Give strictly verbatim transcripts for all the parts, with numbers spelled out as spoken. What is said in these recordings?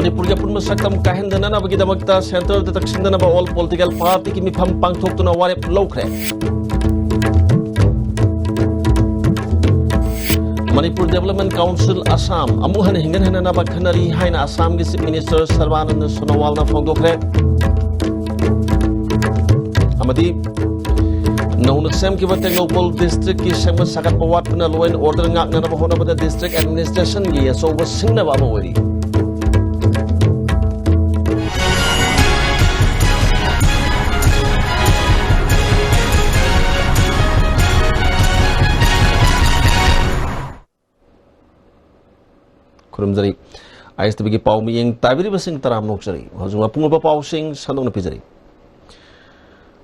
ꯃꯅꯤꯄꯨꯔꯒꯤ ꯑꯄꯨꯟꯕ ꯁꯛꯇꯝ ꯀꯥꯏꯍꯟꯗꯅꯅꯕꯒꯤꯗꯃꯛꯇ centreꯗ ꯇꯛꯁꯤꯟꯅꯅꯕ all political partyꯒꯤ ꯃꯤꯐꯝ ꯄꯥꯡꯊꯣꯛꯇꯨꯅ ꯋꯥꯔꯦꯞ ꯂꯧꯈ꯭ꯔꯦ꯫ ꯃꯅꯤꯄꯨꯔ Development Council Assam ꯑꯃꯨꯛ ꯍꯟꯅ ꯍꯤꯡꯒꯠꯍꯟꯅꯅꯕ ꯈꯟꯅꯔꯤ ꯍꯥꯏꯅ ꯑꯁꯥꯝꯒꯤ Chief Minister ꯁꯔꯕꯥꯅꯟꯗ ꯁꯣꯅꯣꯋꯥꯜꯅ ꯐꯣꯡꯗꯣꯛꯈ꯭ꯔꯦ꯫ ꯑꯃꯗꯤ ꯅꯧꯅ ꯁꯦꯝꯈꯤꯕ ꯇꯦꯡꯅꯧꯄꯜ districtꯀꯤ ꯁꯦꯝꯒꯠ ꯁꯥꯒꯠꯄ ꯋꯥꯠꯄꯅ law and order ꯉꯥꯛꯅꯅꯕ ꯍꯣꯠꯅꯕꯗ district administrationꯒꯤ ꯑꯆꯧꯕ ꯁꯤꯡꯅꯕ ꯑꯃ ꯑꯣꯏꯔꯤ꯫ ꯈꯨꯔꯨꯝꯖꯔꯤ꯫ ISTVꯒꯤ ꯄꯥꯎ ꯃꯤꯠꯌꯦꯡ ꯇꯥꯕꯤꯔꯤꯕꯁꯤꯡ ꯇꯔꯥꯝꯅ ꯑꯣꯛꯆꯔꯤ꯫ ꯍꯧꯖꯤꯛ ꯃꯄꯨꯡ ꯑꯣꯏꯕ ꯄꯥꯎꯁꯤꯡ ꯁꯟꯗꯣꯛꯅ ꯄꯤꯖꯔꯤ꯫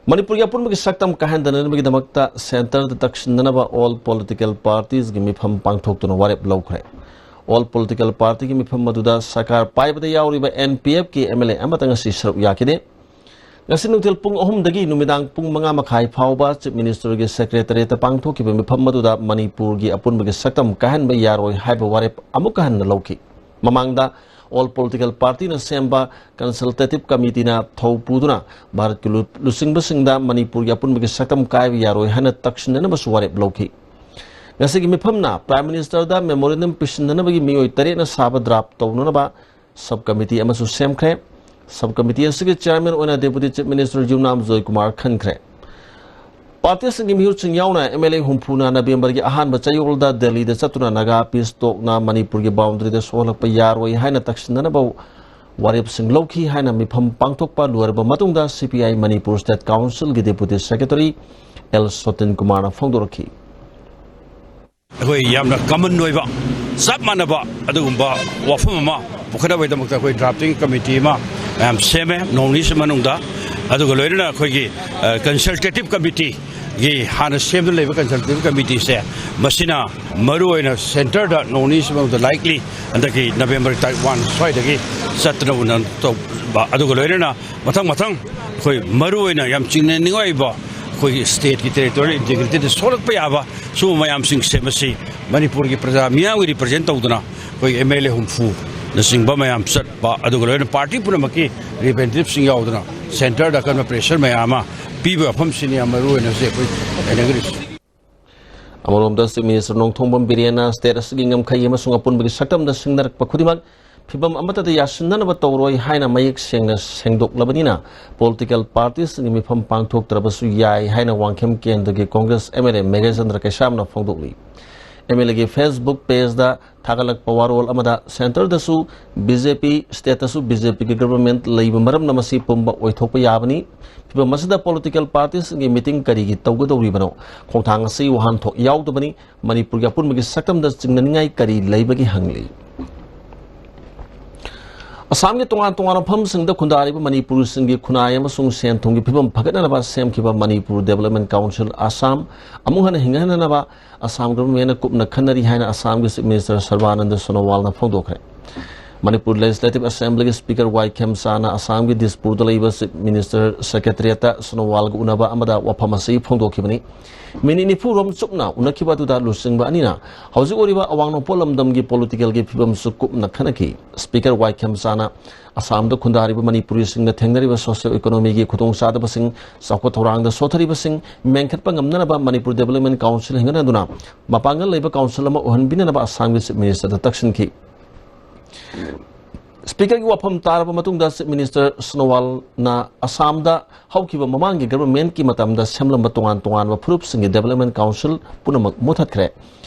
ꯃꯅꯤꯄꯨꯔꯒꯤ ꯑꯄꯨꯟꯕꯒꯤ ꯁꯛꯇꯝ ꯀꯥꯏꯍꯟꯗꯅꯕꯒꯤꯗꯃꯛꯇ centreꯗ ꯇꯛꯁꯤꯟꯅꯅꯕ all political partiesꯒꯤ ꯃꯤꯐꯝ ꯄꯥꯡꯊꯣꯛꯇꯨꯅ ꯋꯥꯔꯦꯞ ꯂꯧꯈ꯭ꯔꯦ꯫ All political partyꯒꯤ ꯃꯤꯐꯝ ꯑꯗꯨꯗ ꯁꯔꯀꯥꯔ ꯄꯥꯏꯕꯗ ꯌꯥꯎꯔꯤꯕ NPFꯀꯤ MLA ꯑꯃꯠꯇ ꯉꯁꯤ ꯁꯔꯨꯛ ꯌꯥꯈꯤꯗꯦ꯫ ꯉꯁꯤ ꯅꯨꯡꯊꯤꯜ ꯄꯨꯡ ꯑꯍꯨꯝꯗꯒꯤ ꯅꯨꯃꯤꯗꯥꯡ ꯄꯨꯡ ꯃꯉꯥ ꯃꯈꯥꯏ ꯐꯥꯎꯕ Chief Ministerꯒꯤ Secretariatꯇ ꯄꯥꯡꯊꯣꯛꯈꯤꯕ ꯃꯤꯐꯝ ꯑꯗꯨꯗ ꯃꯅꯤꯄꯨꯔꯒꯤ ꯑꯄꯨꯟꯕꯒꯤ ꯁꯛꯇꯝ ꯀꯥꯏꯍꯟꯕ ꯌꯥꯔꯣꯏ ꯍꯥꯏꯕ ꯋꯥꯔꯦꯞ ꯑꯃꯨꯛꯀ ꯍꯟꯅ ꯂꯧꯈꯤ꯫ ꯃꯃꯥꯡꯗ all political partyꯅ ꯁꯦꯝꯕ consultative committeeꯅ ꯊꯧ ꯄꯨꯗꯨꯅ ꯚꯥꯔꯠꯀꯤ ꯂꯨ-, ꯂꯨꯆꯤꯡꯕꯁꯤꯡꯗ ꯃꯅꯤꯄꯨꯔꯒꯤ ꯑꯄꯨꯟꯕꯒꯤ ꯁꯛꯇꯝ ꯀꯥꯏꯕ ꯌꯥꯔꯣꯏ ꯍꯥꯏꯅ ꯇꯛꯁꯤꯟꯅꯅꯕꯁꯨ ꯋꯥꯔꯦꯞ ꯂꯧꯈꯤ꯫ ꯉꯁꯤꯒꯤ ꯃꯤꯐꯝꯅ Prime Ministerꯗ memorandum ꯄꯤꯁꯤꯟꯅꯅꯕꯒꯤ ꯃꯤꯑꯣꯏ ꯇꯔꯦꯠꯅ ꯁꯥꯕ draft ꯇꯧꯅꯅꯕ sub committee ꯑꯃꯁꯨ ꯁꯦꯝꯈ꯭ꯔꯦ꯫ Sub committee ꯑꯁꯤꯒꯤ chairman ꯑꯣꯏꯅ Deputy Chief Minister ꯌꯨꯝꯅꯥꯝ ꯖꯣꯏꯀꯨꯃꯥꯔ ꯈꯟꯈ꯭ꯔꯦ꯫ Partyꯁꯤꯡꯒꯤ ꯃꯤꯍꯨꯠꯁꯤꯡ ꯌꯥꯎꯅ MLA ꯍꯨꯝꯐꯨꯅ ꯅꯕꯦꯝꯕꯔꯒꯤ ꯑꯍꯥꯟꯕ ꯆꯌꯣꯜꯗ ꯗꯦꯜꯂꯤꯗ ꯆꯠꯇꯨꯅ Naga Peace Talkꯅ ꯃꯅꯤꯄꯨꯔꯒꯤ boundaryꯗ ꯁꯣꯛꯍꯜꯂꯛꯄ ꯌꯥꯔꯣꯏ ꯍꯥꯏꯅ ꯇꯛꯁꯤꯟꯅꯅꯕ ꯋꯥꯔꯦꯞꯁꯤꯡ ꯂꯧꯈꯤ ꯍꯥꯏꯅ ꯃꯤꯐꯝ ꯄꯥꯡꯊꯣꯛꯄ ꯂꯣꯏꯔꯕ ꯃꯇꯨꯡꯗ CPI Manipur State Councilꯒꯤ Deputy Secretary ꯑꯦꯜ ꯁꯣꯇꯤꯟ ꯀꯨꯃꯥꯔꯅ ꯐꯣꯡꯗꯣꯔꯛꯈꯤ꯫ ꯑꯩꯈꯣꯏ ꯌꯥꯝꯅ common ꯑꯣꯏꯕ, ꯆꯞ ꯃꯥꯟꯅꯕ ꯑꯗꯨꯒꯨꯝꯕ ꯋꯥꯐꯝ ꯑꯃ ꯄꯨꯈꯠꯅꯕꯒꯤꯗꯃꯛꯇ ꯑꯩꯈꯣꯏ drafting committee ꯑꯃ ꯃꯌꯥꯝ ꯁꯦꯝꯃꯦ ꯅꯣꯡ ꯅꯤꯅꯤꯁꯤ ꯃꯅꯨꯡꯗ꯫ ꯑꯗꯨꯒ ꯂꯣꯏꯅꯅ ꯑꯩꯈꯣꯏꯒꯤ, ꯑ, consultative committeeꯒꯤ ꯍꯥꯟꯅ ꯁꯦꯝꯗꯨꯅ ꯂꯩꯕ consultative committeeꯁꯦ ꯃꯁꯤꯅ ꯃꯔꯨꯑꯣꯏꯅ centreꯗ ꯅꯣꯡ ꯅꯤꯅꯤꯁꯤ ꯃꯅꯨꯡꯗ likely ꯍꯟꯗꯛꯀꯤ ꯅꯕꯦꯝꯕꯔ ꯇꯥꯔꯤꯛ one ꯁ꯭ꯋꯥꯏꯗꯒꯤ ꯆꯠꯇꯅ ꯎꯅ ꯇꯧꯕ꯫ ꯑꯗꯨꯒ ꯂꯣꯏꯅꯅ ꯃꯊꯪ ꯃꯊꯪ ꯑꯩꯈꯣꯏ ꯃꯔꯨꯑꯣꯏꯅ ꯌꯥꯝ ꯆꯤꯡꯅꯅꯤꯡꯉꯥꯏ ꯑꯣꯏꯕ ꯑꯩꯈꯣꯏꯒꯤ stateꯀꯤ territorial integrityꯗ ꯁꯣꯛꯂꯛꯄ ꯌꯥꯕ ꯁꯨꯝꯕ ꯃꯌꯥꯝꯁꯤꯡꯁꯦ ꯃꯁꯤ ꯃꯅꯤꯄꯨꯔꯒꯤ ꯄ꯭ꯔꯖꯥ ꯃꯤꯌꯥꯝꯒꯤ represent ꯇꯧꯗꯨꯅ ꯑꯩꯈꯣꯏ MLA ꯍꯨꯝꯐꯨ ꯅꯆꯤꯡꯕ ꯃꯌꯥꯝ ꯆꯠꯄ, ꯑꯗꯨꯒ ꯂꯣꯏꯅ ꯄꯥꯔꯇꯤ ꯄꯨꯝꯅꯃꯛꯀꯤ ꯔꯤꯄ꯭ꯔꯦꯖꯦꯟꯇꯦꯇꯤꯚꯁꯤꯡ ꯌꯥꯎꯗꯅ ꯁꯦꯟꯇꯔꯗ ꯑꯀꯟꯕ ꯄ꯭ꯔꯦꯁꯔ ꯃꯌꯥꯝ ꯑꯃ ꯄꯤꯕꯒꯤ ꯋꯥꯐꯝꯁꯤꯅꯤ ꯌꯥꯝ ꯃꯔꯨ ꯑꯣꯏꯅ ꯍꯧꯖꯤꯛ ꯑꯩꯈꯣꯏ ꯍꯥꯏꯅꯒ꯭ꯔꯤꯁꯤ꯫ ꯑꯃꯔꯣꯝꯗ, ꯆꯤꯐ ꯃꯤꯅꯤꯁꯇꯔ ꯅꯣꯡꯊꯣꯝꯕꯝ ꯕꯤꯔꯦꯟꯅ ꯁ꯭ꯇꯦꯠ ꯑꯁꯤꯒꯤ ꯉꯝꯈꯩ ꯑꯃꯁꯨꯡ ꯑꯄꯨꯟꯕꯒꯤ ꯁꯛꯇꯝꯗ ꯁꯤꯡꯅꯔꯛꯄ ꯈꯨꯗꯤꯡꯃꯛ ꯐꯤꯚꯝ ꯑꯃꯠꯇꯗ ꯌꯥꯁꯤꯟꯅꯅꯕ ꯇꯧꯔꯣꯏ ꯍꯥꯏꯅ ꯃꯌꯦꯛ ꯁꯦꯡꯅ ꯁꯦꯡꯗꯣꯛꯂꯕꯅꯤꯅ, ꯄꯣꯂꯤꯇꯤꯀꯦꯜ ꯄꯥꯔꯇꯤꯁꯤꯡꯒꯤ ꯃꯤꯐꯝ ꯄꯥꯡꯊꯣꯛꯇ꯭ꯔꯕꯁꯨ ꯌꯥꯏ ꯍꯥꯏꯅ ꯋꯥꯡꯈꯦꯝ ꯀꯦꯟꯗ꯭ꯔꯒꯤ Congress M L A Meghachandra ꯀꯩꯁꯥꯝꯅ ꯐꯣꯡꯗꯣꯛꯂꯤ꯫ ꯑꯦꯝ ꯑꯦꯜ ꯑꯦꯒꯤ ꯐꯦꯁꯕꯨꯛ ꯄꯦꯖꯗ ꯊꯥꯒꯠꯂꯛꯄ ꯋꯥꯔꯣꯜ ꯑꯃꯗ, ꯁꯦꯟꯇꯔꯗꯁꯨ ꯕꯤ ꯖꯦ ꯄꯤ, ꯁ꯭ꯇꯦꯠꯇꯁꯨ ꯕꯤ ꯖꯦ ꯄꯤꯒꯤ ꯒꯚꯔꯟꯃꯦꯟꯠ ꯂꯩꯕ ꯃꯔꯝꯅ ꯃꯁꯤ ꯄꯨꯝꯕ ꯑꯣꯏꯊꯣꯛꯄ ꯌꯥꯕꯅꯤ꯫ ꯐꯤꯚꯝ ꯑꯁꯤꯗ ꯄꯣꯂꯤꯇꯤꯀꯦꯜ ꯄꯥꯔꯇꯤꯁꯤꯡꯒꯤ ꯃꯤꯇꯤꯡ ꯀꯔꯤꯒꯤ ꯇꯧꯒꯗꯧꯔꯤꯕꯅꯣ? ꯈꯣꯡꯊꯥꯡ ꯑꯁꯤ ꯋꯥꯍꯟꯊꯣꯛ ꯌꯥꯎꯗꯕꯅꯤ꯫ ꯃꯅꯤꯄꯨꯔꯒꯤ ꯑꯄꯨꯟꯕꯒꯤ ꯁꯛꯇꯝꯗ ꯆꯤꯡꯅꯅꯤꯡꯉꯥꯏ ꯀꯔꯤ ꯂꯩꯕꯒꯦ ꯍꯪꯂꯤ꯫ ꯑꯁꯥꯝꯒꯤ ꯇꯣꯉꯥꯟ ꯇꯣꯉꯥꯟꯕ ꯃꯐꯝꯁꯤꯡꯗ ꯈꯨꯟꯗꯥꯔꯤꯕ ꯃꯅꯤꯄꯨꯔꯤꯁꯤꯡꯒꯤ ꯈꯨꯟꯅꯥꯏ ꯑꯃꯁꯨꯡ ꯁꯦꯟ ꯊꯨꯝꯒꯤ ꯐꯤꯕꯝ ꯐꯒꯠꯅꯅꯕ ꯁꯦꯝꯈꯤꯕ ꯃꯅꯤꯄꯨꯔ ꯗꯦꯕꯂꯞꯃꯦꯟꯠ ꯀꯥꯎꯟꯁꯤꯜ ꯑꯁꯥꯝ ꯑꯃꯨꯛ ꯍꯟꯅ ꯍꯤꯡꯒꯠꯍꯟꯅꯕ ꯑꯁꯥꯝ ꯒꯚꯔꯟꯃꯦꯟꯠꯅ ꯀꯨꯞꯅ ꯈꯟꯅꯔꯤ ꯍꯥꯏꯅ ꯑꯁꯥꯝꯒꯤ ꯆꯤꯐ ꯃꯤꯅꯤꯁꯇꯔ ꯁꯔꯕꯥꯅꯟꯗ ꯁꯣꯅꯣꯋꯥꯜꯅ ꯐꯣꯡꯗꯣꯛꯈ꯭ꯔꯦ꯫ ꯃꯅꯤꯄꯨꯔ ꯂꯦꯖꯤꯁꯂꯦꯇꯤꯚ ꯑꯦꯁꯦꯝꯕ꯭ꯂꯤꯒꯤ ꯁ꯭ꯄꯤꯀꯔ ꯋꯥꯏ ꯈꯦꯝꯆꯥꯅ ꯑꯁꯥꯝꯒꯤ ꯗꯤꯁꯄꯨꯔꯗ ꯂꯩꯕ ꯆꯤꯐ ꯃꯤꯅꯤꯁꯇꯔ ꯁꯦꯀ꯭ꯔꯦꯇꯔꯤꯌꯦꯠꯇ ꯁꯣꯅꯣꯋꯥꯜꯒ ꯎꯅꯕ ꯑꯃꯗ ꯋꯥꯐꯝ ꯑꯁꯤ ꯐꯣꯡꯗꯣꯛꯈꯤꯕꯅꯤ꯫ ꯃꯤꯅꯤꯠ ꯅꯤꯐꯨ ꯔꯣꯝ ꯆꯨꯞꯅ ꯎꯅꯈꯤꯕ ꯑꯗꯨꯗ ꯂꯨꯆꯤꯡꯕ ꯑꯅꯤꯅ ꯍꯧꯖꯤꯛ ꯑꯣꯏꯔꯤꯕ ꯑꯋꯥꯡ ꯅꯣꯡꯄꯣꯛ ꯂꯝꯗꯝꯒꯤ ꯄꯣꯂꯤꯇꯤꯀꯦꯜꯒꯤ ꯐꯤꯕꯝꯁꯨ ꯀꯨꯞꯅ ꯈꯟꯅꯈꯤ꯫ ꯁ꯭ꯄꯤꯀꯔ ꯋꯥꯏ ꯈꯦꯝꯆꯥꯅ ꯑꯁꯥꯝꯗ ꯈꯨꯟꯗꯥꯔꯤꯕ ꯃꯅꯤꯄꯨꯔꯤꯁꯤꯡꯅ ꯊꯦꯡꯅꯔꯤꯕ ꯁꯣꯁꯤꯌꯣ ꯏꯀꯣꯅꯣꯃꯤꯒꯤ ꯈꯨꯗꯣꯡꯆꯥꯗꯕꯁꯤꯡ, ꯆꯥꯎꯈꯠ ꯊꯧꯔꯥꯡꯗ ꯁꯣꯠꯊꯔꯤꯕꯁꯤꯡ ꯃꯦꯟꯈꯠꯄ ꯉꯝꯅꯅꯕ ꯃꯅꯤꯄꯨꯔ ꯗꯦꯕꯂꯞꯃꯦꯟꯠ ꯀꯥꯎꯟꯁꯤꯜ ꯍꯤꯡꯒꯠꯍꯟꯗꯨꯅ ꯃꯄꯥꯡꯒꯜ ꯂꯩꯕ ꯀꯥꯎꯟꯁꯤꯜ ꯑꯃ ꯑꯣꯏꯍꯟꯕꯤꯅꯅꯕ ꯑꯁꯥꯝꯒꯤ ꯆꯤꯐ ꯃꯤꯅꯤꯁꯇꯔꯗ ꯇꯛꯁꯤꯟꯈꯤ꯫ ꯁ꯭ꯄꯤꯀꯔꯒꯤ ꯋꯥꯐꯝ ꯇꯥꯔꯕ ꯃꯇꯨꯡꯗ ꯆꯤꯐ ꯃꯤꯅꯤꯁꯇꯔ ꯁꯣꯅꯣꯋꯥꯜꯅ ꯑꯁꯥꯝꯗ ꯍꯧꯈꯤꯕ ꯃꯃꯥꯡꯒꯤ ꯒꯚꯔꯟꯃꯦꯟꯠꯀꯤ ꯃꯇꯝꯗ ꯁꯦꯝꯂꯝꯕ ꯇꯣꯉꯥꯟ ꯇꯣꯉꯥꯟꯕ ꯐꯨꯔꯨꯞꯁꯤꯡꯒꯤ ꯗꯦꯕꯂꯞꯃꯦꯟꯠ ꯀꯥꯎꯟꯁꯤꯜ ꯄꯨꯝꯅꯃꯛ ꯃꯨꯠꯊꯠꯈ꯭ꯔꯦ꯫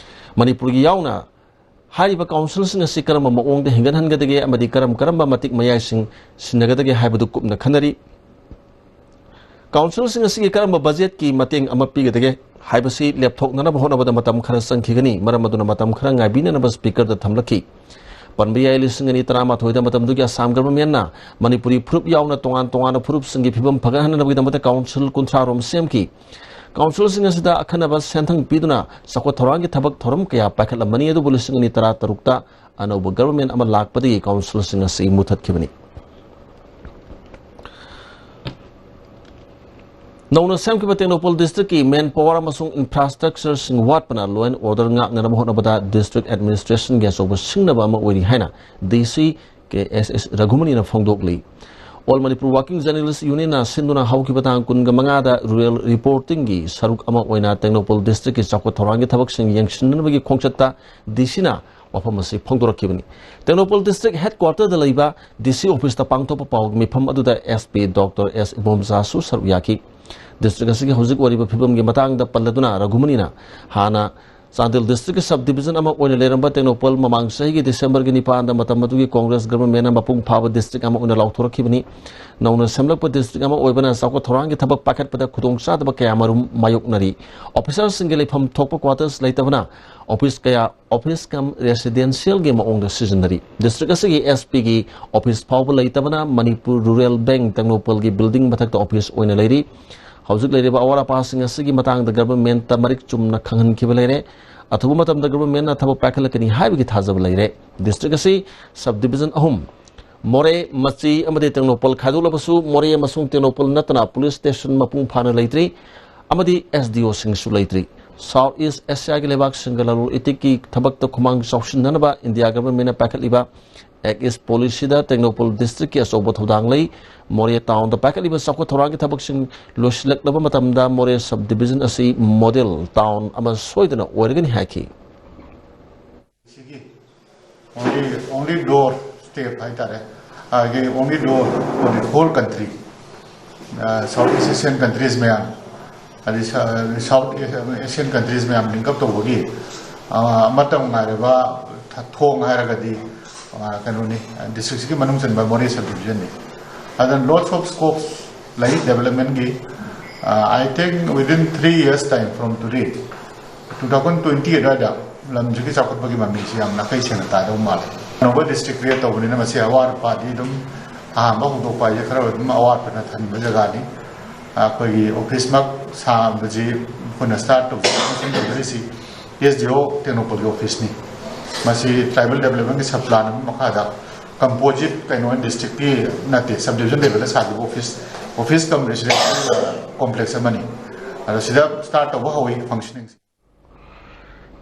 ꯃꯅꯤꯄꯨꯔꯒꯤ ꯌꯥꯎꯅ ꯍꯥꯏꯔꯤꯕ ꯀꯥꯎꯟꯁꯤꯜꯁꯤꯡ ꯑꯁꯤ ꯀꯔꯝꯕ ꯃꯑꯣꯡꯗ ꯍꯤꯡꯒꯠꯍꯟꯒꯗꯒꯦ ꯑꯃꯗꯤ ꯀꯔꯝ ꯀꯔꯝꯕ ꯃꯇꯤꯛ ꯃꯌꯥꯏꯁꯤꯡ ꯁꯤꯟꯅꯒꯗꯒꯦ ꯍꯥꯏꯕꯗꯨ ꯀꯨꯞꯅ ꯈꯟꯅꯔꯤ꯫ ꯀꯥꯎꯟꯁꯤꯜꯁꯤꯡ ꯑꯁꯤꯒꯤ ꯀꯔꯝꯕ ꯕꯖꯦꯠꯀꯤ ꯃꯇꯦꯡ ꯑꯃ ꯄꯤꯒꯗꯒꯦ ꯍꯥꯏꯕꯁꯤ ꯂꯦꯞꯊꯣꯛꯅꯅꯕ ꯍꯣꯠꯅꯕꯗ ꯃꯇꯝ ꯈꯔ ꯆꯪꯈꯤꯒꯅꯤ꯫ ꯃꯔꯝ ꯑꯗꯨꯅ ꯃꯇꯝ ꯈꯔ ꯉꯥꯏꯕꯤꯅꯅꯕ ꯁ꯭ꯄꯤꯀꯔꯗ ꯊꯝꯂꯛꯈꯤ꯫ ꯄꯟꯕ ꯌꯥꯏ, ꯂꯤꯁꯤꯡ ꯑꯅꯤ ꯇꯔꯥꯃꯥꯊꯣꯏꯗ ꯃꯇꯝꯗꯨꯒꯤ ꯑꯁꯥꯝ ꯒꯚꯔꯟꯃꯦꯟꯠꯅ ꯃꯅꯤꯄꯨꯔꯤ ꯐꯨꯔꯨꯞ ꯌꯥꯎꯅ ꯇꯣꯉꯥꯟ ꯇꯣꯉꯥꯟꯕ ꯐꯨꯔꯨꯞꯁꯤꯡꯒꯤ ꯐꯤꯕꯝ ꯐꯒꯠꯍꯟꯅꯕꯒꯤꯗꯃꯛꯇ ꯀꯥꯎꯟꯁꯤꯜ ꯀꯨꯟꯊ꯭ꯔꯥ ꯔꯣꯝ ꯁꯦꯝꯈꯤ꯫ ꯀꯥꯎꯟꯁꯤꯜꯁꯤꯡ ꯑꯁꯤꯗ ꯑꯈꯟꯅꯕ ꯁꯦꯟꯊꯪ ꯄꯤꯗꯨꯅ ꯆꯥꯎꯈꯠ ꯊꯧꯔꯥꯡꯒꯤ ꯊꯕꯛ ꯊꯧꯔꯝ ꯀꯌꯥ ꯄꯥꯏꯈꯠꯂꯝꯕꯅꯤ, ꯑꯗꯨꯕꯨ ꯂꯤꯁꯤꯡ ꯑꯅꯤ ꯇꯔꯥ ꯇꯔꯨꯛꯇ ꯑꯅꯧꯕ ꯒꯚꯔꯟꯃꯦꯟꯠ ꯑꯃ ꯂꯥꯛꯄꯗꯒꯤ ꯀꯥꯎꯟꯁꯤꯜꯁꯤꯡ ꯑꯁꯤ ꯃꯨꯠꯊꯠꯈꯤꯕꯅꯤ꯫ ꯅꯧꯅ ꯁꯦꯝꯈꯤꯕ ꯇꯦꯡꯅꯧꯄꯜ ꯗꯤꯁꯇ꯭ꯔꯤꯛꯀꯤ ꯃꯦꯟ ꯄꯥꯋꯔ ꯑꯃꯁꯨꯡ ꯏꯟꯐ꯭ꯔꯥꯁ꯭ꯇ꯭ꯔꯛꯆꯔꯁꯤꯡ ꯋꯥꯠꯄꯅ ꯂꯣ ꯑꯦꯟ ꯑꯣꯔꯗꯔ ꯉꯥꯛꯅꯅꯕ ꯍꯣꯠꯅꯕꯗ ꯗꯤꯁꯇ꯭ꯔꯤꯛ ꯑꯦꯗꯃꯤꯅꯤꯁꯇ꯭ꯔꯦꯁꯟꯒꯤ ꯑꯆꯧꯕ ꯁꯤꯡꯅꯕ ꯑꯃ ꯑꯣꯏꯔꯤ ꯍꯥꯏꯅ ꯗꯤ ꯁꯤ ꯀꯦ ꯑꯦꯁ ꯑꯦꯁ ꯔꯘꯨꯃꯅꯤꯅ ꯐꯣꯡꯗꯣꯛꯂꯤ꯫ ꯑꯣꯜ ꯃꯅꯤꯄꯨꯔ ꯋꯥꯔꯀꯤꯡ ꯖꯔꯅꯦꯂꯤꯁ ꯌꯨꯅꯤꯌꯟꯅ ꯁꯤꯟꯗꯨꯅ ꯍꯧꯈꯤꯕ ꯇꯥꯡ ꯀꯨꯟꯒ ꯃꯉꯥꯗ ꯔꯨꯔꯦꯜ ꯔꯤꯄꯣꯔꯇꯤꯡꯒꯤ ꯁꯔꯨꯛ ꯑꯃ ꯑꯣꯏꯅ ꯇꯦꯡꯅꯧꯄꯜ ꯗꯤꯁꯇ꯭ꯔꯤꯛꯀꯤ ꯆꯥꯎꯈꯠ ꯊꯧꯔꯥꯡꯒꯤ ꯊꯕꯛꯁꯤꯡ ꯌꯦꯡꯁꯤꯟꯅꯅꯕꯒꯤ ꯈꯣꯡꯆꯠꯇ ꯗꯤ ꯁꯤꯅ ꯋꯥꯐꯝ ꯑꯁꯤ ꯐꯣꯡꯗꯣꯔꯛꯈꯤꯕꯅꯤ꯫ ꯇꯦꯡꯅꯧꯄꯜ ꯗꯤꯁꯇ꯭ꯔꯤꯛ ꯍꯦꯗꯀ꯭ꯋꯥꯇꯔꯗ ꯂꯩꯕ ꯗꯤ ꯁꯤ ꯑꯣꯐꯤꯁꯇ ꯄꯥꯡꯊꯣꯛꯄ ꯄꯥꯎꯒꯤ ꯃꯤꯐꯝ ꯑꯗꯨꯗ ꯑꯦꯁ ꯄꯤ ꯗꯣꯛꯇꯔ ꯑꯦꯁ ꯏꯕꯣꯝꯆꯥꯁꯨ ꯁꯔꯨꯛ ꯌꯥꯈꯤ꯫ ꯗꯤꯁꯇ꯭ꯔꯤꯛ ꯑꯁꯤꯒꯤ ꯍꯧꯖꯤꯛ ꯑꯣꯏꯔꯤꯕ ꯐꯤꯕꯝꯒꯤ ꯃꯇꯥꯡꯗ ꯄꯜꯂꯗꯨꯅ ꯔꯘꯨꯃꯅꯤꯅ ꯍꯥꯟꯅ ꯆꯥꯟꯗꯦꯜ ꯗꯤꯁꯇ꯭ꯔꯤꯛꯀꯤ ꯁꯕ ꯗꯤꯕꯤꯖꯟ ꯑꯃ ꯑꯣꯏꯅ ꯂꯩꯔꯝꯕ ꯇꯦꯡꯅꯧꯄꯜ ꯃꯃꯥꯡ ꯆꯍꯤꯒꯤ ꯗꯤꯁꯦꯝꯕꯔꯒꯤ ꯅꯤꯄꯥꯟꯗ ꯃꯇꯝ ꯑꯗꯨꯒꯤ ꯀꯣꯡꯒ꯭ꯔꯦꯁ ꯒꯚꯔꯟꯃꯦꯟꯅ ꯃꯄꯨꯡ ꯐꯥꯕ ꯗꯤꯁꯇ꯭ꯔꯤꯛ ꯑꯃ ꯑꯣꯏꯅ ꯂꯥꯎꯊꯣꯔꯛꯈꯤꯕꯅꯤ꯫ ꯅꯧꯅ ꯁꯦꯝꯂꯛꯄ ꯗꯤꯁꯇ꯭ꯔꯤꯛ ꯑꯃ ꯑꯣꯏꯕꯅ ꯆꯥꯎꯈꯠ ꯊꯧꯔꯥꯡꯒꯤ ꯊꯕꯛ ꯄꯥꯏꯈꯠꯄꯗ ꯈꯨꯗꯣꯡꯆꯥꯗꯕ ꯀꯌꯥꯃꯔꯨꯝ ꯃꯥꯌꯣꯛꯅꯔꯤ꯫ ꯑꯣꯐꯤꯁꯥꯔꯁꯤꯡꯒꯤ ꯂꯩꯐꯝ ꯊꯣꯛꯄ ꯀ꯭ꯋꯥꯇꯔꯁ ꯂꯩꯇꯕꯅ ꯑꯣꯐꯤꯁ ꯀꯌꯥ ꯑꯣꯐꯤꯁ ꯀꯝ ꯔꯦꯁꯤꯗꯦꯟꯁꯤꯌꯦꯜꯒꯤ ꯃꯑꯣꯡꯗ ꯁꯤꯖꯤꯟꯅꯔꯤ꯫ ꯗꯤꯁꯇ꯭ꯔꯤꯛ ꯑꯁꯤꯒꯤ ꯑꯦꯁ ꯄꯤꯒꯤ ꯑꯣꯐꯤꯁ ꯐꯥꯎꯕ ꯂꯩꯇꯕꯅ ꯃꯅꯤꯄꯨꯔ ꯔꯨꯔꯦꯜ ꯕꯦꯡꯛ ꯇꯦꯡꯅꯧꯄꯜꯒꯤ ꯕꯤꯜꯗꯤꯡ ꯃꯊꯛꯇ ꯑꯣꯐꯤꯁ ꯑꯣꯏꯅ ꯂꯩꯔꯤ꯫ ꯍꯧꯖꯤꯛ ꯂꯩꯔꯤꯕ ꯑꯋꯥꯠ ꯑꯄꯥꯁꯤꯡ ꯑꯁꯤꯒꯤ ꯃꯇꯥꯡꯗ ꯒꯚꯔꯟꯃꯦꯟꯠꯇ ꯃꯔꯤꯛ ꯆꯨꯝꯅ ꯈꯪꯍꯟꯈꯤꯕ ꯂꯩꯔꯦ꯫ ꯑꯊꯨꯕ ꯃꯇꯝꯗ ꯒꯚꯔꯟꯃꯦꯟꯠꯅ ꯊꯕꯛ ꯄꯥꯏꯈꯠꯂꯛꯀꯅꯤ ꯍꯥꯏꯕꯒꯤ ꯊꯥꯖꯕ ꯂꯩꯔꯦ꯫ ꯗꯤꯁꯇ꯭ꯔꯤꯛ ꯑꯁꯤ ꯁꯕ ꯗꯤꯕꯤꯖꯟ ꯑꯍꯨꯝ, ꯃꯣꯔꯦ, ꯃꯆꯤ ꯑꯃꯗꯤ ꯇꯦꯡꯅꯧꯄꯜ ꯈꯥꯏꯗꯣꯛꯂꯕꯁꯨ, ꯃꯣꯔꯦ ꯑꯃꯁꯨꯡ ꯇꯦꯡꯅꯧꯄꯜ ꯅꯠꯇꯅ ꯄꯨꯂꯤꯁ ꯁ꯭ꯇꯦꯁꯟ ꯃꯄꯨꯡ ꯐꯥꯅ ꯂꯩꯇ꯭ꯔꯤ ꯑꯃꯗꯤ ꯑꯦꯁ ꯗꯤ ꯑꯣꯁꯤꯡꯁꯨ ꯂꯩꯇ꯭ꯔꯤ꯫ ꯁꯥꯎꯊ ꯏꯁ꯭ꯠ ꯑꯦꯁꯤꯌꯥꯒꯤ ꯂꯩꯕꯥꯛꯁꯤꯡꯒ ꯂꯂꯣꯟ ꯏꯇꯤꯛꯀꯤ ꯊꯕꯛꯇ ꯈꯨꯃꯥꯡ ꯆꯥꯎꯁꯤꯟꯅꯅꯕ ꯏꯟꯗꯤꯌꯥ ꯒꯚꯔꯟꯃꯦꯟꯠꯅ ꯄꯥꯏꯈꯠꯂꯤꯕ ꯑꯦꯛ ꯏꯁ꯭ꯠ ꯄꯣꯂꯤꯁꯤꯗ ꯇꯦꯡꯅꯧꯄꯜ ꯗꯤꯁꯇ꯭ꯔꯤꯛꯀꯤ ꯑꯆꯧꯕ ꯊꯧꯗꯥꯡ ꯂꯩ꯫ ꯃꯣꯔꯦ ꯇꯥꯎꯟꯗ ꯄꯥꯏꯈꯠꯂꯤꯕ ꯆꯥꯎꯈꯠ ꯊꯧꯔꯥꯡꯒꯤ ꯊꯕꯛꯁꯤꯡ ꯂꯣꯏꯁꯤꯜꯂꯛꯂꯕ ꯃꯇꯝꯗ ꯃꯣꯔꯦ ꯁꯕ ꯗꯤꯕꯤꯖꯟ ꯑꯁꯤ ꯃꯣꯗꯦꯜ ꯇꯥꯎꯟ ꯑꯃ ꯁꯣꯏꯗꯅ ꯑꯣꯏꯔꯒꯅꯤ ꯍꯥꯏꯈꯤ꯫ ꯁꯤꯒꯤ only, only door step ꯍꯥꯏꯇꯥꯔꯦ, ꯑꯗꯒꯤ only door for the whole country, South East Asian countries ꯃꯌꯥꯝ, ꯑꯗꯩ South Asian countries ꯃꯌꯥꯝ link up ꯇꯧꯕꯒꯤ ꯑꯃꯠꯇ ꯉꯥꯏꯔꯕ ꯊꯣꯡ ꯍꯥꯏꯔꯒꯗꯤ ꯀꯩꯅꯣꯅꯤ, ꯗꯤꯁꯇ꯭ꯔꯤꯛꯁꯤꯒꯤ ꯃꯅꯨꯡ ꯆꯟꯕ ꯃꯣꯔꯦ ꯁꯕ ꯗꯤꯕꯤꯖꯟꯅꯤ꯫ ꯑꯗꯨꯅ lots of scopes ꯂꯩ developmentꯀꯤ꯫ I think within three years time from today, two thousand twenty ꯑꯗꯨꯋꯥꯏꯗ ꯂꯝꯁꯤꯒꯤ ꯆꯥꯎꯈꯠꯄꯒꯤ ꯃꯃꯤꯁꯤ ꯌꯥꯝ ꯅꯥꯈꯩ ꯁꯦꯡꯅ ꯇꯥꯗꯧ ꯃꯥꯜꯂꯦ꯫ ꯑꯅꯧꯕ ꯗꯤꯁꯇ꯭ꯔꯤꯛ ꯀ꯭ꯔꯤꯌꯦꯠ ꯇꯧꯕꯅꯤꯅ ꯃꯁꯤ ꯑꯋꯥꯠ ꯑꯄꯥꯗꯤ ꯑꯗꯨꯝ ꯑꯍꯥꯟꯕ ꯍꯧꯗꯣꯛꯄ ꯍꯥꯏꯁꯦ ꯈꯔ ꯑꯗꯨꯝ ꯑꯋꯥꯠꯄꯅ ꯊꯟꯕ ꯖꯒꯥꯅꯤ꯫ ꯑꯩꯈꯣꯏꯒꯤ ꯑꯣꯐꯤꯁꯃꯛ ꯁꯥꯕꯁꯤ ꯑꯩꯈꯣꯏꯅ ꯁ꯭ꯇꯥꯔꯠ ꯇꯧꯖꯔꯤꯁꯤ ꯑꯦꯁ ꯗꯤ ꯑꯣ ꯇꯦꯡꯅꯧꯄꯜꯒꯤ ꯑꯣꯐꯤꯁꯅꯤ꯫ ꯃꯁꯤ ꯇ꯭ꯔꯥꯏꯕꯦꯜ ꯗꯦꯕꯂꯞꯃꯦꯟꯒꯤ ꯁꯕ ꯄ꯭ꯂꯥꯟ ꯑꯃꯒꯤ ꯃꯈꯥꯗ ꯀꯝꯄꯣꯖꯤꯠ ꯀꯩꯅꯣ ꯗꯤꯁꯇ꯭ꯔꯤꯛꯀꯤ ꯅꯠꯇꯦ, ꯁꯕ ꯗꯤꯕꯤꯖꯟ ꯂꯦꯕꯦꯜꯗ ꯁꯥꯈꯤꯕ ꯑꯣꯐꯤꯁ ꯑꯣꯐꯤꯁ ꯀꯝ ꯔꯦꯁꯤꯗꯦꯟꯁꯤꯌꯦꯜ ꯀꯣꯝꯄ꯭ꯂꯦꯛꯁ ꯑꯃꯅꯤ꯫ ꯑꯗꯣ ꯁꯤꯗ ꯁ꯭ꯇꯥꯔꯠ ꯇꯧꯕ ꯍꯧꯏ ꯐꯪꯁꯅꯤꯡꯁꯦ꯫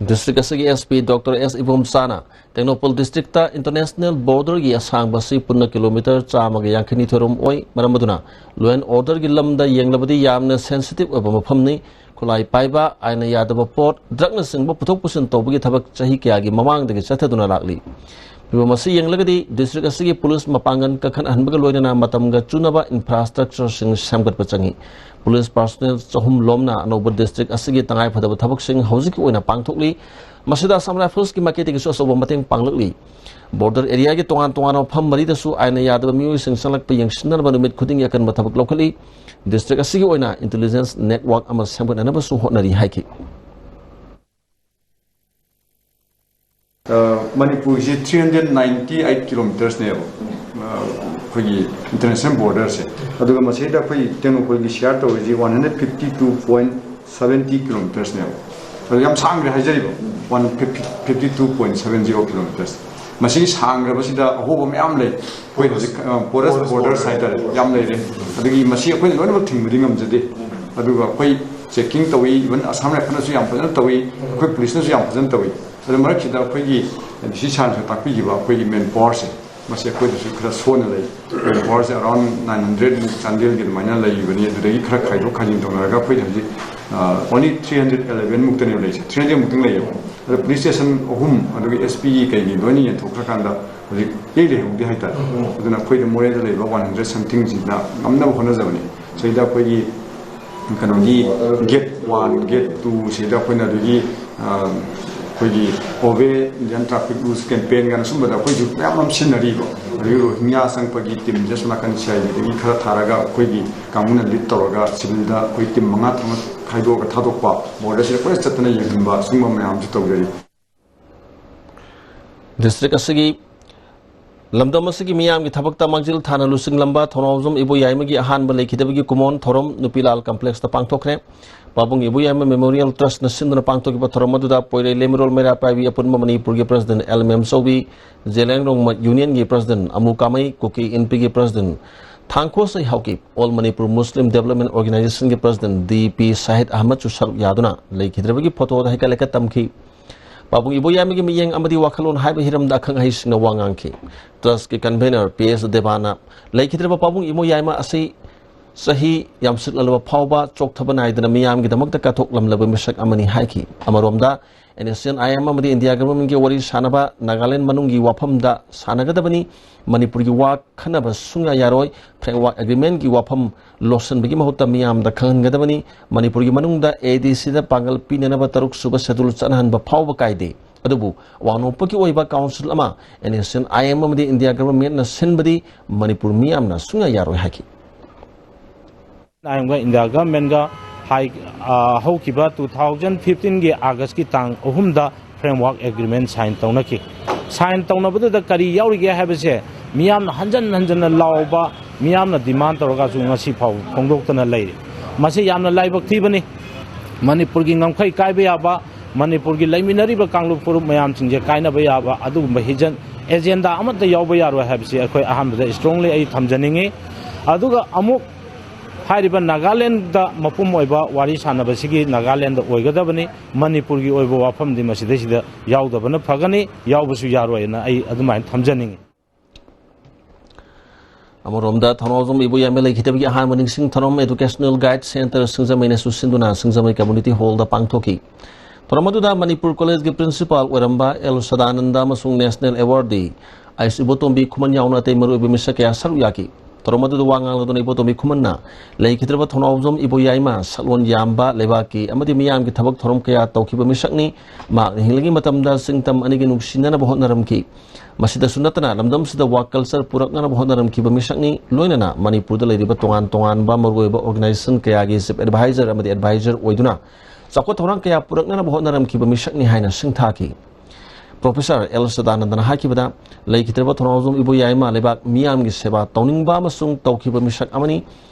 ꯗꯤꯁꯇ꯭ꯔꯤꯛ ꯑꯁꯤꯒꯤ ꯑꯦꯁ ꯄꯤ ꯗꯣꯛꯇꯔ ꯑꯦꯁ ꯏꯕꯣꯝꯆꯥꯅ ꯇꯦꯡꯅꯧꯄꯜ ꯗꯤꯁꯇ꯭ꯔꯤꯛꯇ ꯏꯟꯇꯔꯅꯦꯁꯅꯦꯜ ꯕꯣꯔꯗꯔꯒꯤ ꯑꯁꯥꯡꯕ ꯑꯁꯤ ꯄꯨꯟꯅ ꯀꯤꯂꯣꯃꯤꯇꯔ ꯆꯥꯝꯃꯒ ꯌꯥꯡꯈꯩꯅꯤꯊꯣꯏ ꯔꯣꯝ ꯑꯣꯏ꯫ ꯃꯔꯝ ꯑꯗꯨꯅ ꯂꯣ ꯑꯦꯟ ꯑꯣꯔꯗꯔꯒꯤ ꯂꯝꯗ ꯌꯦꯡꯂꯕꯗꯤ ꯌꯥꯝꯅ ꯁꯦꯟꯁꯤꯇꯤꯚ ꯑꯣꯏꯕ ꯃꯐꯝꯅꯤ꯫ ꯈꯨꯠꯂꯥꯏ ꯄꯥꯏꯕ, ꯑꯥꯏꯟꯅ ꯌꯥꯗꯕ ꯄꯣꯠ, ꯗ꯭ꯔꯒꯅꯆꯤꯡꯕ ꯄꯨꯊꯣꯛ ꯄꯨꯁꯤꯟ ꯇꯧꯕꯒꯤ ꯊꯕꯛ ꯆꯍꯤ ꯀꯌꯥꯒꯤ ꯃꯃꯥꯡꯗꯒꯤ ꯆꯠꯊꯗꯨꯅ ꯂꯥꯛꯂꯤ꯫ ꯐꯤꯕꯝ ꯑꯁꯤ ꯌꯦꯡꯂꯒꯗꯤ ꯗꯤꯁꯇ꯭ꯔꯤꯛ ꯑꯁꯤꯒꯤ ꯄꯨꯂꯤꯁ ꯃꯄꯥꯡꯒꯜ ꯀꯟꯈꯠꯍꯟꯕꯒ ꯂꯣꯏꯅꯅ ꯃꯇꯝꯒ ꯆꯨꯅꯕ ꯏꯟꯐ꯭ꯔꯥꯁ꯭ꯇ꯭ꯔꯛꯆꯔꯁꯤꯡ ꯁꯦꯝꯒꯠꯄ ꯆꯪꯏ꯫ ꯄꯨꯂꯤꯁ ꯄꯥꯔꯁꯣꯅꯦꯜ ꯆꯍꯨꯝ ꯂꯣꯝꯅ ꯑꯅꯧꯕ ꯗꯤꯁꯇ꯭ꯔꯤꯛ ꯑꯁꯤꯒꯤ ꯇꯉꯥꯏꯐꯗꯕ ꯊꯕꯛꯁꯤꯡ ꯍꯧꯖꯤꯛꯀꯤ ꯑꯣꯏꯅ ꯄꯥꯡꯊꯣꯛꯂꯤ꯫ ꯃꯁꯤꯗ ꯑꯁꯥꯝ ꯔꯥꯏꯐꯜꯁꯀꯤ ꯃꯥꯏꯀꯩꯗꯒꯤꯁꯨ ꯑꯆꯧꯕ ꯃꯇꯦꯡ ꯄꯥꯡꯂꯛꯂꯤ꯫ ꯕꯣꯔꯗꯔ ꯑꯦꯔꯤꯌꯥꯒꯤ ꯇꯣꯉꯥꯟ ꯇꯣꯉꯥꯟꯕ ꯃꯐꯝ ꯃꯔꯤꯗꯁꯨ ꯑꯥꯏꯟꯅ ꯌꯥꯗꯕ ꯃꯤꯑꯣꯏꯁꯤꯡ ꯆꯪꯂꯛꯄ ꯌꯦꯡꯁꯤꯟꯅꯅꯕ ꯅꯨꯃꯤꯠ ꯈꯨꯗꯤꯡꯒꯤ ꯑꯀꯟꯕ ꯊꯕꯛ ꯂꯧꯈꯠꯂꯤ꯫ ꯗꯤꯁꯇ꯭ꯔꯤꯛ ꯑꯁꯤꯒꯤ ꯑꯣꯏꯅ ꯏꯟꯇꯦꯂꯤꯖꯦꯟꯁ ꯅꯦꯠꯋꯥꯔꯛ ꯑꯃ ꯁꯦꯝꯒꯠꯅꯅꯕꯁꯨ ꯍꯣꯠꯅꯔꯤ ꯍꯥꯏꯈꯤ꯫ ꯑ, ꯃꯅꯤꯄꯨꯔꯒꯤꯁꯤ ꯊ꯭ꯔꯤ ꯍꯟꯗ꯭ꯔꯦꯠ ꯅꯥꯏꯟꯇꯤ ꯑꯩꯠ ꯀꯤꯂꯣꯃꯤꯇꯔꯁꯅꯦꯕ, ꯑ, ꯑꯩꯈꯣꯏꯒꯤ ꯏꯟꯇꯔꯅꯦꯁꯅꯦꯜ ꯕꯣꯔꯗꯔꯁꯦ꯫ ꯑꯗꯨꯒ ꯃꯁꯤꯗ ꯑꯩꯈꯣꯏ ꯇꯦꯡꯅꯧꯄꯜꯒꯤ ꯁꯤꯌꯥꯔ ꯇꯧꯔꯤꯁꯤ one hundred fifty two point seventy ꯀꯤꯂꯣꯃꯤꯇꯔꯁꯅꯦꯕ꯫ ꯑꯗꯨ ꯌꯥꯝ ꯁꯥꯡꯈ꯭ꯔꯦ ꯍꯥꯏꯖꯔꯤꯕ, one fifty two point seven zero kilometres. ꯃꯁꯤꯒꯤ ꯁꯥꯡꯈ꯭ꯔꯕꯁꯤꯗ ꯑꯍꯣꯕ ꯃꯌꯥꯝ ꯂꯩ꯫ ꯑꯩꯈꯣꯏ ꯍꯧꯖꯤꯛ, ꯑ, ꯄꯣꯔꯁ ꯕꯣꯔꯗꯔꯁ ꯍꯥꯏꯇꯥꯔꯦ, ꯌꯥꯝ ꯂꯩꯔꯦ꯫ ꯑꯗꯨꯒꯤ ꯃꯁꯤ ꯑꯩꯈꯣꯏꯅ ꯂꯣꯏꯅꯃꯛ ꯊꯤꯡꯕꯗꯤ ꯉꯝꯖꯗꯦ꯫ ꯑꯗꯨꯒ ꯑꯩꯈꯣꯏ ꯆꯦꯛꯀꯤꯡ ꯇꯧꯏ, ꯏꯚꯟ ꯑꯁꯥꯝ ꯔꯥꯏꯐꯜꯅꯁꯨ ꯌꯥꯝ ꯐꯖꯅ ꯇꯧꯏ, ꯑꯩꯈꯣꯏ ꯄꯨꯂꯤꯁꯅꯁꯨ ꯌꯥꯝ ꯐꯖꯅ ꯇꯧꯏ꯫ ꯑꯗꯨ ꯃꯔꯛꯁꯤꯗ ꯑꯩꯈꯣꯏꯒꯤ ꯗꯤ ꯁꯤ ꯁꯥꯔꯅꯁꯨ ꯇꯥꯛꯄꯤꯈꯤꯕ ꯑꯩꯈꯣꯏꯒꯤ ꯃꯦꯟ ꯄꯥꯋꯔꯁꯦ, ꯃꯁꯤ ꯑꯩꯈꯣꯏꯗꯁꯨ ꯈꯔ ꯁꯣꯟꯅ ꯂꯩ꯫ ꯃꯦꯟ ꯄꯥꯋꯔꯁꯦ ꯑꯔꯥꯎꯟ ꯅꯥꯏꯟ ꯍꯟꯗ꯭ꯔꯦꯠ ꯃꯨꯛ ꯆꯥꯟꯗꯦꯜꯒꯤ ꯑꯗꯨꯃꯥꯏꯅ ꯂꯩꯔꯤꯕꯅꯤ꯫ ꯑꯗꯨꯗꯒꯤ ꯈꯔ ꯈꯥꯏꯗꯣꯛ ꯈꯥꯏꯖꯤꯟ ꯇꯧꯅꯔꯒ ꯑꯩꯈꯣꯏꯗ ꯍꯧꯖꯤꯛ, ꯑ, ꯑꯣꯟꯂꯤ ꯊ꯭ꯔꯤ ꯍꯟꯗ꯭ꯔꯦꯠ ꯑꯦꯂꯦꯚꯦꯟ ꯃꯨꯛꯇꯅꯦꯕ ꯂꯩꯔꯤꯁꯦ, ꯊ꯭ꯔꯤ ꯍꯟꯗ꯭ꯔꯦꯠ ꯃꯨꯛꯇꯪ ꯂꯩꯌꯦꯕ꯫ ꯑꯗꯣ ꯄꯨꯂꯤꯁ ꯁ꯭ꯇꯦꯁꯟ ꯑꯍꯨꯝ, ꯑꯗꯨꯒ ꯑꯦꯁ ꯄꯤꯒꯤ ꯀꯩꯒꯤ ꯂꯣꯏꯅ ꯌꯦꯟꯊꯣꯛꯈ꯭ꯔꯀꯥꯟꯗ ꯍꯧꯖꯤꯛ ꯏꯔꯩ ꯂꯩꯍꯧꯗꯦ ꯍꯥꯏꯇꯥꯔꯦ꯫ ꯑꯗꯨꯅ ꯑꯩꯈꯣꯏꯗ ꯃꯣꯔꯦꯗ ꯂꯩꯕ ꯋꯥꯟ ꯍꯟꯗ꯭ꯔꯦꯠ ꯁꯝꯊꯤꯡꯁꯤꯗ ꯉꯝꯅꯕ ꯍꯣꯠꯅꯖꯕꯅꯤ꯫ ꯁꯤꯗ ꯑꯩꯈꯣꯏꯒꯤ ꯀꯩꯅꯣꯒꯤ ꯒꯦꯠ ꯋꯥꯟ, ꯒꯦꯠ ꯇꯨ ꯁꯤꯗ ꯑꯩꯈꯣꯏꯅ ꯑꯗꯨꯒꯤ, ꯑ, ꯑꯩꯈꯣꯏꯒꯤ ꯑꯣꯕꯦ ꯏꯟꯗꯤꯌꯥꯟ ꯇ꯭ꯔꯥꯐꯤꯛ ꯔꯨꯜꯁ ꯀꯦꯝꯄꯦꯟ ꯀꯥꯏꯅ ꯁꯨꯝꯕꯗ ꯑꯩꯈꯣꯏꯁꯨ ꯃꯌꯥꯝ ꯑꯃ ꯁꯤꯖꯤꯟꯅꯔꯤꯕ꯫ ꯑꯗꯒꯤ ꯔꯣꯍꯤꯡꯒ꯭ꯌꯥ ꯆꯪꯉꯛꯄꯒꯤ ꯇꯤꯝꯁꯦ ꯑꯁꯣꯝ ꯅꯥꯀꯟ ꯁꯤ ꯑꯥꯏ ꯗꯤꯗꯒꯤ ꯈꯔ ꯊꯥꯔꯒ ꯑꯩꯈꯣꯏꯒꯤ ꯀꯥꯡꯕꯨꯅ ꯂꯤꯗ ꯇꯧꯔꯒ ꯁꯤꯚꯤꯜꯗ ꯑꯩꯈꯣꯏ ꯇꯤꯝ ꯃꯉꯥ ꯇꯔꯨꯛ ꯈꯥꯏꯗꯣꯛꯑꯒ ꯊꯥꯗꯣꯛꯄ, ꯕꯣꯔꯗꯔꯁꯤꯗ ꯀꯣꯏꯆꯠ ꯆꯠꯇꯅ ꯌꯦꯡꯍꯟꯕ, ꯁꯤꯒꯨꯝꯕ ꯃꯌꯥꯝꯁꯨ ꯇꯧꯖꯔꯤ꯫ ꯗꯤꯁꯇ꯭ꯔꯤꯛ ꯑꯁꯤꯒꯤ ꯂꯝꯗꯝ ꯑꯁꯤꯒꯤ ꯃꯤꯌꯥꯝꯒꯤ ꯊꯕꯛꯇ ꯃꯥꯡꯖꯤꯜ ꯊꯥꯅ ꯂꯨꯆꯤꯡꯂꯝꯕ ꯊꯧꯅꯥꯎꯖꯝ ꯏꯕꯣꯌꯥꯏꯃꯒꯤ ꯑꯍꯥꯟꯕ ꯂꯩꯈꯤꯗꯕꯒꯤ ꯀꯨꯃꯣꯟ ꯊꯧꯔꯝ ꯅꯨꯄꯤꯂꯥꯜ ꯀꯝꯄ꯭ꯂꯦꯛꯁꯇ ꯄꯥꯡꯊꯣꯛꯈ꯭ꯔꯦ꯫ ꯄꯥꯕꯨꯡ ꯏꯕꯣꯌꯥꯏꯃ ꯃꯦꯃꯣꯔꯤꯌꯦꯜ ꯇ꯭ꯔꯁꯅ ꯁꯤꯟꯗꯨꯅ ꯄꯥꯡꯊꯣꯛꯈꯤꯕ ꯊꯧꯔꯝ ꯑꯗꯨꯗ ꯄꯣꯏꯔꯩ ꯂꯩꯃꯔꯣꯜ ꯃꯩꯔꯥ ꯄꯥꯏꯕꯤ ꯑꯄꯨꯟꯕ ꯃꯅꯤꯄꯨꯔꯒꯤ ꯄ꯭ꯔꯁꯤꯗꯦꯟ ꯑꯦꯜ ꯃꯦꯝꯆꯧꯕꯤ, ꯖꯦꯂꯦꯡꯔꯣꯡ ꯌꯨꯅꯤꯌꯟꯒꯤ ꯄ꯭ꯔꯁꯤꯗꯦꯟ ꯑꯃꯨ ꯀꯥꯃꯩ, ꯀꯨꯀꯤ ꯏꯟꯄꯤꯒꯤ ꯄ꯭ꯔꯁꯤꯗꯦꯟ ꯊꯥꯡꯈꯣꯁ ꯍꯧꯈꯤ꯫ All Manipur Muslim Development Organization ꯒꯤ President D P Syed Ahmad ꯁꯨ ꯁꯔꯨꯛ ꯌꯥꯗꯨꯅ ꯂꯩꯈꯤꯗ꯭ꯔꯕꯒꯤ ꯐꯣꯇꯣꯗ ꯍꯩꯀꯠ ꯂꯩꯀꯠ ꯇꯝꯈꯤ꯫ ꯄꯥꯕꯨꯡ ꯏꯕꯣꯌꯥꯏꯃꯒꯤ ꯃꯤꯠꯌꯦꯡ ꯑꯃꯗꯤ ꯋꯥꯈꯜꯂꯣꯟ ꯍꯥꯏꯕ ꯍꯤꯔꯝꯗ ꯑꯈꯪ ꯑꯍꯩꯁꯤꯡꯅ ꯋꯥ ꯉꯥꯡꯈꯤ꯫ Trust ꯀꯤ convenor P S ꯗꯦꯕꯥꯅ ꯂꯩꯈꯤꯗ꯭ꯔꯕ ꯄꯥꯕꯨꯡ ꯏꯕꯣꯌꯥꯏꯃ ꯑꯁꯤ ꯆꯍꯤ ꯌꯥꯝꯁꯤꯜꯂꯛꯂꯕ ꯐꯥꯎꯕ ꯆꯣꯛꯊꯕ ꯅꯥꯏꯗꯅ ꯃꯤꯌꯥꯝꯒꯤꯗꯃꯛꯇ ꯀꯠꯊꯣꯛꯂꯝꯂꯕ ꯃꯤꯁꯛ ꯑꯃꯅꯤ ꯍꯥꯏꯈꯤ꯫ ꯑꯃꯔꯣꯝꯗ, N S C N I M ꯑꯃꯗꯤ India Government ꯒꯤ ꯋꯥꯔꯤ ꯁꯥꯅꯕ ꯅꯥꯒꯥꯂꯦꯟ ꯃꯅꯨꯡꯒꯤ ꯋꯥꯐꯝꯗ ꯁꯥꯅꯒꯗꯕꯅꯤ꯫ ꯃꯅꯤꯄꯨꯔꯒꯤ ꯋꯥ ꯈꯟꯅꯕ ꯁꯨꯡꯌꯥ ꯌꯥꯔꯣꯏ꯫ Framework Agreement ꯀꯤ ꯋꯥꯐꯝ ꯂꯣꯠꯁꯤꯟꯕꯒꯤ ꯃꯍꯨꯠꯇ ꯃꯤꯌꯥꯝꯗ ꯈꯪꯍꯟꯒꯗꯕꯅꯤ꯫ ꯃꯅꯤꯄꯨꯔꯒꯤ ꯃꯅꯨꯡꯗ A D C ꯗ ꯄꯥꯡꯒꯜ ꯄꯤꯅꯅꯕ ꯇꯔꯨꯛ ꯁꯨꯕ schedule ꯆꯠꯅꯍꯟꯕ ꯐꯥꯎꯕ ꯀꯥꯏꯗꯦ꯫ ꯑꯗꯨꯕꯨ ꯑꯋꯥꯡ ꯅꯣꯡꯄꯣꯛꯀꯤ ꯑꯣꯏꯕ council ꯑꯃ N S C N I M ꯑꯃꯗꯤ India Government ꯅ ꯁꯤꯟꯕꯗꯤ ꯃꯅꯤꯄꯨꯔ ꯃꯤꯌꯥꯝꯅ ꯁꯨꯡꯌꯥ ꯌꯥꯔꯣꯏ ꯍꯥꯏꯈꯤ꯫ ꯑꯥꯏ ꯑꯦꯝꯒ ꯏꯟꯗꯤꯌꯥ ꯒꯚꯔꯟꯃꯦꯟꯠꯒ ꯍꯥꯏ-, ꯑ, ꯍꯧꯈꯤꯕ two thousand fifteen ꯒꯤ August ꯀꯤ ꯇꯥꯡ ꯑꯍꯨꯝꯗ framework agreement sign ꯇꯧꯅꯈꯤ꯫ Sign ꯇꯧꯅꯕꯗꯨꯗ ꯀꯔꯤ ꯌꯥꯎꯔꯤꯒꯦ ꯍꯥꯏꯕꯁꯦ ꯃꯤꯌꯥꯝꯅ ꯍꯟꯖꯟ ꯍꯟꯖꯟꯅ ꯂꯥꯎꯕ, ꯃꯤꯌꯥꯝꯅ demand ꯇꯧꯔꯒꯁꯨ ꯉꯁꯤ ꯐꯥꯎꯕ ꯐꯣꯡꯗꯣꯛꯇꯅ ꯂꯩꯔꯤ꯫ ꯃꯁꯤ ꯌꯥꯝꯅ ꯂꯥꯏꯕꯛ ꯊꯤꯕꯅꯤ꯫ ꯃꯅꯤꯄꯨꯔꯒꯤ ꯉꯝꯈꯩ ꯀꯥꯏꯕ ꯌꯥꯕ, ꯃꯅꯤꯄꯨꯔꯒꯤ ꯂꯩꯃꯤꯟꯅꯔꯤꯕ ꯀꯥꯡꯂꯨꯞ ꯐꯨꯔꯨꯞ ꯃꯌꯥꯝꯁꯤꯡꯁꯦ ꯀꯥꯏꯅꯕ ꯌꯥꯕ ꯑꯗꯨꯒꯨꯝꯕ hidden agenda ꯑꯃꯠꯇ ꯌꯥꯎꯕ ꯌꯥꯔꯣꯏ ꯍꯥꯏꯕꯁꯤ ꯑꯩꯈꯣꯏ ꯑꯍꯥꯟꯕꯗ strongly ꯑꯩ ꯊꯝꯖꯅꯤꯡꯉꯤ꯫ ꯑꯗꯨꯒ ꯑꯃꯨꯛ ꯍꯥꯏꯔꯤꯕ ꯅꯥꯒꯥꯂꯦꯟꯗ ꯃꯄꯨꯝ ꯑꯣꯏꯕ ꯋꯥꯔꯤ ꯁꯥꯟꯅꯕꯁꯤꯒꯤ ꯅꯥꯒꯥꯂꯦꯟꯗ ꯑꯣꯏꯒꯗꯕꯅꯤ꯫ ꯃꯅꯤꯄꯨꯔꯒꯤ ꯑꯣꯏꯕ ꯋꯥꯐꯝꯗꯤ ꯃꯁꯤꯗꯩꯁꯤꯗ ꯌꯥꯎꯗꯕꯅ ꯐꯒꯅꯤ, ꯌꯥꯎꯕꯁꯨ ꯌꯥꯔꯣꯏꯅ ꯑꯩ ꯑꯗꯨꯃꯥꯏꯅ ꯊꯝꯖꯅꯤꯡꯉꯤ꯫ ꯑꯃꯔꯣꯝꯗ, ꯊꯧꯅꯥꯎꯖꯝ ꯏꯕꯣꯌꯥꯏꯃ ꯂꯩꯈꯤꯗꯕꯒꯤ ꯑꯍꯥꯟꯕ ꯅꯤꯡꯁꯤꯡ ꯊꯧꯔꯝ Educational Guide Centre ꯁꯤꯡꯖꯃꯩꯅꯁꯨ ꯁꯤꯟꯗꯨꯅ ꯁꯤꯡꯖꯃꯩ Community Hall ꯗ ꯄꯥꯡꯊꯣꯛꯈꯤ꯫ ꯊꯧꯔꯝ ꯑꯗꯨꯗ ꯃꯅꯤꯄꯨꯔ ꯀꯣꯂꯦꯖꯀꯤ principal ꯑꯣꯏꯔꯝꯕ ꯑꯦꯜ ꯁꯗꯥꯅꯟꯗ ꯑꯃꯁꯨꯡ National Awardee ꯑꯥꯏꯁ ꯏꯕꯣꯇꯣꯝꯕꯤ ꯈꯨꯃꯟ ꯌꯥꯎꯅ ꯑꯇꯩ ꯃꯔꯨꯑꯣꯏꯕ ꯃꯤꯁꯛ ꯀꯌꯥ ꯁꯔꯨꯛ ꯌꯥꯈꯤ꯫ ꯊꯧꯔꯝ ꯑꯗꯨꯗ ꯋꯥ ꯉꯥꯡꯂꯗꯨꯅ ꯏꯕꯣꯇꯣꯝꯕꯤ ꯈꯨꯃꯟꯅ ꯂꯩꯈꯤꯗ꯭ꯔꯕ ꯊꯧꯅꯥꯎꯖꯝ ꯏꯕꯣꯌꯥꯏꯃ ꯁꯛꯂꯣꯟ ꯌꯥꯝꯕ ꯂꯩꯕꯥꯛꯀꯤ ꯑꯃꯗꯤ ꯃꯤꯌꯥꯝꯒꯤ ꯊꯕꯛ ꯊꯧꯔꯝ ꯀꯌꯥ ꯇꯧꯈꯤꯕ ꯃꯤꯁꯛꯅꯤ꯫ ꯃꯍꯥꯛꯅ ꯍꯤꯡꯂꯤꯉꯩ ꯃꯇꯝꯗ ꯆꯤꯡꯇꯝ ꯑꯅꯤꯒꯤ ꯅꯨꯡꯁꯤꯅꯅꯕ ꯍꯣꯠꯅꯔꯝꯈꯤ꯫ ꯃꯁꯤꯗꯁꯨ ꯅꯠꯇꯅ ꯂꯝꯗꯝꯁꯤꯗ ꯋꯥ culture ꯄꯨꯔꯛꯅꯅꯕ ꯍꯣꯠꯅꯔꯝꯈꯤꯕ ꯃꯤꯁꯛꯅꯤ꯫ ꯂꯣꯏꯅꯅ ꯃꯅꯤꯄꯨꯔꯗ ꯂꯩꯔꯤꯕ ꯇꯣꯉꯥꯟ ꯇꯣꯉꯥꯟꯕ ꯃꯔꯨꯑꯣꯏꯕ organization ꯀꯌꯥꯒꯤ chief advisor ꯑꯃꯗꯤ advisor ꯑꯣꯏꯗꯨꯅ ꯆꯥꯎꯈꯠ ꯊꯧꯔꯥꯡ ꯀꯌꯥ ꯄꯨꯔꯛꯅꯅꯕ ꯍꯣꯠꯅꯔꯝꯈꯤꯕ ꯃꯤꯁꯛꯅꯤ ꯍꯥꯏꯅ ꯁꯤꯡꯊꯥꯈꯤ꯫ Professor ꯑꯦꯜ ꯁꯗꯥꯅꯟꯗꯅ ꯍꯥꯏꯈꯤꯕꯗ, ꯂꯩꯈꯤꯗ꯭ꯔꯕ ꯊꯧꯅꯥꯎꯖꯝ ꯏꯕꯣꯌꯥꯏꯃ ꯂꯩꯕꯥꯛ ꯃꯤꯌꯥꯝꯒꯤ ꯁꯦꯕꯥ ꯇꯧꯅꯤꯡꯕ ꯑꯃꯁꯨꯡ ꯇꯧꯈꯤꯕ ꯃꯤꯁꯛ ꯑꯃꯅꯤ꯫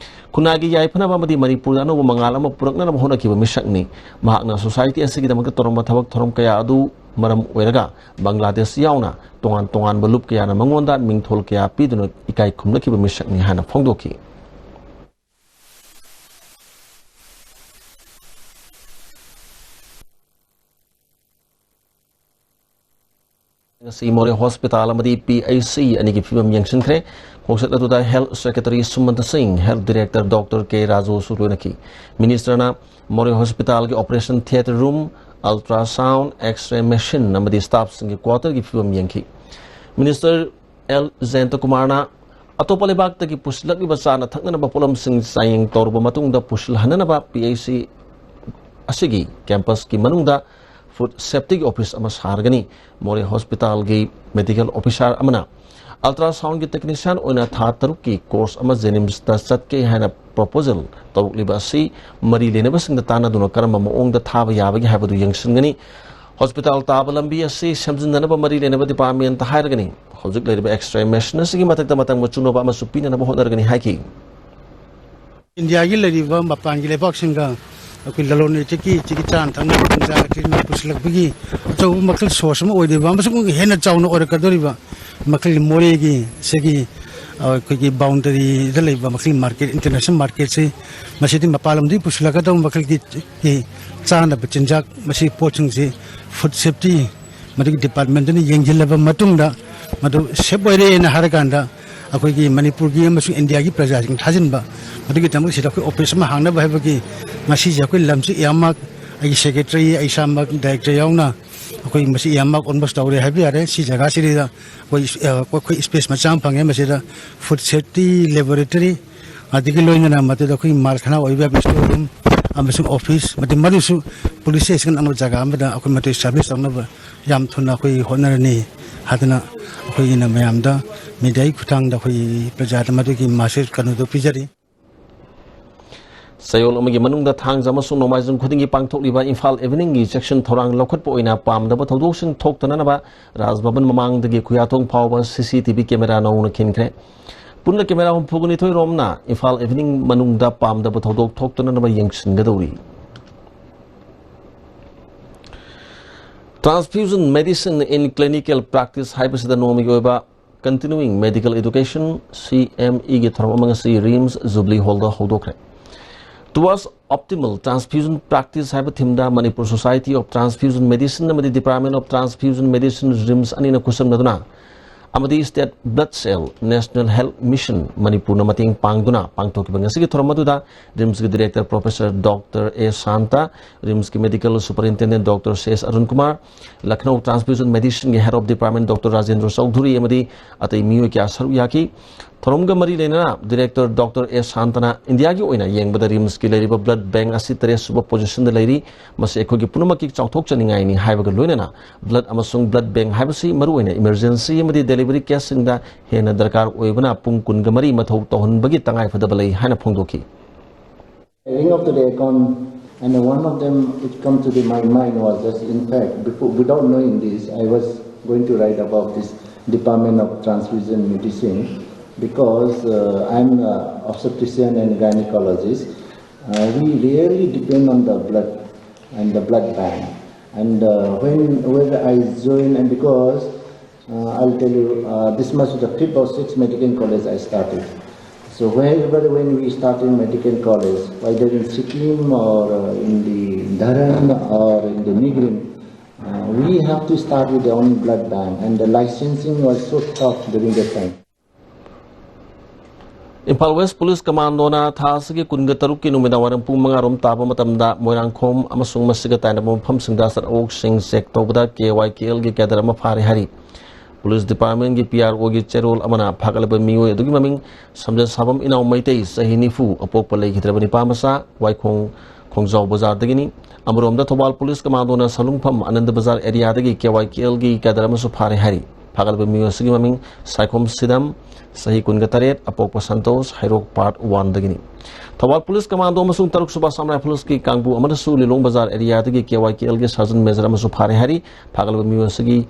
ꯈꯨꯟꯅꯥꯏꯒꯤ ꯌꯥꯏꯐꯅꯕ ꯑꯃꯗꯤ ꯃꯅꯤꯄꯨꯔꯗ ꯑꯅꯧꯕ ꯃꯉꯥꯜ ꯑꯃ ꯄꯨꯔꯛꯅꯅꯕ ꯍꯣꯠꯅꯈꯤꯕ ꯃꯤꯁꯛꯅꯤ꯫ ꯃꯍꯥꯛꯅ society ꯑꯁꯤꯒꯤꯗꯃꯛꯇ ꯇꯧꯔꯝꯕ ꯊꯕꯛ ꯊꯧꯔꯝ ꯀꯌꯥ ꯑꯗꯨ ꯃꯔꯝ ꯑꯣꯏꯔꯒ ꯕꯪꯒ꯭ꯂꯥꯗꯦꯁ ꯌꯥꯎꯅ ꯇꯣꯉꯥꯟ ꯇꯣꯉꯥꯟꯕ ꯂꯨꯞ ꯀꯌꯥꯅ ꯃꯉꯣꯟꯗ ꯃꯤꯡꯊꯣꯜ ꯀꯌꯥ ꯄꯤꯗꯨꯅ ꯏꯀꯥꯏ ꯈꯨꯝꯅꯈꯤꯕ ꯃꯤꯁꯛꯅꯤ ꯍꯥꯏꯅ ꯐꯣꯡꯗꯣꯛꯈꯤ꯫ ꯉꯁꯤ ꯃꯣꯔꯦ ꯍꯣꯁꯄꯤꯇꯥꯜ ꯑꯃꯗꯤ ꯄꯤ ꯑꯩꯆ ꯁꯤ ꯑꯅꯤꯒꯤ ꯐꯤꯕꯝ ꯌꯦꯡꯁꯤꯟꯈ꯭ꯔꯦ꯫ ꯈꯣꯡꯆꯠ ꯑꯗꯨꯗ ꯍꯦꯜꯊ ꯁꯦꯀ꯭ꯔꯦꯇꯔꯤ ꯁꯨꯃꯟꯇ ꯁꯤꯡ, ꯍꯦꯜꯊ ꯗꯤꯔꯦꯛꯇꯔ ꯗꯣꯛꯇꯔ ꯀꯦ ꯔꯥꯖꯨꯁꯨ ꯂꯣꯏꯅꯈꯤ꯫ ꯃꯤꯅꯤꯁꯇꯔꯅ ꯃꯣꯔꯦ ꯍꯣꯁꯄꯤꯇꯥꯜꯒꯤ operation theatre room, ultrasound, X-ray machine ꯑꯃꯗꯤ ꯁ꯭ꯇꯥꯐꯁꯤꯡꯒꯤ ꯀ꯭ꯋꯥꯇꯔꯒꯤ ꯐꯤꯕꯝ ꯌꯦꯡꯈꯤ꯫ ꯃꯤꯅꯤꯁꯇꯔ ꯑꯦꯜ ꯖꯌꯟꯇꯀꯨꯃꯥꯔꯅ ꯑꯇꯣꯞꯄ ꯂꯩꯕꯥꯛꯇꯒꯤ ꯄꯨꯁꯤꯜꯂꯛꯂꯤꯕ ꯆꯥꯅ ꯊꯛꯅꯅꯕ ꯄꯣꯠꯂꯝꯁꯤꯡ ꯆꯥꯡꯌꯦꯡ ꯇꯧꯔꯕ ꯃꯇꯨꯡꯗ ꯄꯨꯁꯤꯜꯍꯟꯅꯅꯕ ꯄꯤ ꯑꯩꯆ ꯁꯤ ꯑꯁꯤꯒꯤ ꯀꯦꯝꯄꯁꯀꯤ ꯃꯅꯨꯡꯗ ꯐꯨꯗ ꯁꯦꯐꯇꯤꯒꯤ ꯑꯣꯐꯤꯁ ꯑꯃ ꯁꯥꯔꯒꯅꯤ꯫ ꯃꯣꯔꯦ ꯍꯣꯁꯄꯤꯇꯥꯜꯒꯤ ꯃꯦꯗꯤꯀꯦꯜ ꯑꯣꯐꯤꯁꯥꯔ ꯑꯃꯅ ꯑꯜꯇ꯭ꯔꯥꯁꯥꯎꯟꯒꯤ ꯇꯦꯛꯅꯤꯁꯤꯌꯥꯟ ꯑꯣꯏꯅ ꯊꯥ ꯇꯔꯨꯛꯀꯤ ꯀꯣꯔꯁ ꯑꯃ ꯖꯦꯅꯤꯝꯁꯇ ꯆꯠꯀꯦ ꯍꯥꯏꯅ ꯄ꯭ꯔꯣꯄꯣꯖꯦꯜ ꯇꯧꯔꯛꯂꯤꯕ ꯑꯁꯤ ꯃꯔꯤ ꯂꯩꯅꯕꯁꯤꯡꯗ ꯇꯥꯟꯅꯗꯨꯅ ꯀꯔꯝꯕ ꯃꯑꯣꯡꯗ ꯊꯥꯕ ꯌꯥꯕꯒꯦ ꯍꯥꯏꯕꯗꯨ ꯌꯦꯡꯁꯤꯟꯒꯅꯤ꯫ ꯍꯣꯁꯄꯤꯇꯥꯜ ꯇꯥꯕ ꯂꯝꯕꯤ ꯑꯁꯤ ꯁꯦꯝꯖꯤꯟꯅꯅꯕ ꯃꯔꯤ ꯂꯩꯅꯕ ꯗꯤꯄꯥꯔꯠꯃꯦꯟꯇ ꯍꯥꯏꯔꯒꯅꯤ꯫ ꯍꯧꯖꯤꯛ ꯂꯩꯔꯤꯕ ꯑꯦꯛꯁ-ꯔꯦ ꯃꯦꯁꯤꯟ ꯑꯁꯤꯒꯤ ꯃꯊꯛꯇ ꯃꯇꯝꯒ ꯆꯨꯅꯕ ꯑꯃꯁꯨ ꯄꯤꯅꯅꯕ ꯍꯣꯠꯅꯔꯒꯅꯤ ꯍꯥꯏꯈꯤ꯫ ꯏꯟꯗꯤꯌꯥꯒꯤ ꯂꯩꯔꯤꯕ ꯃꯄꯥꯟꯒꯤ ꯂꯩꯕꯥꯛꯁꯤꯡꯒ ꯑꯩꯈꯣꯏ ꯂꯂꯣꯟ ꯏꯇꯤꯛꯀꯤ ꯁꯤꯒꯤ ꯆꯥꯅ ꯊꯛꯅꯕ ꯆꯤꯟꯖꯥꯛ ꯑꯁꯤ ꯄꯨꯁꯤꯜꯂꯛꯄꯒꯤ ꯑꯆꯧꯕ ꯃꯈꯜ ꯁꯣꯔꯁ ꯑꯃ ꯑꯣꯏꯔꯤꯕ ꯑꯃꯁꯨꯡ ꯍꯦꯟꯅ ꯆꯥꯎꯅ ꯑꯣꯏꯔꯛꯀꯗꯧꯔꯤꯕ ꯃꯈꯜꯒꯤ ꯃꯣꯔꯦꯒꯤ ꯁꯤꯒꯤ, ꯑ, ꯑꯩꯈꯣꯏꯒꯤ ꯕꯥꯎꯟꯗꯔꯤꯗ ꯂꯩꯕ ꯃꯈꯜꯒꯤ ꯃꯥꯔꯀꯦꯠ, ꯏꯟꯇꯔꯅꯦꯁꯅꯦꯜ ꯃꯥꯔꯀꯦꯠꯁꯤ ꯃꯁꯤꯗꯤ ꯃꯄꯥꯟ ꯂꯝꯗꯒꯤ ꯄꯨꯁꯤꯜꯂꯛꯀꯗꯧꯕ ꯃꯈꯜꯒꯤ ꯆꯥꯅꯕ ꯆꯤꯟꯖꯥꯛ, ꯃꯁꯤ ꯄꯣꯠꯁꯤꯡꯁꯤ ꯐꯨꯗ ꯁꯦꯐꯇꯤ ꯃꯗꯨꯒꯤ ꯗꯤꯄꯥꯔꯠꯃꯦꯟꯇꯅ ꯌꯦꯡꯁꯤꯜꯂꯕ ꯃꯇꯨꯡꯗ ꯃꯗꯨ ꯁꯦꯐ ꯑꯣꯏꯔꯦꯅ ꯍꯥꯏꯔꯀꯥꯟꯗ ꯑꯩꯈꯣꯏꯒꯤ ꯃꯅꯤꯄꯨꯔꯒꯤ ꯑꯃꯁꯨꯡ ꯏꯟꯗꯤꯌꯥꯒꯤ ꯄ꯭ꯔꯖꯥꯁꯤꯡ ꯊꯥꯖꯤꯟꯕ, ꯃꯗꯨꯒꯤꯗꯃꯛ ꯁꯤꯗ ꯑꯩꯈꯣꯏ ꯑꯣꯐꯤꯁ ꯑꯃ ꯍꯥꯡꯅꯕ ꯍꯥꯏꯕꯒꯤ ꯉꯁꯤꯁꯦ ꯑꯩꯈꯣꯏ ꯂꯝꯁꯤ ꯏꯌꯥꯃꯛ ꯑꯩꯒꯤ ꯁꯦꯀ꯭ꯔꯦꯇꯔꯤ, ꯑꯩ ꯏꯁꯥꯃꯛ ꯗꯥꯏꯔꯦꯛꯇꯔ ꯌꯥꯎꯅ ꯑꯩꯈꯣꯏ ꯃꯁꯤ ꯏꯌꯥꯃꯛ ꯑꯣꯜꯃꯣꯁ ꯇꯧꯔꯦ ꯍꯥꯏꯕ ꯌꯥꯔꯦ꯫ ꯁꯤ ꯖꯒꯥꯁꯤꯗ ꯑꯩꯈꯣꯏ, ꯑ, ꯑꯩꯈꯣꯏ ꯁ꯭ꯄꯦꯁ ꯃꯆꯥ ꯑꯃ ꯐꯪꯉꯦ꯫ ꯃꯁꯤꯗ ꯐꯨꯗ ꯁꯦꯐꯇꯤ ꯂꯦꯕꯣꯔꯦꯇꯔꯤ, ꯑꯗꯒꯤ ꯂꯣꯏꯅꯅ ꯃꯗꯨꯗ ꯑꯩꯈꯣꯏꯒꯤ ꯃꯥꯜ ꯈꯅꯥ ꯑꯣꯏꯕ ꯌꯥꯕ ꯁ꯭ꯇꯣꯔ ꯔꯨꯝ ꯑꯃꯁꯨꯡ ꯑꯣꯐꯤꯁ, ꯃꯗꯨ ꯃꯗꯨꯁꯨ ꯄꯨꯂꯤꯁ ꯁ꯭ꯇꯦꯁꯟ ꯑꯅꯧꯕ ꯖꯒꯥ ꯑꯃꯗ ꯑꯩꯈꯣꯏ ꯃꯗꯨ ꯁꯔꯚꯤꯁ ꯇꯧꯅꯕ ꯌꯥꯝ ꯊꯨꯅ ꯑꯩꯈꯣꯏ ꯍꯣꯠꯅꯔꯅꯤ ꯍꯥꯏꯗꯅ ꯑꯩꯈꯣꯏꯒꯤꯅ ꯃꯌꯥꯝꯗ ꯃꯤꯗꯤꯌꯥꯒꯤ ꯈꯨꯠꯊꯥꯡꯗ ꯑꯩꯈꯣꯏ ꯄ꯭ꯔꯖꯥꯗ ꯃꯗꯨꯒꯤ ꯃꯥꯁꯦ ꯀꯩꯅꯣꯗꯣ ꯄꯤꯖꯔꯤ꯫ ꯆꯌꯣꯜ ꯑꯃꯒꯤ ꯃꯅꯨꯡꯗ ꯊꯥꯡꯖ ꯑꯃꯁꯨꯡ ꯅꯣꯡꯃꯥꯏꯖꯤꯡ ꯈꯨꯗꯤꯡꯒꯤ ꯄꯥꯡꯊꯣꯛꯂꯤꯕ ꯏꯝꯐꯥꯜ ꯏꯚꯤꯅꯤꯡꯒꯤ ꯆꯦꯛꯁꯤꯟ ꯊꯧꯔꯥꯡ ꯂꯧꯈꯠꯄ ꯑꯣꯏꯅ ꯄꯥꯝꯗꯕ ꯊꯧꯗꯣꯛꯁꯤꯡ ꯊꯣꯛꯇꯅꯅꯕ ꯔꯥꯖ ꯚꯕꯟ ꯃꯃꯥꯡꯗꯒꯤ ꯈꯨꯌꯥꯊꯣꯡ ꯐꯥꯎꯕ ꯁꯤ ꯁꯤ ꯇꯤ ꯚꯤ ꯀꯦꯃꯦꯔꯥ ꯅꯧꯅ ꯈꯤꯟꯈ꯭ꯔꯦ꯫ ꯄꯨꯟꯅ ꯀꯦꯃꯦꯔꯥ ꯍꯨꯝꯐꯨꯒ ꯅꯤꯊꯣꯏ ꯔꯣꯝꯅ ꯏꯝꯐꯥꯜ ꯏꯚꯤꯅꯤꯡ ꯃꯅꯨꯡꯗ ꯄꯥꯝꯗꯕ ꯊꯧꯗꯣꯛ ꯊꯣꯛꯇꯅꯅꯕ ꯌꯦꯡꯁꯤꯟꯒꯗꯧꯔꯤ꯫ Transfusion Medicine in Clinical Practice ꯍꯥꯏꯕꯁꯤꯗ ꯅꯣꯡꯃꯒꯤ ꯑꯣꯏꯕ Continuing Medical Education, C M E ꯒꯤ ꯊꯧꯔꯝ ꯑꯃ ꯉꯁꯤ RIMS Jubilee Hall ꯗ ꯍꯧꯗꯣꯛꯈ꯭ꯔꯦ꯫ Towards Optimal Transfusion Practice ꯍꯥꯏꯕ theme the Manipur Society of Transfusion Medicine ꯑꯃꯗꯤ Department of Transfusion Medicine, RIMS ꯑꯅꯤꯅ ꯈꯨꯠꯁꯝꯅꯗꯨꯅ ꯑꯃꯗꯤ State Blood Cell National Health Mission ꯃꯅꯤꯄꯨꯔꯅ ꯃꯇꯦꯡ ꯄꯥꯡꯗꯨꯅ ꯄꯥꯡꯊꯣꯛꯈꯤꯕ ꯉꯁꯤꯒꯤ ꯊꯧꯔꯝ ꯑꯗꯨꯗ RIMS ꯀꯤ Director Professor Doctor A Santa, RIMS ꯀꯤ Medical Superintendent Doctor ꯁꯦꯁ Arun Kumar, Lucknow Transfusion Medicine ꯒꯤ Head of Department Doctor Rajendra Chaudhuri ꯑꯃꯗꯤ ꯑꯇꯩ ꯃꯤꯑꯣꯏ ꯀꯌꯥ ꯁꯔꯨꯛ ꯌꯥꯈꯤ꯫ ꯊꯧꯔꯝꯒ ꯃꯔꯤ ꯂꯩꯅꯅ Director Doctor A ꯁꯥꯟꯇꯅ ꯏꯟꯗꯤꯌꯥꯒꯤ ꯑꯣꯏꯅ ꯌꯦꯡꯕꯗ RIMS ꯀꯤ ꯂꯩꯔꯤꯕ blood bank ꯑꯁꯤ ꯇꯔꯦꯠ ꯁꯨꯕ position ꯗ ꯂꯩꯔꯤ꯫ ꯃꯁꯤ ꯑꯩꯈꯣꯏꯒꯤ ꯄꯨꯝꯅꯃꯛꯀꯤ ꯆꯥꯎꯊꯣꯛꯆꯅꯤꯡꯉꯥꯏꯅꯤ ꯍꯥꯏꯕꯒ ꯂꯣꯏꯅꯅ blood ꯑꯃꯁꯨꯡ blood bank ꯍꯥꯏꯕꯁꯤ ꯃꯔꯨꯑꯣꯏꯅ emergency ꯑꯃꯗꯤ delivery case ꯁꯤꯡꯗ ꯍꯦꯟꯅ ꯗꯔꯀꯥꯔ ꯑꯣꯏꯕꯅ ꯄꯨꯡ ꯀꯨꯟꯒ ꯃꯔꯤ ꯃꯊꯧ ꯇꯧꯍꯟꯕꯒꯤ ꯇꯉꯥꯏꯐꯗꯕ ꯂꯩ ꯍꯥꯏꯅ ꯐꯣꯡꯗꯣꯛꯈꯤ꯫ I ring up to the account, and one of them, it come to the, my mind was just, in fact, before, without knowing this, I was going to write about this Department of Transfusion Medicine because uh, I'm an obstetrician and gynecologist. Uh, we really depend on the blood and the blood bank. And uh, when, when I joined, and because uh, I'll tell you, uh, this must be the fifth or sixth medical college I started. So wherever, when we started medical college, whether in Sikkim or uh, in the Dharan or in the Nigrin, uh, we have to start with the own blood bank, and the licensing was so tough during that time. Imphal West Police Commando ꯅ ꯊꯥ ꯑꯁꯤꯒꯤ ꯀꯨꯟꯒ ꯇꯔꯨꯛꯀꯤ ꯅꯨꯃꯤꯗꯥꯡ ꯋꯥꯏꯔꯝ ꯄꯨꯡ ꯃꯉꯥ ꯔꯣꯝ ꯇꯥꯕ ꯃꯇꯝꯗ ꯃꯣꯏꯔꯥꯡꯈꯣꯝ ꯑꯃꯁꯨꯡ ꯃꯁꯤꯒ ꯇꯥꯏꯅꯕ ꯃꯐꯝꯁꯤꯡꯗ ꯑꯆꯠ ꯑꯋꯣꯛꯁꯤꯡ check ꯇꯧꯕꯗ K Y K L ꯒꯤ cadre ꯑꯃ ꯐꯥꯔꯦ ꯍꯥꯏꯔꯤ꯫ Police Department ꯀꯤ P R O ꯒꯤ ꯆꯦꯔꯣꯜ ꯑꯃꯅ ꯐꯥꯒꯠꯂꯕ ꯃꯤꯑꯣꯏ ꯑꯗꯨꯒꯤ ꯃꯃꯤꯡ ꯁꯝꯖꯦꯟ ꯁꯥꯕꯝ ꯏꯅꯥꯎ ꯃꯩꯇꯩ, ꯆꯍꯤ ꯅꯤꯐꯨ, ꯑꯄꯣꯛꯄ ꯂꯩꯈꯤꯗ꯭ꯔꯕ ꯅꯤꯄꯥ ꯃꯆꯥ, ꯋꯥꯏꯈꯣꯡ ꯈꯣꯡꯖꯥꯎ ꯕꯖꯥꯔꯗꯒꯤꯅꯤ꯫ ꯑꯃꯔꯣꯝꯗ ꯊꯧꯕꯥꯜ Police Commando ꯅ ꯁꯂꯨꯡꯐꯝ ꯑꯅꯟꯗ ꯕꯖꯥꯔ area ꯗꯒꯤ K Y K L ꯒꯤ cadre ꯑꯃꯁꯨ ꯐꯥꯔꯦ ꯍꯥꯏꯔꯤ꯫ ꯐꯥꯒꯠꯂꯕ ꯃꯤꯑꯣꯏ ꯑꯁꯤꯒꯤ ꯃꯃꯤꯡ ꯁꯥꯏꯈꯣꯝ ꯁꯤꯗꯝ, ꯆꯍꯤ ꯀꯨꯟꯒ ꯇꯔꯦꯠ, ꯑꯄꯣꯛꯄ ꯁꯟꯇꯣꯁ, ꯍꯩꯔꯣꯛ Part One ꯗꯒꯤꯅꯤ꯫ Thoubal Police Commando ꯑꯃꯁꯨꯡ ꯇꯔꯨꯛ ꯁꯨꯕ Assam Rifles ꯀꯤ ꯀꯥꯡꯕꯨ ꯑꯃꯅꯁꯨ ꯂꯤꯂꯣꯡ ꯕꯖꯥꯔ area ꯗꯒꯤ K Y K L ꯒꯤ Sergeant Major ꯑꯃꯁꯨ ꯐꯥꯔꯦ ꯍꯥꯏꯔꯤ꯫ ꯐꯥꯒꯠꯂꯕ ꯃꯤꯑꯣꯏ ꯑꯁꯤꯒꯤ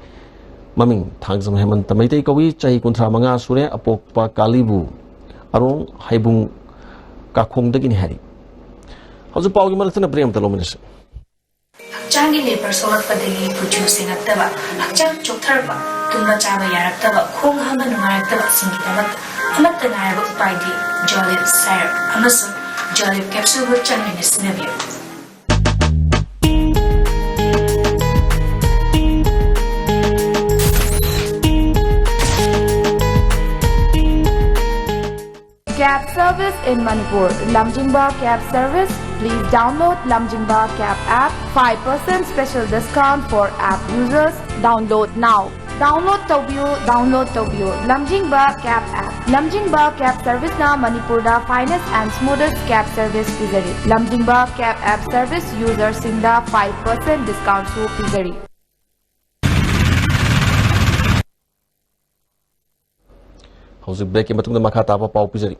ꯃꯃꯤꯡ ꯊꯥꯡꯖꯝ ꯍꯦꯃꯟꯇ ꯃꯩꯇꯩ ꯀꯧꯏ, ꯆꯍꯤ ꯀꯨꯟꯊ꯭ꯔꯥ ꯃꯉꯥ ꯁꯨꯔꯦ, ꯑꯄꯣꯛꯄ ꯀꯥꯂꯤꯕꯨ, ꯑꯔꯣꯡ ꯍꯩꯕꯨꯡ ꯀꯥꯈꯣꯡꯗꯒꯤꯅꯤ ꯍꯥꯏꯔꯤ꯫ ꯍꯧꯖꯤꯛ ꯄꯥꯎꯒꯤ ꯃꯔꯛꯇꯅ break ꯑꯃꯇ ꯂꯧꯃꯤꯟꯅꯁꯤ꯫ ꯍꯛꯆꯥꯡꯒꯤ ꯂꯦꯕꯔ ꯁꯣꯛꯂꯛꯄꯗꯒꯤ ꯀꯨꯆꯨ ꯁꯦꯡꯉꯛꯇꯕ, ꯍꯛꯆꯥꯡ ꯆꯣꯛꯊꯔꯛꯄ, ꯇꯨꯝꯕ ꯆꯥꯕ ꯌꯥꯔꯛꯇꯕ, ꯈꯣꯡ ꯍꯥꯝꯕ ꯅꯨꯡꯉꯥꯏꯔꯛꯇꯕꯁꯤꯡꯒꯤꯗꯃꯛꯇ ꯑꯃꯠꯇ ꯉꯥꯏꯔꯕ ꯎꯄꯥꯏꯗꯤ ꯖꯣꯂꯤꯞ ꯁꯥꯏꯔꯞ ꯑꯃꯁꯨꯡ ꯖꯣꯂꯤꯞ ꯀꯦꯞꯁꯨꯜꯕꯨ ꯆꯥꯡ ꯅꯥꯏꯅ ꯁꯤꯖꯤꯟꯅꯕꯤꯌꯨ꯫ Cab service in Manipur. Lamjingba Cab Service. Please download Lamjingba Cab app. Five percent special discount for app users. Download now. Download ꯇꯧꯕꯤꯌꯨ, download ꯇꯧꯕꯤꯌꯨ Lamjingba Cab app. Lamjingba Cab Service ꯅ ꯃꯅꯤꯄꯨꯔꯗ finest and smoothest cab service ꯄꯤꯖꯔꯤ꯫ Lamjingba Cab app service userꯁꯤꯡꯗ five percent discountꯁꯨ ꯄꯤꯖꯔꯤ꯫ ꯍꯧꯖꯤꯛ breakꯀꯤ ꯃꯇꯨꯡꯗ ꯃꯈꯥ ꯇꯥꯕ ꯄꯥꯎ ꯄꯤꯖꯔꯤ꯫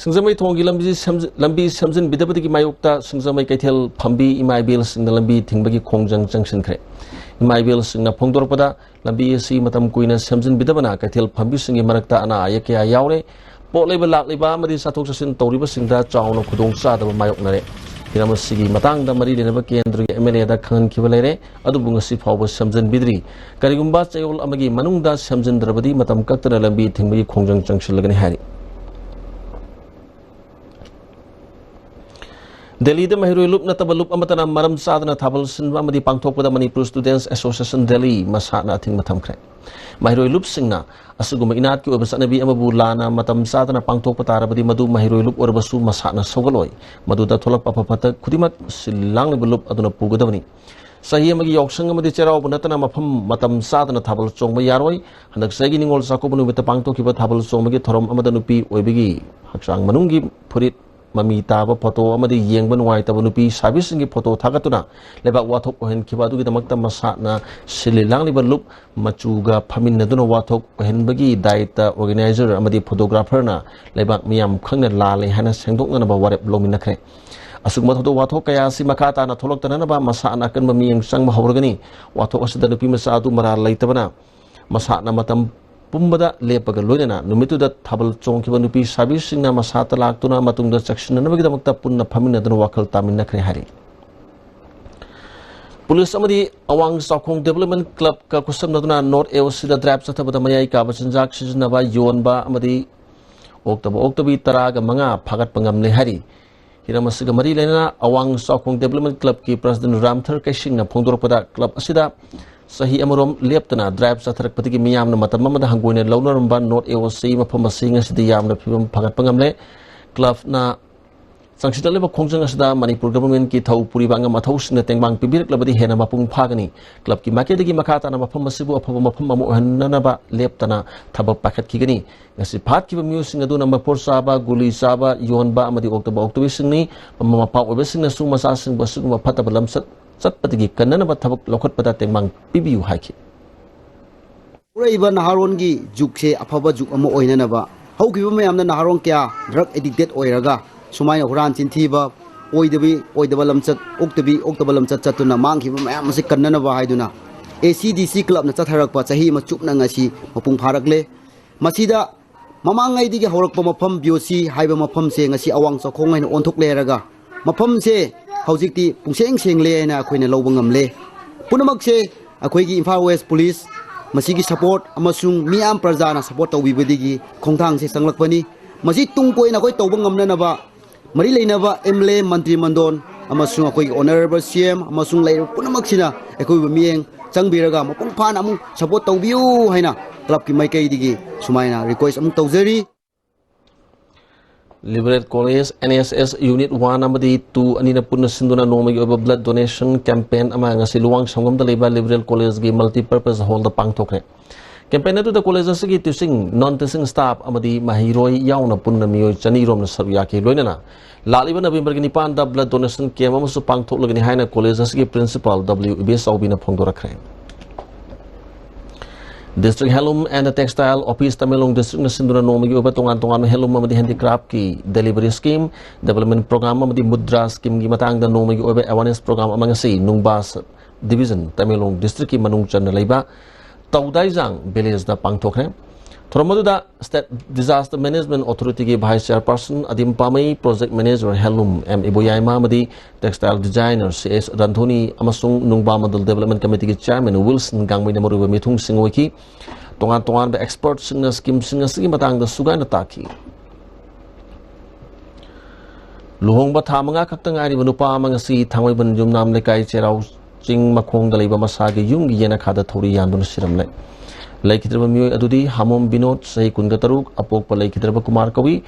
ꯁꯤꯡꯖꯃꯩ ꯊꯣꯡꯒꯤ ꯂꯝꯕꯤ ꯁꯦꯝꯖ-, ꯂꯝꯕꯤ ꯁꯦꯝꯖꯤꯟꯕꯤꯗꯕꯗꯒꯤ ꯃꯥꯌꯣꯛꯇ ꯁꯤꯡꯖꯃꯩ ꯀꯩꯊꯦꯜ ꯐꯝꯕꯤ ꯏꯃꯥ ꯏꯕꯦꯜꯁꯤꯡꯅ ꯂꯝꯕꯤ ꯊꯤꯡꯕꯒꯤ ꯈꯣꯡꯖꯪ ꯆꯪꯁꯤꯟꯈ꯭ꯔꯦ꯫ ꯏꯃꯥ ꯏꯕꯦꯜꯁꯤꯡꯅ ꯐꯣꯡꯗꯣꯔꯛꯄꯗ, ꯂꯝꯕꯤ ꯑꯁꯤ ꯃꯇꯝ ꯀꯨꯏꯅ ꯁꯦꯝꯖꯤꯟꯕꯤꯗꯕꯅ ꯀꯩꯊꯦꯜ ꯐꯝꯕꯤꯁꯤꯡꯒꯤ ꯃꯔꯛꯇ ꯑꯅꯥ ꯑꯌꯦꯛ ꯀꯌꯥ ꯌꯥꯎꯔꯦ꯫ ꯄꯣꯠ ꯂꯩꯕ ꯂꯥꯛꯂꯤꯕ ꯑꯃꯗꯤ ꯆꯠꯊꯣꯛ ꯆꯠꯁꯤꯟ ꯇꯧꯔꯤꯕꯁꯤꯡꯗ ꯆꯥꯎꯅ ꯈꯨꯗꯣꯡꯆꯥꯗꯕ ꯃꯥꯌꯣꯛꯅꯔꯦ꯫ ꯍꯤꯔꯝ ꯑꯁꯤꯒꯤ ꯃꯇꯥꯡꯗ ꯃꯔꯤ ꯂꯩꯅꯕ ꯀꯦꯟꯗ꯭ꯔꯒꯤ MLAꯗ ꯈꯪꯍꯟꯈꯤꯕ ꯂꯩꯔꯦ, ꯑꯗꯨꯕꯨ ꯉꯁꯤ ꯐꯥꯎꯕ ꯁꯦꯝꯖꯤꯟꯕꯤꯗ꯭ꯔꯤ꯫ ꯀꯔꯤꯒꯨꯝꯕ ꯆꯌꯣꯜ ꯑꯃꯒꯤ ꯃꯅꯨꯡꯗ ꯁꯦꯝꯖꯤꯟꯗ꯭ꯔꯕꯗꯤ ꯃꯇꯝ ꯀꯛꯇꯅ ꯂꯝꯕꯤ ꯊꯤꯡꯕꯒꯤ ꯈꯣꯡꯖꯪ ꯆꯪꯁꯤꯜꯂꯒꯅꯤ ꯍꯥꯏꯔꯤ꯫ ꯗꯦꯜꯂꯤꯗ ꯃꯍꯩꯔꯣꯏ ꯂꯨꯞ ꯅꯠꯇꯕ ꯂꯨꯞ ꯑꯃꯠꯇꯅ ꯃꯔꯝ ꯆꯥꯗꯅ ꯊꯥꯕꯜ ꯁꯤꯟꯕ ꯑꯃꯗꯤ ꯄꯥꯡꯊꯣꯛꯄꯗ Manipur Students Association Delhi ꯃꯁꯥꯅ ꯑꯊꯤꯡꯕ ꯊꯝꯈ꯭ꯔꯦ꯫ ꯃꯍꯩꯔꯣꯏ ꯂꯨꯞꯁꯤꯡꯅ ꯑꯁꯤꯒꯨꯝꯕ ꯏꯅꯥꯠꯀꯤ ꯑꯣꯏꯕ ꯆꯠꯅꯕꯤ ꯑꯃꯕꯨ ꯂꯥꯟꯅ ꯃꯇꯝ ꯆꯥꯗꯅ ꯄꯥꯡꯊꯣꯛꯄ ꯇꯥꯔꯕꯗꯤ ꯃꯗꯨ ꯃꯍꯩꯔꯣꯏ ꯂꯨꯞ ꯑꯣꯏꯔꯕꯁꯨ ꯃꯁꯥꯅ ꯁꯧꯒꯠꯂꯣꯏ꯫ ꯃꯗꯨꯗ ꯊꯣꯛꯂꯛꯄ ꯑꯐ ꯐꯠꯇ ꯈꯨꯗꯤꯡꯃꯛ ꯁꯤꯜ ꯂꯥꯡꯂꯤꯕ ꯂꯨꯞ ꯑꯗꯨꯅ ꯄꯨꯒꯗꯕꯅꯤ꯫ ꯆꯍꯤ ꯑꯃꯒꯤ ꯌꯥꯎꯁꯪ ꯑꯃꯗꯤ ꯆꯩꯔꯥꯎꯕ ꯅꯠꯇꯅ ꯃꯐꯝ ꯃꯇꯝ ꯆꯥꯗꯅ ꯊꯥꯕꯜ ꯆꯣꯡꯕ ꯌꯥꯔꯣꯏ꯫ ꯍꯟꯗꯛ ꯆꯍꯤꯒꯤ ꯅꯤꯉꯣꯜ ꯆꯥꯛꯀꯧꯕ ꯅꯨꯃꯤꯠꯇ ꯄꯥꯡꯊꯣꯛꯈꯤꯕ ꯊꯥꯕꯜ ꯆꯣꯡꯕꯒꯤ ꯊꯧꯔꯝ ꯑꯃꯗ ꯅꯨꯄꯤ ꯑꯣꯏꯕꯒꯤ ꯍꯛꯆꯥꯡ ꯃꯅꯨꯡꯒꯤ ꯐꯨꯔꯤꯠ ꯃꯃꯤ ꯇꯥꯕ ꯐꯣꯇꯣ ꯑꯃꯗꯤ ꯌꯦꯡꯕ ꯅꯨꯡꯉꯥꯏꯇꯕ ꯅꯨꯄꯤ ꯁꯥꯕꯤꯁꯤꯡꯒꯤ ꯐꯣꯇꯣ ꯊꯥꯒꯠꯇꯨꯅ ꯂꯩꯕꯥꯛ ꯋꯥꯊꯣꯛ ꯑꯣꯏꯍꯟꯈꯤꯕ ꯑꯗꯨꯒꯤꯗꯃꯛꯇ ꯃꯁꯥꯅ ꯁꯤꯜꯂꯤ ꯂꯥꯡꯂꯤꯕ ꯂꯨꯞ ꯃꯆꯨꯒ ꯐꯝꯃꯤꯟꯅꯗꯨꯅ ꯋꯥꯊꯣꯛ ꯑꯣꯏꯍꯟꯕꯒꯤ ꯗꯥꯏꯇ organizer ꯑꯃꯗꯤ photographerꯅ ꯂꯩꯕꯥꯛ ꯃꯤꯌꯥꯝ ꯈꯪꯅ ꯂꯥꯜꯂꯦ ꯍꯥꯏꯅ ꯁꯦꯡꯗꯣꯛꯅꯅꯕ ꯋꯥꯔꯦꯞ ꯂꯧꯃꯤꯟꯅꯈ꯭ꯔꯦ꯫ ꯑꯁꯤꯒꯨꯝꯕ ꯊꯧꯗꯣꯛ ꯋꯥꯊꯣꯛ ꯀꯌꯥ ꯑꯁꯤ ꯃꯈꯥ ꯇꯥꯅ ꯊꯣꯛꯂꯛꯇꯅꯅꯕ ꯃꯁꯥꯅ ꯑꯀꯟꯕ ꯃꯤꯠꯌꯦꯡ ꯆꯪꯕ ꯍꯧꯔꯒꯅꯤ꯫ ꯋꯥꯊꯣꯛ ꯑꯁꯤꯗ ꯅꯨꯄꯤ ꯃꯆꯥ ꯑꯗꯨ ꯃꯔꯥꯜ ꯂꯩꯇꯕꯅ ꯃꯁꯥꯅ ꯃꯇꯝ ꯄꯨꯝꯕꯗ ꯂꯦꯞꯄꯒ ꯂꯣꯏꯅꯅ ꯅꯨꯃꯤꯠꯇꯨꯗ ꯊꯥꯕꯜ ꯆꯣꯡꯈꯤꯕ ꯅꯨꯄꯤ ꯁꯥꯕꯤꯁꯤꯡꯅ ꯃꯁꯥ ꯇꯂꯥꯛꯇꯨꯅ ꯃꯇꯨꯡꯗ ꯆꯦꯛꯁꯤꯟꯅꯅꯕꯒꯤꯗꯃꯛꯇ ꯄꯨꯟꯅ ꯐꯝꯃꯤꯟꯅꯗꯨꯅ ꯋꯥꯈꯜ ꯇꯥꯃꯤꯟꯅꯈ꯭ꯔꯦ ꯍꯥꯏꯔꯤ꯫ ꯄꯨꯂꯤꯁ ꯑꯃꯗꯤ ꯑꯋꯥꯡ ꯆꯥꯎꯈꯣꯡ ꯗꯤꯕꯦꯂꯞꯃꯦꯟ ꯀ꯭ꯂꯕꯀ ꯈꯨꯠꯁꯝꯅꯗꯨꯅ ꯅꯣꯔꯠ ꯑꯦ ꯑꯣ ꯁꯤꯗ ꯗ꯭ꯔꯥꯏꯚ ꯆꯠꯊꯕꯗ ꯃꯌꯥꯏ ꯀꯥꯕ ꯆꯤꯟꯖꯥꯛ ꯁꯤꯖꯤꯟꯅꯕ, ꯌꯣꯟꯕ ꯑꯃꯗꯤ ꯑꯣꯛꯇꯕ ꯑꯣꯛꯇꯕꯤ ꯇꯔꯥꯒ ꯃꯉꯥ ꯐꯥꯒꯠꯄ ꯉꯝꯂꯦ ꯍꯥꯏꯔꯤ꯫ ꯍꯤꯔꯝ ꯑꯁꯤꯒ ꯃꯔꯤ ꯂꯩꯅꯅ ꯑꯋꯥꯡ ꯆꯥꯎꯈꯣꯡ ꯗꯤꯕꯦꯂꯞꯃꯦꯟ ꯀ꯭ꯂꯕꯀꯤ ꯄ꯭ꯔꯁꯤꯗꯦꯟ ꯔꯥꯝꯊꯔ ꯀꯩꯁꯤꯡꯅ ꯐꯣꯡꯗꯣꯔꯛꯄꯗ, ꯀ꯭ꯂꯕ ꯑꯁꯤꯗ ꯆꯍꯤ ꯑꯃꯔꯣꯝ ꯂꯦꯞꯇꯅ ꯗ꯭ꯔꯥꯏꯚ ꯆꯠꯊꯔꯛꯄꯗꯒꯤ ꯃꯤꯌꯥꯝꯅ ꯃꯇꯝ ꯑꯃꯗ ꯍꯪꯒꯣꯏꯅ ꯂꯧꯅꯔꯝꯕ ꯅꯣꯔꯠ ꯑꯦ ꯑꯣ ꯁꯤ ꯃꯐꯝ ꯑꯁꯤ ꯉꯁꯤꯗꯤ ꯌꯥꯝꯅ ꯐꯤꯕꯝ ꯐꯒꯠꯄ ꯉꯝꯂꯦ꯫ ꯀ꯭ꯂꯕꯅ ꯆꯪꯁꯤꯜꯂꯛꯂꯤꯕ ꯈꯣꯡꯖꯪ ꯑꯁꯤꯗ ꯃꯅꯤꯄꯨꯔ ꯒꯚꯔꯟꯃꯦꯟꯠꯀꯤ ꯊꯧ ꯄꯨꯔꯤꯕ ꯑꯉꯝ ꯑꯊꯧꯁꯤꯡꯅ ꯇꯦꯡꯕꯥꯡ ꯄꯤꯕꯤꯔꯛꯂꯕꯗꯤ ꯍꯦꯟꯅ ꯃꯄꯨꯡ ꯐꯥꯒꯅꯤ꯫ ꯀ꯭ꯂꯕꯀꯤ ꯃꯥꯏꯀꯩꯗꯒꯤ ꯃꯈꯥ ꯇꯥꯅ ꯃꯐꯝ ꯑꯁꯤꯕꯨ ꯑꯐꯕ ꯃꯐꯝ ꯑꯃ ꯑꯣꯏꯍꯟꯅꯅꯕ ꯂꯦꯞꯇꯅ ꯊꯕꯛ ꯄꯥꯏꯈꯠꯈꯤꯒꯅꯤ꯫ ꯉꯁꯤ ꯐꯥꯈꯤꯕ ꯃꯤꯑꯣꯏꯁꯤꯡ ꯑꯗꯨꯅ ꯃꯐꯣꯔ ꯆꯥꯕ, ꯒꯨꯂꯤ ꯆꯥꯕ, ꯌꯣꯟꯕ ꯑꯃꯗꯤ ꯑꯣꯛꯇꯕ ꯑꯣꯛꯇꯕꯤꯁꯤꯡꯅꯤ꯫ ꯃꯃꯥ ꯃꯄꯥ ꯑꯣꯏꯕꯁꯤꯡꯅꯁꯨ ꯃꯆꯥꯁꯤꯡꯕꯨ ꯑꯁꯤꯒꯨꯝꯕ ꯐꯠꯇꯕ ꯂꯝꯆꯠ ꯆꯠꯄꯗꯒꯤ ꯀꯟꯅꯅꯕ ꯊꯕꯛ ꯂꯧꯈꯠꯄꯗ ꯇꯦꯡꯕꯥꯡ ꯄꯤꯕꯤꯌꯨ ꯍꯥꯏꯈꯤ꯫ ꯍꯧꯔꯛꯏꯕ ꯅꯍꯥꯔꯣꯟꯒꯤ ꯖꯨꯒꯁꯦ ꯑꯐꯕ ꯖꯨꯒ ꯑꯃ ꯑꯣꯏꯅꯅꯕ, ꯍꯧꯈꯤꯕ ꯃꯌꯥꯝꯗ ꯅꯍꯥꯔꯣꯟ ꯀꯌꯥ ꯗ꯭ꯔꯒ ꯑꯦꯗꯤꯛꯇꯦꯗ ꯑꯣꯏꯔꯒ ꯁꯨꯃꯥꯏꯅ ꯍꯨꯔꯥꯟ ꯆꯤꯟꯊꯤꯕ, ꯑꯣꯏꯗꯕꯤ ꯑꯣꯏꯗꯕ ꯂꯝꯆꯠ, ꯑꯣꯛꯇꯕꯤ ꯑꯣꯛꯇꯕ ꯂꯝꯆꯠ ꯆꯠꯇꯨꯅ ꯃꯥꯡꯈꯤꯕ ꯃꯌꯥꯝ ꯑꯁꯤ ꯀꯟꯅꯅꯕ ꯍꯥꯏꯗꯨꯅ ꯑꯦ ꯁꯤ ꯗꯤ ꯁꯤ ꯀ꯭ꯂꯕꯅ ꯆꯠꯊꯔꯛꯄ ꯆꯍꯤ ꯑꯃ ꯆꯨꯞꯅ ꯉꯁꯤ ꯃꯄꯨꯡ ꯐꯥꯔꯛꯂꯦ꯫ ꯃꯁꯤꯗ ꯃꯃꯥꯡꯉꯩꯗꯒꯤ ꯍꯧꯔꯛꯄ ꯃꯐꯝ ꯕꯤ ꯑꯣ ꯁꯤ ꯍꯥꯏꯕ ꯃꯐꯝꯁꯦ ꯉꯁꯤ ꯑꯋꯥꯡ ꯆꯥꯎꯈꯣꯡ ꯍꯥꯏꯅ ꯑꯣꯟꯊꯣꯛꯂꯦ ꯍꯥꯏꯔꯒ ꯃꯐꯝꯁꯦ ꯍꯧꯖꯤꯛꯇꯤ ꯄꯨꯡꯁꯦꯡ ꯁꯦꯡꯂꯦ ꯍꯥꯏꯅ ꯑꯩꯈꯣꯏꯅ ꯂꯧꯕ ꯉꯝꯂꯦ꯫ ꯄꯨꯝꯅꯃꯛꯁꯦ ꯑꯩꯈꯣꯏꯒꯤ ꯏꯝꯐꯥꯜ ꯋꯦꯁ ꯄꯨꯂꯤꯁ, ꯃꯁꯤꯒꯤ ꯁꯄꯣꯔꯠ ꯑꯃꯁꯨꯡ ꯃꯤꯌꯥꯝ ꯄ꯭ꯔꯖꯥꯅ ꯁꯄꯣꯔꯠ ꯇꯧꯕꯤꯕꯗꯒꯤ ꯈꯣꯡꯊꯥꯡꯁꯦ ꯆꯪꯂꯛꯄꯅꯤ꯫ ꯃꯁꯤ ꯇꯨꯡ ꯀꯣꯏꯅ ꯑꯩꯈꯣꯏ ꯇꯧꯕ ꯉꯝꯅꯅꯕ ꯃꯔꯤ ꯂꯩꯅꯕ ꯑꯦꯝ ꯑꯦꯜ ꯑꯦ, ꯃꯟꯇ꯭ꯔꯤ ꯃꯟꯗꯣꯟ ꯑꯃꯁꯨꯡ ꯑꯩꯈꯣꯏꯒꯤ ꯑꯣꯅꯔꯦꯕꯜ ꯁꯤ ꯑꯦꯝ ꯑꯃꯁꯨꯡ ꯂꯩꯔꯤꯕ ꯄꯨꯝꯅꯃꯛꯁꯤꯅ ꯑꯩꯈꯣꯏꯕꯨ ꯃꯤꯠꯌꯦꯡ ꯆꯪꯕꯤꯔꯒ ꯃꯄꯨꯡ ꯐꯥꯅ ꯑꯃꯨꯛ ꯁꯄꯣꯔꯠ ꯇꯧꯕꯤꯌꯨ ꯍꯥꯏꯅ ꯀ꯭ꯂꯕꯀꯤ ꯃꯥꯏꯀꯩꯗꯒꯤ ꯁꯨꯃꯥꯏꯅ ꯔꯤꯀ꯭ꯋꯦꯁ ꯑꯃꯨꯛ ꯇꯧꯖꯔꯤ꯫ Liberal college, N S S unit one ꯑꯃꯗꯤ ꯇꯨ ꯑꯅꯤꯅ ꯄꯨꯟꯅ ꯁꯤꯟꯗꯨꯅ ꯅꯣꯡꯃꯒꯤ ꯑꯣꯏꯕ ꯕ꯭ꯂꯗ ꯗꯣꯅꯦꯁꯟ ꯀꯦꯝꯄꯦꯟ ꯑꯃ ꯉꯁꯤ ꯂꯨꯋꯥꯡꯁꯪꯕꯝꯗ ꯂꯩꯕ ꯂꯤꯕꯔꯦꯜ ꯀꯣꯂꯦꯖꯒꯤ ꯃꯜꯇꯤꯄꯔꯄꯁ ꯍꯣꯜꯗ ꯄꯥꯡꯊꯣꯛꯈ꯭ꯔꯦ꯫ ꯀꯦꯝꯄꯦꯟ ꯑꯗꯨꯗ ꯀꯣꯂꯦꯖ ꯑꯁꯤꯒꯤ ꯇꯤꯆꯤꯡ, ꯅꯟ ꯇꯤꯆꯤꯡ ꯁ꯭ꯇꯥꯐ ꯑꯃꯗꯤ ꯃꯍꯩꯔꯣꯏ ꯌꯥꯎꯅ ꯄꯨꯟꯅ ꯃꯤꯑꯣꯏ ꯆꯅꯤ ꯔꯣꯝꯅ ꯁꯔꯨꯛ ꯌꯥꯈꯤ꯫ ꯂꯣꯏꯅꯅ ꯂꯥꯛꯂꯤꯕ ꯅꯕꯦꯝꯕꯔꯒꯤ ꯅꯤꯄꯥꯟꯗ ꯕ꯭ꯂꯗ ꯗꯣꯅꯦꯁꯟ ꯀꯦꯝꯞ ꯑꯃꯁꯨ ꯄꯥꯡꯊꯣꯛꯂꯒꯅꯤ ꯍꯥꯏꯅ ꯀꯣꯂꯦꯖ ꯑꯁꯤꯒꯤ ꯄ꯭ꯔꯤꯟꯁꯤꯄꯥꯜ ꯗꯕ꯭ꯂꯤꯎ ꯏꯕꯦꯆꯥꯎꯕꯤꯅ ꯐꯣꯡꯗꯣꯔꯛꯈ꯭ꯔꯦ꯫ District Handloom and Textile Office Tamenglong ꯗꯤꯁꯇ꯭ꯔꯤꯛꯅ ꯁꯤꯟꯗꯨꯅ ꯅꯣꯡꯃꯒꯤ ꯑꯣꯏꯕ ꯇꯣꯉꯥꯟ ꯇꯣꯉꯥꯟꯕ ꯍꯦꯟꯂꯨꯝ ꯑꯃꯗꯤ ꯍꯦꯟꯗꯤꯀ꯭ꯔꯥꯐꯀꯤ ꯗꯦꯂꯤꯚꯔꯤ ꯁ꯭ꯀꯤꯝ, ꯗꯦꯕꯂꯞꯃꯦꯟ ꯄ꯭ꯔꯣꯒ꯭ꯔꯥꯝ ꯑꯃꯗꯤ ꯃꯨꯗ꯭ꯔꯥ ꯁ꯭ꯀꯤꯝꯒꯤ ꯃꯇꯥꯡꯗ ꯅꯣꯡꯃꯒꯤ ꯑꯣꯏꯕ ꯑꯦꯋꯥꯔꯅꯦꯁ ꯄ꯭ꯔꯣꯒ꯭ꯔꯥꯝ ꯑꯃ ꯉꯁꯤ ꯅꯨꯡꯕꯥ ꯁꯕ ꯗꯤꯕꯤꯖꯟ ꯇꯃꯦꯡꯂꯣꯡ ꯗꯤꯁꯇ꯭ꯔꯤꯛꯀꯤ ꯃꯅꯨꯡ ꯆꯟꯅ ꯂꯩꯕ ꯇꯧꯗꯥꯏꯖꯥꯡ ꯚꯤꯂꯦꯖꯇ ꯄꯥꯡꯊꯣꯛꯈ꯭ꯔꯦ꯫ ꯊꯧꯔꯝ ꯑꯗꯨꯗ State Disaster Management Authority-ꯒꯤ Vice Chairperson Adim Pamei, Project Manager Handloom M Iboyaima ꯑꯃꯗꯤ Textile Designer C S Randhoni ꯑꯃꯁꯨꯡ ꯅꯨꯡꯕꯥ ꯃꯟꯗꯜ Development Committee-ꯒꯤ Chairman ꯋꯤꯜꯁꯟ ꯒꯥꯡꯃꯩꯅ ꯃꯔꯨꯑꯣꯏꯕ ꯃꯤꯊꯨꯡꯁꯤꯡ ꯑꯣꯏꯈꯤ꯫ ꯇꯣꯉꯥꯟ ꯇꯣꯉꯥꯟꯕ experts-ꯁꯤꯡꯅ scheme-ꯁꯤꯡ ꯑꯁꯤꯒꯤ ꯃꯇꯥꯡꯗ ꯁꯨꯒꯥꯏꯅ ꯇꯥꯛꯈꯤ꯫ ꯂꯨꯍꯣꯡꯕ ꯊꯥ ꯃꯉꯥ ꯈꯛꯇ ꯉꯥꯏꯔꯤꯕ ꯅꯨꯄꯥ ꯑꯃ ꯉꯁꯤ ꯊꯥꯡꯃꯩꯕꯟ ꯌꯨꯝꯅꯥꯝ ꯂꯩꯀꯥꯏ ꯆꯩꯔꯥꯎ ꯆꯤꯡ ꯃꯈꯣꯡꯗ ꯂꯩꯕ ꯃꯁꯥꯒꯤ ꯌꯨꯝꯒꯤ ꯌꯦꯅꯈꯥꯗ ꯊꯧꯔꯤ ꯌꯥꯟꯗꯨꯅ ꯁꯤꯔꯝꯂꯦ꯫ ꯂꯩꯈꯤꯗ꯭ꯔꯕ ꯃꯤꯑꯣꯏ ꯑꯗꯨꯗꯤ ꯍꯥꯃꯣꯝ ꯕꯤꯅꯣꯗ, ꯆꯍꯤ ꯀꯨꯟꯒ ꯇꯔꯨꯛ, ꯑꯄꯣꯛꯄ ꯂꯩꯈꯤꯗ꯭ꯔꯕ ꯀꯨꯃꯥꯔ ꯀꯧꯏ꯫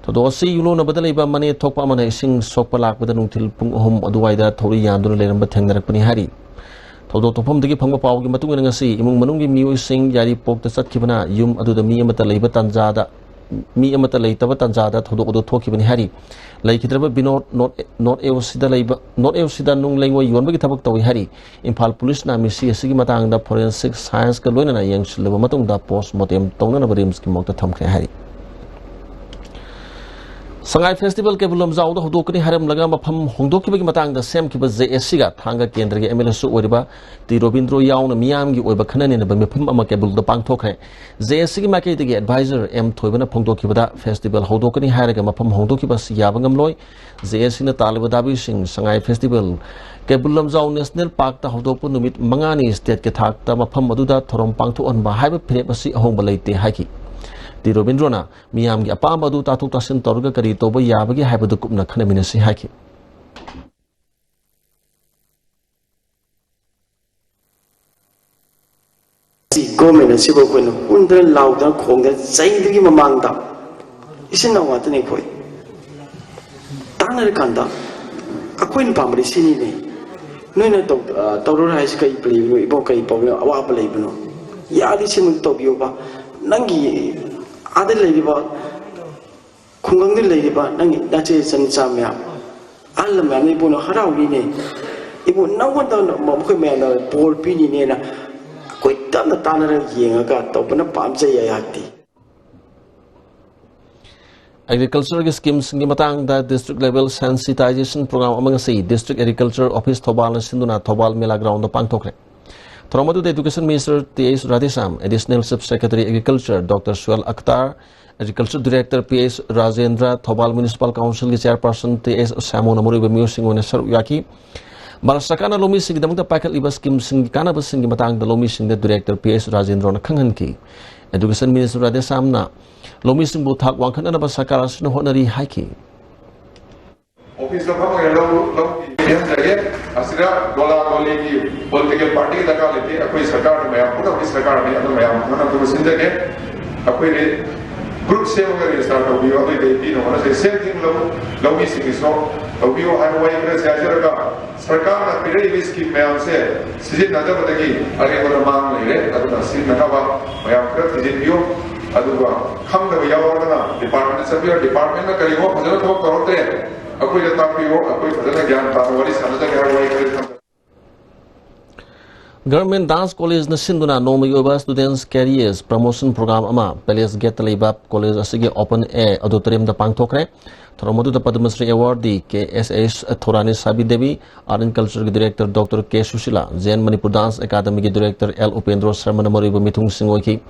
ꯊꯧꯗꯣꯛ ꯑꯁꯤ ꯌꯨꯝꯂꯣꯟꯅꯕꯗ ꯂꯩꯕ ꯃꯅꯦ ꯊꯣꯛꯄ ꯑꯃꯅ ꯏꯁꯤꯡ ꯁꯣꯛꯄ ꯂꯥꯛꯄꯗ ꯅꯨꯡꯊꯤꯜ ꯄꯨꯡ ꯑꯍꯨꯝ ꯑꯗꯨꯋꯥꯏꯗ ꯊꯧꯔꯤ ꯌꯥꯟꯗꯨꯅ ꯂꯩꯔꯝꯕ ꯊꯦꯡꯅꯔꯛꯄꯅꯤ ꯍꯥꯏꯔꯤ꯫ ꯊꯧꯗꯣꯛ ꯊꯣꯛꯐꯝꯗꯒꯤ ꯐꯪꯕ ꯄꯥꯎꯒꯤ ꯃꯇꯨꯡ ꯏꯟꯅ ꯉꯁꯤ ꯏꯃꯨꯡ ꯃꯅꯨꯡꯒꯤ ꯃꯤꯑꯣꯏꯁꯤꯡ ꯌꯥꯏꯔꯤꯄꯣꯛꯇ ꯆꯠꯈꯤꯕꯅ ꯌꯨꯝ ꯑꯗꯨꯗ ꯃꯤ ꯑꯃꯠꯇ ꯂꯩꯕ ꯇꯥꯟꯖꯥꯗ, ꯃꯤ ꯑꯃꯠꯇ ꯂꯩꯇꯕ ꯇꯥꯟꯖꯥꯗ ꯊꯧꯗꯣꯛ ꯑꯗꯨ ꯊꯣꯛꯈꯤꯕꯅꯤ ꯍꯥꯏꯔꯤ꯫ ꯂꯩꯈꯤꯗ꯭ꯔꯕ ꯕꯤꯅꯣꯗ ꯅꯣꯔꯠ, ꯅꯣꯔꯠ ꯑꯦ ꯑꯣ ꯁꯤꯗ ꯂꯩꯕ, ꯅꯣꯔꯠ ꯑꯦ ꯑꯣ ꯁꯤꯗ ꯅꯨꯡ ꯂꯩꯉꯣꯏ ꯌꯣꯟꯕꯒꯤ ꯊꯕꯛ ꯇꯧꯏ ꯍꯥꯏꯔꯤ꯫ ꯏꯝꯐꯥꯜ ꯄꯨꯂꯤꯁꯅ ꯃꯤꯁꯤ ꯑꯁꯤꯒꯤ ꯃꯇꯥꯡꯗ forensic science-ꯀ ꯂꯣꯏꯅꯅ ꯌꯦꯡꯁꯤꯜꯂꯕ ꯃꯇꯨꯡꯗ postmortem ꯇꯧꯅꯅꯕ ꯔꯤꯝꯁꯀꯤ ꯃꯣꯔꯒꯇ ꯊꯝꯈ꯭ꯔꯦ ꯍꯥꯏꯔꯤ꯫ ꯁꯉꯥꯏ Festival ꯀꯩꯕꯨꯜ ꯂꯝꯖꯥꯎꯗ ꯍꯧꯗꯣꯛꯀꯅꯤ ꯍꯥꯏꯔꯝꯂꯒ ꯃꯐꯝ ꯍꯣꯡꯗꯣꯛꯈꯤꯕꯒꯤ ꯃꯇꯥꯡꯗ ꯁꯦꯝꯈꯤꯕ ꯖꯦ ꯑꯦ ꯁꯤꯒ ꯊꯥꯡꯒ ꯀꯦꯟꯗ꯭ꯔꯒꯤ ꯑꯦꯝ ꯑꯦꯜ ꯑꯦꯁꯨ ꯑꯣꯏꯔꯤꯕ ꯇꯤ ꯔꯣꯕꯤꯟꯗ꯭ꯔꯣ ꯌꯥꯎꯅ ꯃꯤꯌꯥꯝꯒꯤ ꯑꯣꯏꯕ ꯈꯟꯅ ꯅꯩꯅꯕ ꯃꯤꯐꯝ ꯑꯃ ꯀꯩꯕꯨꯜꯗ ꯄꯥꯡꯊꯣꯛꯈ꯭ꯔꯦ꯫ ꯖꯦ ꯑꯦ ꯁꯤꯒꯤ ꯃꯥꯏꯀꯩꯗꯒꯤ advisor ꯑꯦꯝ ꯊꯣꯏꯕꯅ ꯐꯣꯡꯗꯣꯛꯈꯤꯕꯗ, festival ꯍꯧꯗꯣꯛꯀꯅꯤ ꯍꯥꯏꯔꯒ ꯃꯐꯝ ꯍꯣꯡꯗꯣꯛꯈꯤꯕ ꯑꯁꯤ ꯌꯥꯕ ꯉꯝꯂꯣꯏ꯫ ꯖꯦ ꯑꯦ ꯁꯤꯅ ꯇꯥꯜꯂꯤꯕ ꯗꯥꯕꯤꯁꯤꯡ ꯁꯉꯥꯏ Festival ꯀꯩꯕꯨꯜ ꯂꯝꯖꯥꯎ National Park-ꯇ ꯍꯧꯗꯣꯛꯄ ꯅꯨꯃꯤꯠ ꯃꯉꯥꯅꯤ state-ꯀꯤ ꯊꯥꯛꯇ ꯃꯐꯝ ꯑꯗꯨꯗ ꯊꯧꯔꯝ ꯄꯥꯡꯊꯣꯛꯍꯟꯕ ꯍꯥꯏꯕ ꯐꯤꯔꯦꯞ ꯑꯁꯤ ꯑꯍꯣꯡꯕ ꯂꯩꯇꯦ ꯍꯥꯏꯈꯤ꯫ ꯇꯤ ꯔꯣꯕꯤꯟꯗ꯭ꯔꯣꯅ ꯃꯤꯌꯥꯝꯒꯤ ꯑꯄꯥꯝꯕ ꯑꯗꯨ ꯇꯥꯊꯣꯛ ꯇꯥꯁꯤꯟ ꯇꯧꯔꯒ ꯀꯔꯤ ꯇꯧꯕ ꯌꯥꯕꯒꯦ ꯍꯥꯏꯕꯗꯨ ꯀꯨꯞꯅ ꯈꯟꯅꯃꯤꯟꯅꯁꯤ ꯍꯥꯏꯈꯤ꯫ ꯁꯤ government ꯑꯁꯤꯕꯨ ꯑꯩꯈꯣꯏꯅ ꯍꯨꯟꯗꯅ ꯂꯥꯎꯗꯅ ꯈꯣꯡꯗꯅ ꯆꯩꯗ꯭ꯔꯤꯉꯩ ꯃꯃꯥꯡꯗ ꯏꯆꯤꯟ ꯏꯅꯥꯎ ꯉꯥꯛꯇꯅꯤ ꯑꯩꯈꯣꯏ꯫ ꯇꯥꯟꯅꯔꯀꯥꯟꯗ ꯑꯩꯈꯣꯏꯅ ꯄꯥꯝꯕꯗꯤ ꯁꯤꯅꯤꯅꯦ꯫ ꯅꯣꯏꯅ ꯇꯧ-, ꯑ, ꯇꯧꯔꯔꯣꯏ ꯍꯥꯏꯁꯤ ꯀꯔꯤ ꯂꯩꯕꯅꯣ? ꯏꯕꯣ, ꯀꯔꯤ ꯄ꯭ꯔꯣꯕ꯭ꯂꯦꯝ, ꯑꯋꯥꯕ ꯂꯩꯕꯅꯣ? ꯌꯥꯔꯗꯤ ꯁꯤꯃꯗꯤ ꯇꯧꯕꯤꯌꯣꯕ꯫ ꯅꯪꯒꯤ ꯑꯥꯗ ꯂꯩꯔꯤꯕ ꯈꯨꯡꯒꯪꯗ ꯂꯩꯔꯤꯕ ꯅꯪꯒꯤ ꯅꯆꯦ ꯏꯆꯟ ꯏꯆꯥ ꯃꯌꯥꯝ, ꯑꯍꯜ ꯂꯃꯟ ꯃꯌꯥꯝꯅ ꯏꯕꯨꯡꯅ ꯍꯔꯥꯎꯔꯤꯅꯦ꯫ ꯏꯕꯨꯡ ꯅꯪꯉꯣꯟꯗ ꯃꯈꯣꯏ ꯃꯌꯥꯝꯅ ꯕꯣꯔ ꯄꯤꯅꯤꯅꯦꯅ ꯑꯩꯈꯣꯏ ꯇꯞꯅ ꯇꯥꯟꯅꯔꯒ ꯌꯦꯡꯉꯒ ꯇꯧꯕꯅ ꯄꯥꯝꯖꯩ ꯑꯩꯍꯥꯛꯇꯤ꯫ Agriculture-ꯒꯤ scheme-ꯁꯤꯡꯒꯤ ꯃꯇꯥꯡꯗ district level sensitization program ꯑꯃ ꯉꯁꯤ District Agriculture Office ꯊꯧꯕꯥꯜꯅ ꯁꯤꯟꯗꯨꯅ ꯊꯧꯕꯥꯜ ꯃꯦꯂꯥ ground-ꯗ ꯄꯥꯡꯊꯣꯛꯈ꯭ꯔꯦ꯫ ꯊꯧꯔꯝ ꯑꯗꯨꯗ Education Minister T H Radheshyam, Additional Chief Secretary Agriculture doctor Suhel Akhtar, Agriculture Director P H Rajendra, Thoubal Municipal Councilꯒꯤ Chairperson ꯇꯤ ꯑꯦꯁ ꯁ꯭ꯌꯥꯃꯣꯅ ꯃꯔꯨꯑꯣꯏꯕ ꯃꯤꯑꯣꯏꯁꯤꯡ ꯑꯣꯏꯅ ꯁꯔꯨꯛ ꯌꯥꯈꯤ꯫ ꯚꯥꯔꯠ ꯁꯔꯀꯥꯔꯅ ꯂꯧꯃꯤꯁꯤꯡꯒꯤꯗꯃꯛꯇ ꯄꯥꯏꯈꯠꯂꯤꯕ scheme ꯁꯤꯡꯒꯤ ꯀꯥꯟꯅꯕꯁꯤꯡꯒꯤ ꯃꯇꯥꯡꯗ ꯂꯧꯃꯤꯁꯤꯡꯗ Director P S ꯔꯥꯖꯦꯟꯗ꯭ꯔꯣꯅ ꯈꯪꯍꯟꯈꯤ꯫ Education Minister ꯔꯥꯙꯦꯁ꯭ꯌꯥꯝꯅ ꯂꯧꯃꯤꯁꯤꯡꯕꯨ ꯊꯥꯛ ꯋꯥꯡꯈꯠꯅꯅꯕ ꯁꯔꯀꯥꯔ ꯑꯁꯤꯅ ꯍꯣꯠꯅꯔꯤ ꯍꯥꯏꯈꯤ꯫ ꯑꯣꯐꯤꯁꯇ ꯐꯝꯃꯒ ꯂꯧ, ꯂꯧꯒꯤ ꯄꯤꯍꯟꯖꯒꯦ꯫ ꯑꯁꯤꯗ ꯗꯣꯂꯥ ꯗꯣꯂꯤꯒꯤ political partyꯒꯤ ꯗꯔꯀꯥꯔ ꯂꯩꯇꯦ꯫ ꯑꯩꯈꯣꯏ ꯁꯔꯀꯥꯔꯅꯤ, ꯃꯌꯥꯝ ꯄꯨꯝꯅꯃꯛꯀꯤ ꯁꯔꯀꯥꯔꯅꯤ, ꯑꯗꯨ ꯃꯌꯥꯝ ꯄꯨꯝꯅꯃꯛꯇꯨ ꯁꯤꯟꯖꯒꯦ꯫ ꯑꯩꯈꯣꯏ group ꯁꯦꯝꯃꯒ register ꯇꯧꯕꯤꯌꯨ, ꯑꯗꯨꯏꯗꯤ ꯑꯩ ꯄꯤꯅꯕ ꯍꯣꯠꯅꯖꯒꯦ꯫ Same thing ꯂꯧ, ꯂꯧꯃꯤꯁꯤꯡꯒꯤꯁꯨ ꯇꯧꯕꯤꯌꯨ ꯍꯥꯏꯕ ꯋꯥꯍꯩ ꯈꯔ ꯁꯤ ꯍꯥꯏꯖꯔꯒ, ꯁꯔꯀꯥꯔꯅ ꯄꯤꯔꯛꯏꯕ scheme ꯃꯌꯥꯝꯁꯦ ꯁꯤꯖꯤꯟꯅꯗꯕꯗꯒꯤ ꯑꯔꯦꯝꯕꯗ ꯃꯥꯡ ꯂꯩꯔꯦ꯫ ꯑꯗꯨꯅ ꯁꯤꯖꯤꯟꯅꯅꯕ ꯃꯌꯥꯝ ꯈꯔ ꯊꯤꯖꯤꯟꯕꯤꯌꯨ꯫ ꯑꯗꯨꯒ ꯈꯪꯗꯕ ꯌꯥꯎꯔꯒꯅ departmentꯇ ꯆꯠꯄꯤꯔꯣ, departmentꯅ ꯀꯔꯤꯒꯨꯝꯕ ꯐꯖꯅ ꯊꯕꯛ ꯇꯧꯔꯛꯇ꯭ꯔꯦ, ꯑꯩꯈꯣꯏꯗ ꯇꯥꯛꯄꯤꯌꯨ, ꯑꯩꯈꯣꯏ ꯐꯖꯅ ꯒ꯭ꯌꯥꯟ ꯇꯥꯅ ꯋꯥꯔꯤ ꯁꯥꯟꯅꯖꯒꯦ ꯍꯥꯏꯕ ꯋꯥꯍꯩ ꯈꯔ ꯊꯝꯖꯒꯦ꯫ Government Dance Collegeꯅ ꯁꯤꯟꯗꯨꯅ ꯅꯣꯡꯃꯒꯤ ꯑꯣꯏꯕ Students Careers Promotion Program ꯑꯃ Palace Gateꯇ ꯂꯩꯕ college ꯑꯁꯤꯒꯤ open air auditoriumꯗ ꯄꯥꯡꯊꯣꯛꯈ꯭ꯔꯦ꯫ ꯊꯧꯔꯝ ꯑꯗꯨꯗ Padma Shri awardee K S S Thourani Sabi Devi, Art and Cultureꯒꯤ Director doctor K Sushila, J N Manipur Dance Academyꯒꯤ Director ꯑꯦꯜ ꯎꯄꯦꯟꯗ꯭ꯔꯣ ꯁꯔꯃꯅ ꯃꯔꯨꯑꯣꯏꯕ ꯃꯤꯊꯨꯡꯁꯤꯡ ꯑꯣꯏꯈꯤ꯫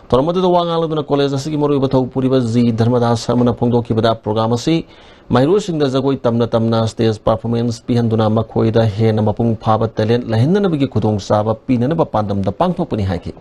ꯊꯧꯔꯝ ꯑꯗꯨꯗ ꯋꯥ ꯉꯥꯡꯂꯗꯨꯅ college ꯑꯁꯤꯒꯤ ꯃꯔꯨꯑꯣꯏꯕ ꯊꯧ ꯄꯨꯔꯤꯕ ꯖꯤ ꯙꯔꯃꯗꯥꯁ ꯁꯔꯃꯅ ꯐꯣꯡꯗꯣꯛꯈꯤꯕꯗ, program ꯑꯁꯤ ꯃꯍꯩꯔꯣꯏꯁꯤꯡꯗ ꯖꯒꯣꯏ ꯇꯝꯅ ꯇꯝꯅ stage performance ꯄꯤꯍꯟꯗꯨꯅ ꯃꯈꯣꯏꯗ ꯍꯦꯟꯅ ꯃꯄꯨꯡ ꯐꯥꯕ talent ꯂꯩꯍꯟꯅꯅꯕꯒꯤ ꯈꯨꯗꯣꯡꯆꯥꯕ ꯄꯤꯅꯅꯕ ꯄꯥꯟꯗꯝꯗ ꯄꯥꯡꯊꯣꯛꯄꯅꯤ ꯍꯥꯏꯈꯤ꯫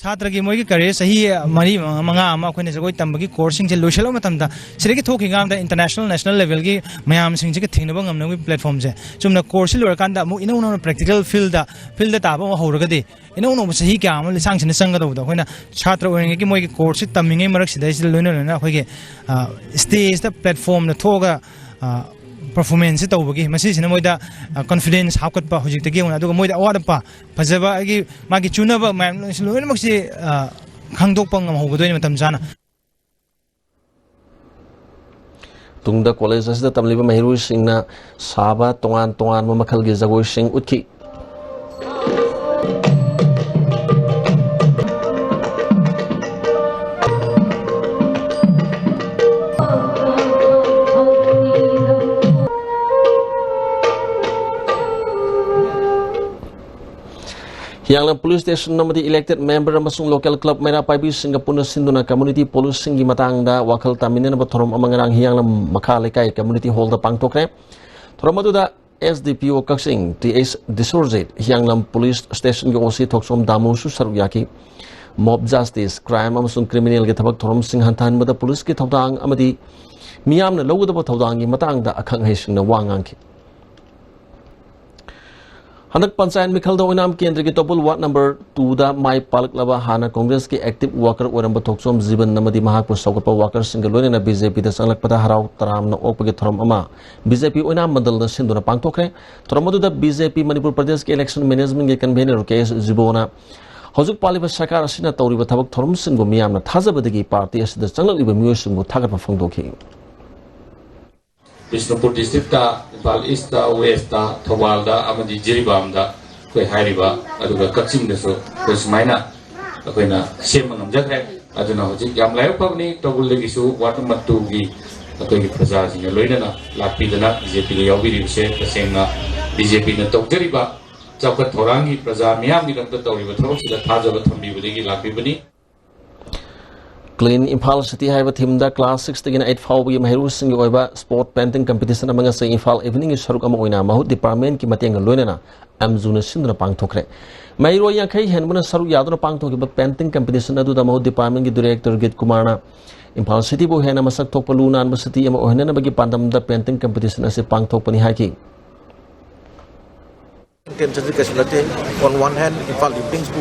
ꯁꯥꯇ꯭ꯔꯒꯤ ꯃꯣꯏꯒꯤ career ꯆꯍꯤ ꯃꯔꯤ, ꯃꯉꯥ ꯑꯃ ꯑꯩꯈꯣꯏꯅ ꯖꯒꯣꯏ ꯇꯝꯕꯒꯤ courseꯁꯤꯡꯁꯦ ꯂꯣꯏꯁꯤꯜꯂꯛꯄ ꯃꯇꯝꯗ, ꯁꯤꯗꯒꯤ ꯊꯣꯛꯈꯤꯕ ꯀꯥꯟꯗ international, national levelꯒꯤ ꯃꯌꯥꯝꯁꯤꯡꯁꯤꯒ ꯊꯦꯡꯅꯕ ꯉꯝꯅꯕꯒꯤ platformꯁꯦ, ꯆꯨꯝꯅ courseꯁꯤ ꯂꯣꯏꯔꯀꯥꯟꯗ ꯑꯃꯨꯛ ꯏꯅꯧ ꯅꯧꯅ practical fieldꯗ, fieldꯗ ꯇꯥꯕ ꯑꯃ ꯍꯧꯔꯒꯗꯤ, ꯏꯅꯧ ꯅꯧꯕ ꯆꯍꯤ ꯀꯌꯥ ꯑꯃ ꯂꯤꯁꯥꯡꯁꯤꯟꯅ ꯆꯪꯒꯗꯧꯕꯗꯣ, ꯑꯩꯈꯣꯏꯅ ꯁꯥꯇ꯭ꯔ ꯑꯣꯏꯔꯤꯉꯩꯒꯤ ꯃꯣꯏꯒꯤ courseꯁꯤ ꯇꯝꯃꯤꯉꯩ ꯃꯔꯛꯁꯤꯗꯩꯁꯤꯗ ꯂꯣꯏꯅ ꯂꯣꯏꯅꯅ ꯑꯩꯈꯣꯏꯒꯤ, ꯑ, stageꯇ, platformꯗ ꯊꯣꯛꯑꯒ, ꯑ, performanceꯁꯤ ꯇꯧꯕꯒꯤ, ꯃꯁꯤꯁꯤꯅ ꯃꯣꯏꯗ, ꯑ, confidence ꯍꯥꯞꯀꯠꯄ ꯍꯧꯖꯤꯛꯇꯒꯤ ꯍꯧꯅ, ꯑꯗꯨꯒ ꯃꯣꯏꯗ ꯑꯋꯥꯠ ꯑꯄꯥ ꯐꯖꯕ, ꯑꯩꯒꯤ ꯃꯥꯒꯤ ꯆꯨꯅꯕ ꯃꯌꯥꯝ ꯂꯣꯏꯅꯃꯛꯁꯤ, ꯑ, ꯈꯪꯗꯣꯛꯄ ꯉꯝꯍꯧꯒꯗꯣꯏꯅꯤ ꯃꯇꯝ ꯆꯥꯅ꯫ ꯇꯨꯡꯗ college ꯑꯁꯤꯗ ꯇꯝꯂꯤꯕ ꯃꯍꯩꯔꯣꯏꯁꯤꯡꯅ ꯁꯥꯕ ꯇꯣꯉꯥꯟ ꯇꯣꯉꯥꯟꯕ ꯃꯈꯜꯒꯤ ꯖꯒꯣꯏꯁꯤꯡ ꯎꯠꯈꯤ꯫ ꯍꯤꯌꯥꯡꯂꯝ ꯄꯨꯂꯤꯁ ꯁ꯭ꯇꯦꯁꯟ ꯑꯃꯗꯤ ꯏꯂꯦꯛꯇꯦꯗ ꯃꯦꯝꯕꯔ ꯑꯃꯁꯨꯡ ꯂꯣꯀꯦꯜ ꯀ꯭ꯂꯕ ꯃꯩꯔꯥ ꯄꯥꯏꯕꯤꯁꯤꯡꯒ ꯄꯨꯟꯅ ꯁꯤꯟꯗꯨꯅ ꯀꯝꯃ꯭ꯌꯨꯅꯤꯇꯤ ꯄꯨꯂꯤꯁꯁꯤꯡꯒꯤ ꯃꯇꯥꯡꯗ ꯋꯥꯈꯜ ꯇꯥꯃꯤꯟꯅꯅꯕ ꯊꯧꯔꯝ ꯑꯃ ꯉꯔꯥꯡ ꯍꯤꯌꯥꯡꯂꯝ ꯃꯈꯥ ꯂꯩꯀꯥꯏ ꯀꯝꯃ꯭ꯌꯨꯅꯤꯇꯤ ꯍꯣꯜꯗ ꯄꯥꯡꯊꯣꯛꯈ꯭ꯔꯦ꯫ ꯊꯧꯔꯝ ꯑꯗꯨꯗ ꯑꯦꯁ ꯗꯤ ꯄꯤ ꯑꯣ ꯀꯛꯆꯤꯡ ꯇꯤ ꯑꯩꯆ ꯗꯤꯁꯣꯔꯖꯤꯠ, ꯍꯤꯌꯥꯡꯂꯝ ꯄꯨꯂꯤꯁ ꯁ꯭ꯇꯦꯁꯟꯒꯤ ꯑꯣ ꯁꯤ ꯊꯣꯛꯆꯣꯝ ꯗꯥꯃꯨꯁꯨ ꯁꯔꯨꯛ ꯌꯥꯈꯤ꯫ ꯃꯣꯕ ꯖꯁꯇꯤꯁ, ꯀ꯭ꯔꯥꯏꯝ ꯑꯃꯁꯨꯡ ꯀ꯭ꯔꯤꯃꯤꯅꯦꯜꯒꯤ ꯊꯕꯛ ꯊꯧꯔꯝꯁꯤꯡ ꯍꯟꯊꯍꯟꯕꯗ ꯄꯨꯂꯤꯁꯀꯤ ꯊꯧꯗꯥꯡ ꯑꯃꯗꯤ ꯃꯤꯌꯥꯝꯅ ꯂꯧꯒꯗꯕ ꯊꯧꯗꯥꯡꯒꯤ ꯃꯇꯥꯡꯗ ꯑꯈꯪ ꯑꯍꯩꯁꯤꯡꯅ ꯋꯥ ꯉꯥꯡꯈꯤ꯫ ꯍꯟꯗꯛ ꯄꯟꯆꯥꯌꯠ ꯃꯤꯈꯜꯗ ꯑꯣꯏꯅꯥꯝ ꯀꯦꯟꯗ꯭ꯔꯒꯤ ꯇꯣꯄꯜ ꯋꯥꯔꯗ ꯅꯝꯕꯔ ꯇꯨꯗ ꯃꯥꯏ ꯄꯥꯛꯂꯛꯂꯕ ꯍꯥꯟꯅ ꯀꯣꯡꯒ꯭ꯔꯦꯁꯀꯤ ꯑꯦꯛꯇꯤꯚ ꯋꯥꯔꯀꯔ ꯑꯣꯏꯔꯝꯕ ꯊꯣꯛꯆꯣꯝ ꯖꯤꯕꯟ ꯑꯃꯗꯤ ꯃꯍꯥꯛꯄꯨ ꯁꯧꯒꯠꯄ ꯋꯥꯔꯀꯔꯁꯤꯡꯒ ꯂꯣꯏꯅꯅ ꯕꯤ ꯖꯦ ꯄꯤꯗ ꯆꯪꯂꯛꯄꯗ ꯍꯔꯥꯎ ꯇꯔꯥꯝꯅ ꯑꯣꯛꯄꯒꯤ ꯊꯧꯔꯝ ꯑꯃ ꯕꯤ ꯖꯦ ꯄꯤ ꯑꯣꯏꯅꯥꯝ ꯃꯟꯗꯜꯗ ꯁꯤꯟꯗꯨꯅ ꯄꯥꯡꯊꯣꯛꯈ꯭ꯔꯦ꯫ ꯊꯧꯔꯝ ꯑꯗꯨꯗ ꯕꯤ ꯖꯦ ꯄꯤ ꯃꯅꯤꯄꯨꯔ ꯄ꯭ꯔꯗꯦꯁꯀꯤ ꯏꯂꯦꯛꯁꯟ ꯃꯦꯅꯦꯖꯃꯦꯟꯠꯀꯤ ꯀꯟꯚꯦꯅꯔ ꯀꯦ ꯑꯦꯁ ꯖꯤꯕꯣꯅ ꯍꯧꯖꯤꯛ ꯄꯥꯜꯂꯤꯕ ꯁꯔꯀꯥꯔ ꯑꯁꯤꯅ ꯇꯧꯔꯤꯕ ꯊꯕꯛ ꯊꯧꯔꯝꯁꯤꯡꯕꯨ ꯃꯤꯌꯥꯝꯅ ꯊꯥꯖꯕꯗꯒꯤ ꯄꯥꯔꯇꯤ ꯑꯁꯤꯗ ꯆꯪꯂꯛꯂꯤꯕ ꯃꯤꯑꯣꯏꯁꯤꯡꯕꯨ ꯊꯥꯒꯠꯄ ꯐꯣꯡꯗꯣꯛꯈꯤ꯫ Bishnupur district, Imphal east, west, ꯊꯧꯕꯥꯜꯗ ꯑꯃꯗꯤ ꯖꯤꯔꯤꯕꯥꯝꯗ ꯑꯩꯈꯣꯏ ꯍꯥꯏꯔꯤꯕ, ꯑꯗꯨꯒ ꯀꯛꯆꯤꯡꯗꯁꯨ ꯑꯩꯈꯣꯏ ꯁꯨꯃꯥꯏꯅ ꯑꯩꯈꯣꯏꯅ ꯁꯦꯝꯕ ꯉꯝꯖꯈ꯭ꯔꯦ꯫ ꯑꯗꯨꯅ ꯍꯧꯖꯤꯛ ꯌꯥꯝ ꯂꯥꯏꯕꯛ ꯐꯕꯅꯤ, ꯇꯧꯕꯜꯗꯒꯤꯁꯨ ꯋꯥꯔꯗ ꯅꯝꯕꯔ ꯇꯨꯒꯤ ꯑꯩꯈꯣꯏꯒꯤ ꯄ꯭ꯔꯖꯥꯁꯤꯡꯒ ꯂꯣꯏꯅꯅ ꯂꯥꯛꯄꯤꯗꯅ ꯕꯤ ꯖꯦ ꯄꯤꯗ ꯌꯥꯎꯕꯤꯔꯤꯕꯁꯦ꯫ ꯇꯁꯦꯡꯅ ꯕꯤ ꯖꯦ ꯄꯤꯅ ꯇꯧꯖꯔꯤꯕ ꯆꯥꯎꯈꯠ ꯊꯧꯔꯥꯡꯒꯤ ꯄ꯭ꯔꯖꯥ ꯃꯤꯌꯥꯝꯒꯤꯗꯃꯛꯇ ꯇꯧꯔꯤꯕ ꯊꯕꯛꯁꯤꯗ ꯊꯥꯖꯕ ꯊꯝꯕꯤꯕꯗꯒꯤ ꯂꯥꯛꯄꯤꯕꯅꯤ꯫ ꯀ꯭ꯂꯤꯟ ꯏꯝꯐꯥꯜ ꯁꯤꯇꯤ ꯍꯥꯏꯕ ꯊꯤꯝꯗ ꯀ꯭ꯂꯥꯁ ꯁꯤꯛꯁꯇꯒꯤꯅ ꯑꯩꯠ ꯐꯥꯎꯕꯒꯤ ꯃꯍꯩꯔꯣꯏꯁꯤꯡꯒꯤ ꯑꯣꯏꯕ ꯁ꯭ꯄꯣꯔꯠ ꯄꯦꯟꯇꯤꯡ ꯀꯝꯄꯤꯇꯤꯁꯟ ꯑꯃ ꯉꯁꯤ ꯏꯝꯐꯥꯜ ꯏꯚꯤꯅꯤꯡꯒꯤ ꯁꯔꯨꯛ ꯑꯃ ꯑꯣꯏꯅ ꯃꯍꯨꯠ ꯗꯤꯄꯥꯔꯠꯃꯦꯟꯠꯀꯤ ꯃꯇꯦꯡꯒ ꯂꯣꯏꯅꯅ ꯑꯦꯝꯖꯨꯅ ꯁꯤꯟꯗꯨꯅ ꯄꯥꯡꯊꯣꯛꯈ꯭ꯔꯦ꯫ ꯃꯍꯩꯔꯣꯏ ꯌꯥꯡꯈꯩ ꯍꯦꯟꯕꯅ ꯁꯔꯨꯛ ꯌꯥꯗꯨꯅ ꯄꯥꯡꯊꯣꯛꯈꯤꯕ ꯄꯦꯟꯇꯤꯡ ꯀꯝꯄꯤꯇꯤꯁꯟ ꯑꯗꯨꯗ ꯃꯍꯨꯠ ꯗꯤꯄꯥꯔꯠꯃꯦꯟꯠꯀꯤ ꯗꯤꯔꯦꯛꯇꯔ ꯒꯤꯠ ꯀꯨꯃꯥꯔꯅ ꯏꯝꯐꯥꯜ ꯁꯤꯇꯤꯕꯨ ꯍꯦꯟꯅ ꯃꯁꯛ ꯊꯣꯛꯄ ꯂꯨ ꯅꯥꯟꯕ ꯁꯤꯇꯤ ꯑꯃ ꯑꯣꯏꯍꯟꯅꯅꯕꯒꯤ ꯄꯥꯟꯗꯝꯗ ꯄꯦꯟꯇꯤꯡ ꯀꯝꯄꯤꯇꯤꯁꯟ ꯑꯁꯤ ꯄꯥꯡꯊꯣꯛꯄꯅꯤ ꯍꯥꯏꯈꯤ꯫ ꯏꯟꯇꯦꯟꯁꯟꯁꯤ ꯀꯩꯁꯨ ꯅꯠꯇꯦ꯫ On one hand, ꯏꯝꯐꯥꯜ ꯏꯚꯤꯅꯤꯡꯁꯄꯨ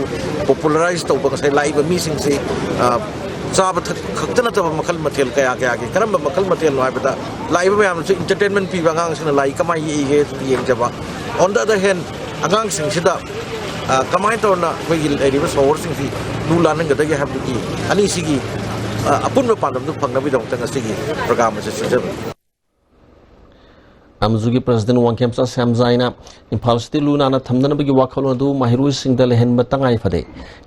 ꯄꯣꯄꯨꯂꯔꯥꯏꯁ ꯇꯧꯕ, ꯉꯁꯥꯏ ꯂꯥꯛꯏꯕ ꯃꯤꯁꯤꯡꯁꯤ, ꯑ, ꯆꯥꯕ ꯊꯛꯄ ꯈꯛꯇ ꯅꯠꯇꯕ ꯃꯈꯜ ꯃꯊꯦꯜ ꯀꯌꯥ ꯀꯌꯥꯒꯤ, ꯀꯔꯝꯕ ꯃꯈꯜ ꯃꯊꯦꯜꯅꯣ ꯍꯥꯏꯕꯗ, ꯂꯥꯛꯏꯕ ꯃꯌꯥꯝꯅꯁꯨ ꯏꯟꯇꯔꯇꯦꯟꯃꯦꯟ ꯄꯤꯕ, ꯑꯉꯥꯡꯁꯤꯡꯅ ꯂꯥꯏ ꯀꯃꯥꯏꯅ ꯌꯦꯛꯏꯒꯦ ꯌꯦꯡꯖꯕ꯫ On the other hand, ꯑꯉꯥꯡꯁꯤꯡꯁꯤꯗ, ꯑ, ꯀꯃꯥꯏꯅ ꯇꯧꯔꯅ ꯑꯩꯈꯣꯏꯒꯤ ꯂꯩꯔꯤꯕ ꯁꯣꯍꯣꯔꯁꯤꯡꯁꯤ ꯂꯨ ꯂꯥꯟꯍꯟꯒꯗꯒꯦ ꯍꯥꯏꯕꯒꯤ ꯑꯅꯤꯁꯤꯒꯤ, ꯑ, ꯑꯄꯨꯟꯕ ꯄꯥꯟꯗꯝꯗꯨ ꯐꯪꯅꯕꯒꯤꯗꯃꯛꯇ ꯉꯁꯤꯒꯤ ꯄ꯭ꯔꯣꯒ꯭ꯔꯥꯝ ꯑꯁꯤ ꯁꯤꯟꯖꯕꯅꯤ꯫ ꯑꯦꯝꯖꯨꯒꯤ ꯄ꯭ꯔꯁꯤꯗꯦꯟꯠ ꯋꯥꯡꯈꯦꯝꯆꯥ ꯁ꯭ꯌꯥꯝꯖꯥꯏꯅ ꯏꯝꯐꯥꯜ ꯁꯤꯇꯤ ꯂꯨ ꯅꯥꯟꯅ ꯊꯝꯅꯅꯕꯒꯤ ꯋꯥꯈꯜꯂꯣꯟ ꯑꯗꯨ ꯃꯍꯩꯔꯣꯏꯁꯤꯡꯗ ꯂꯩꯍꯟꯕ ꯇꯉꯥꯏ ꯐꯗꯦ꯫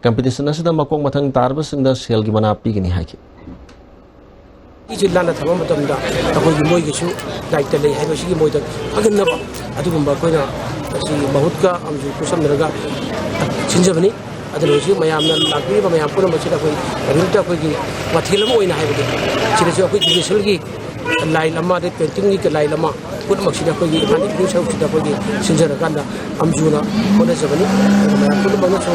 ꯀꯝꯄꯤꯇꯤꯁꯟ ꯑꯁꯤꯗ ꯃꯀꯣꯛ ꯃꯊꯪ ꯇꯥꯔꯕꯁꯤꯡꯗ ꯁꯦꯜꯒꯤ ꯃꯅꯥ ꯄꯤꯒꯅꯤ ꯍꯥꯏꯈꯤ꯫ ꯁꯤꯁꯦ ꯂꯥꯟꯅ ꯊꯝꯕ ꯃꯇꯝꯗ ꯑꯩꯈꯣꯏꯒꯤ ꯃꯣꯏꯒꯤꯁꯨ ꯗꯥꯏꯇ ꯂꯩ ꯍꯥꯏꯕꯁꯤꯒꯤ ꯃꯣꯏꯗ ꯊꯥꯒꯠꯅꯕ ꯑꯗꯨꯒꯨꯝꯕ ꯑꯩꯈꯣꯏꯅ ꯃꯁꯤ ꯃꯍꯨꯠꯀ ꯑꯃꯁꯨ ꯈꯨꯠꯁꯝꯅꯔꯒ ꯁꯤꯟꯖꯕꯅꯤ꯫ ꯑꯗꯨꯅ ꯍꯧꯖꯤꯛ ꯃꯌꯥꯝꯅ ꯂꯥꯛꯄꯤꯔꯤꯕ ꯃꯌꯥꯝ ꯄꯨꯝꯅꯃꯛꯁꯤꯗ ꯑꯩꯈꯣꯏ ꯀꯔꯤꯝꯇ ꯑꯩꯈꯣꯏꯒꯤ ꯃꯊꯦꯜ ꯑꯃ ꯑꯣꯏꯅ ꯍꯥꯏꯕꯗꯤ ꯁꯤꯗꯁꯨ ꯑꯩꯈꯣꯏ ꯖꯨꯗꯤꯁꯤꯌꯦꯜꯒꯤ ꯂꯥꯏꯟ ꯑꯃ, ꯑꯗꯩ ꯄꯦꯟꯇꯤꯡꯒꯤ ꯂꯥꯏꯟ ꯑꯃ, ꯄꯨꯝꯅꯃꯛꯁꯤꯗ ꯑꯩꯈꯣꯏꯒꯤ ꯏꯝꯐꯥꯜ ꯏꯁꯀꯤ ꯁꯔꯨꯛꯁꯤꯗ ꯑꯩꯈꯣꯏꯒꯤ ꯁꯤꯟꯖꯔꯀꯥꯟꯗ ꯑꯝꯖꯨꯅ ꯍꯣꯠꯅꯖꯕꯅꯤ꯫ ꯑꯗꯨꯒ ꯃꯌꯥꯝ ꯄꯨꯝꯅꯃꯛꯅꯁꯨ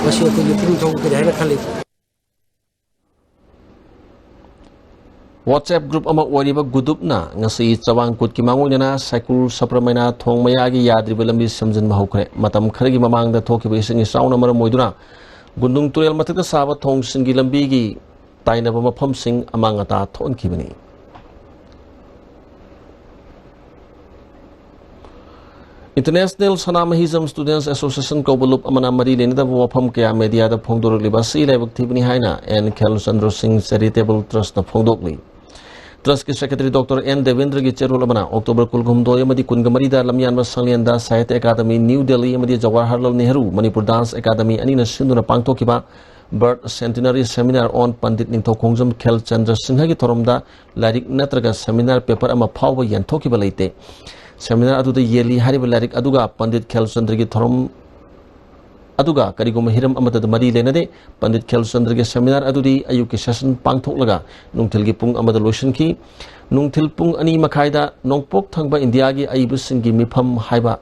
ꯃꯁꯤ ꯑꯩꯈꯣꯏꯒꯤ ꯄꯨꯛꯅꯤꯡ ꯊꯧꯒꯠꯀꯅꯤ ꯍꯥꯏꯅ ꯈꯜꯂꯤ꯫ WhatsApp group ꯑꯃ ꯑꯣꯏꯔꯤꯕ ꯒꯨꯗꯨꯞꯅ ꯉꯁꯤ ꯆꯋꯥꯡꯀꯨꯠꯀꯤ ꯃꯥꯡꯑꯣꯏꯅꯅ ꯁꯥꯏꯀꯨꯜ ꯁꯄ꯭ꯔꯃꯩꯅ ꯊꯣꯡ ꯃꯌꯥꯒꯤ ꯌꯥꯗ꯭ꯔꯤꯕ ꯂꯝꯕꯤ ꯁꯦꯝꯖꯤꯟꯕ ꯍꯧꯈ꯭ꯔꯦ꯫ ꯃꯇꯝ ꯈꯔꯒꯤ ꯃꯃꯥꯡꯗ ꯊꯣꯛꯈꯤꯕ ꯏꯁꯤꯡ ꯏꯆꯥꯎꯅ ꯃꯔꯝ ꯑꯣꯏꯗꯨꯅ ꯒꯨꯟꯗꯨꯡ ꯇꯨꯔꯦꯜ ꯃꯊꯛꯇ ꯁꯥꯕ ꯊꯣꯡꯁꯤꯡꯒꯤ ꯂꯝꯕꯤꯒꯤ ꯇꯥꯏꯅꯕ ꯃꯐꯝꯁꯤꯡ ꯑꯃꯥꯡ ꯑꯇꯥ ꯊꯣꯛꯍꯟꯈꯤꯕꯅꯤ꯫ International Sanamahijem Students Association ꯀꯧꯕ ꯂꯨꯞ ꯑꯃꯅ ꯃꯔꯤ ꯂꯩꯅꯗꯕ ꯋꯥꯐꯝ ꯀꯌꯥ ꯃꯦꯗꯤꯌꯥꯗ ꯐꯣꯡꯗꯣꯔꯛꯂꯤꯕ ꯑꯁꯤ ꯂꯥꯏꯕꯛ ꯊꯤꯕꯅꯤ ꯍꯥꯏꯅ ꯑꯦꯟ ꯈꯦꯜꯆꯟꯗ꯭ꯔ ꯁꯤꯡ ꯆꯦꯔꯤꯇꯦꯕꯜ ꯇ꯭ꯔꯁꯇ ꯐꯣꯡꯗꯣꯛꯂꯤ꯫ ꯇ꯭ꯔꯁꯀꯤ ꯁꯦꯀ꯭ꯔꯦꯇꯔꯤ ꯗꯣꯛꯇꯔ ꯑꯦꯟ ꯗꯦꯕꯦꯟꯗ꯭ꯔꯒꯤ ꯆꯦꯔꯣꯜ ꯑꯃꯅ ꯑꯣꯛꯇꯣꯕꯔ ꯀꯨꯟꯍꯨꯝꯗꯣꯏ ꯑꯃꯗꯤ ꯀꯨꯟꯒ ꯃꯔꯤꯗ ꯂꯝꯌꯥꯟꯕ ꯁꯪꯂꯦꯟꯗ ꯁꯥꯍꯤꯇ꯭ꯌ ꯑꯦꯀꯥꯗꯃꯤ, ꯅ꯭ꯌꯨ ꯗꯦꯜꯂꯤ ꯑꯃꯗꯤ ꯖꯋꯥꯍꯔꯂꯥꯜ ꯅꯦꯍꯔꯨ ꯃꯅꯤꯄꯨꯔ ꯗꯥꯟꯁ ꯑꯦꯀꯥꯗꯃꯤ ꯑꯅꯤꯅ ꯁꯤꯟꯗꯨꯅ ꯄꯥꯡꯊꯣꯛꯈꯤꯕ Birth Centenary Seminar on Pandit ꯅꯤꯡꯊꯧꯈꯣꯡꯖꯝ ꯈꯦꯜꯆꯟꯗ꯭ꯔ ꯁꯤꯡꯍꯒꯤ ꯊꯧꯔꯝꯗ ꯂꯥꯏꯔꯤꯛ ꯅꯠꯇ꯭ꯔꯒ ꯁꯦꯃꯤꯅꯥꯔ ꯄꯦꯄꯔ ꯑꯃ ꯐꯥꯎꯕ ꯌꯦꯟꯊꯣꯛꯈꯤꯕ ꯂꯩꯇꯦ꯫ ꯁꯦꯃꯤꯅꯥꯔ ꯑꯗꯨꯗ ꯌꯦꯜꯂꯤ ꯍꯥꯏꯔꯤꯕ ꯂꯥꯏꯔꯤꯛ ꯑꯗꯨꯒ ꯄꯟꯗꯤꯠ ꯈꯦꯜꯆꯟꯗ꯭ꯔꯒꯤ ꯊꯧꯔꯝ ꯑꯗꯨꯒ ꯀꯔꯤꯒꯨꯝꯕ ꯍꯤꯔꯝ ꯑꯃꯠꯇꯗ ꯃꯔꯤ ꯂꯩꯅꯗꯦ꯫ ꯄꯟꯗꯤꯠ ꯈꯦꯜꯆꯟꯗ꯭ꯔꯒꯤ ꯁꯦꯃꯤꯅꯥꯔ ꯑꯗꯨꯗꯤ ꯑꯌꯨꯛꯀꯤ ꯁꯦꯁꯟ ꯄꯥꯡꯊꯣꯛꯂꯒ ꯅꯨꯡꯊꯤꯜꯒꯤ ꯄꯨꯡ ꯑꯃꯗ ꯂꯣꯏꯁꯤꯟꯈꯤ꯫ ꯅꯨꯡꯊꯤꯜ ꯄꯨꯡ ꯑꯅꯤ ꯃꯈꯥꯏꯗ ꯅꯣꯡꯄꯣꯛ ꯊꯪꯕ ꯏꯟꯗꯤꯌꯥꯒꯤ ꯑꯏꯕꯁꯤꯡꯒꯤ ꯃꯤꯐꯝ ꯍꯥꯏꯕ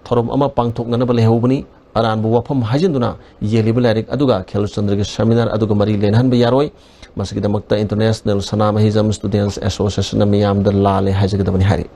ꯊꯧꯔꯝ ꯑꯃ ꯄꯥꯡꯊꯣꯛꯅꯅꯕ ꯂꯩꯍꯧꯕꯅꯤ꯫ ꯑꯔꯥꯟꯕ ꯋꯥꯐꯝ ꯍꯥꯏꯖꯤꯟꯗꯨꯅ ꯌꯦꯜꯂꯤꯕ ꯂꯥꯏꯔꯤꯛ ꯑꯗꯨꯒ ꯈꯦꯜꯆꯟꯗ꯭ꯔꯒꯤ ꯁꯦꯃꯤꯅꯥꯔ ꯑꯗꯨꯒ ꯃꯔꯤ ꯂꯩꯅꯍꯟꯕ ꯌꯥꯔꯣꯏ꯫ ꯃꯁꯤꯒꯤꯗꯃꯛꯇ International Sanamahijem Students Associationꯅ ꯃꯤꯌꯥꯝꯗ ꯂꯥꯜꯂꯦ ꯍꯥꯏꯖꯒꯗꯕꯅꯤ ꯍꯥꯏꯔꯤ꯫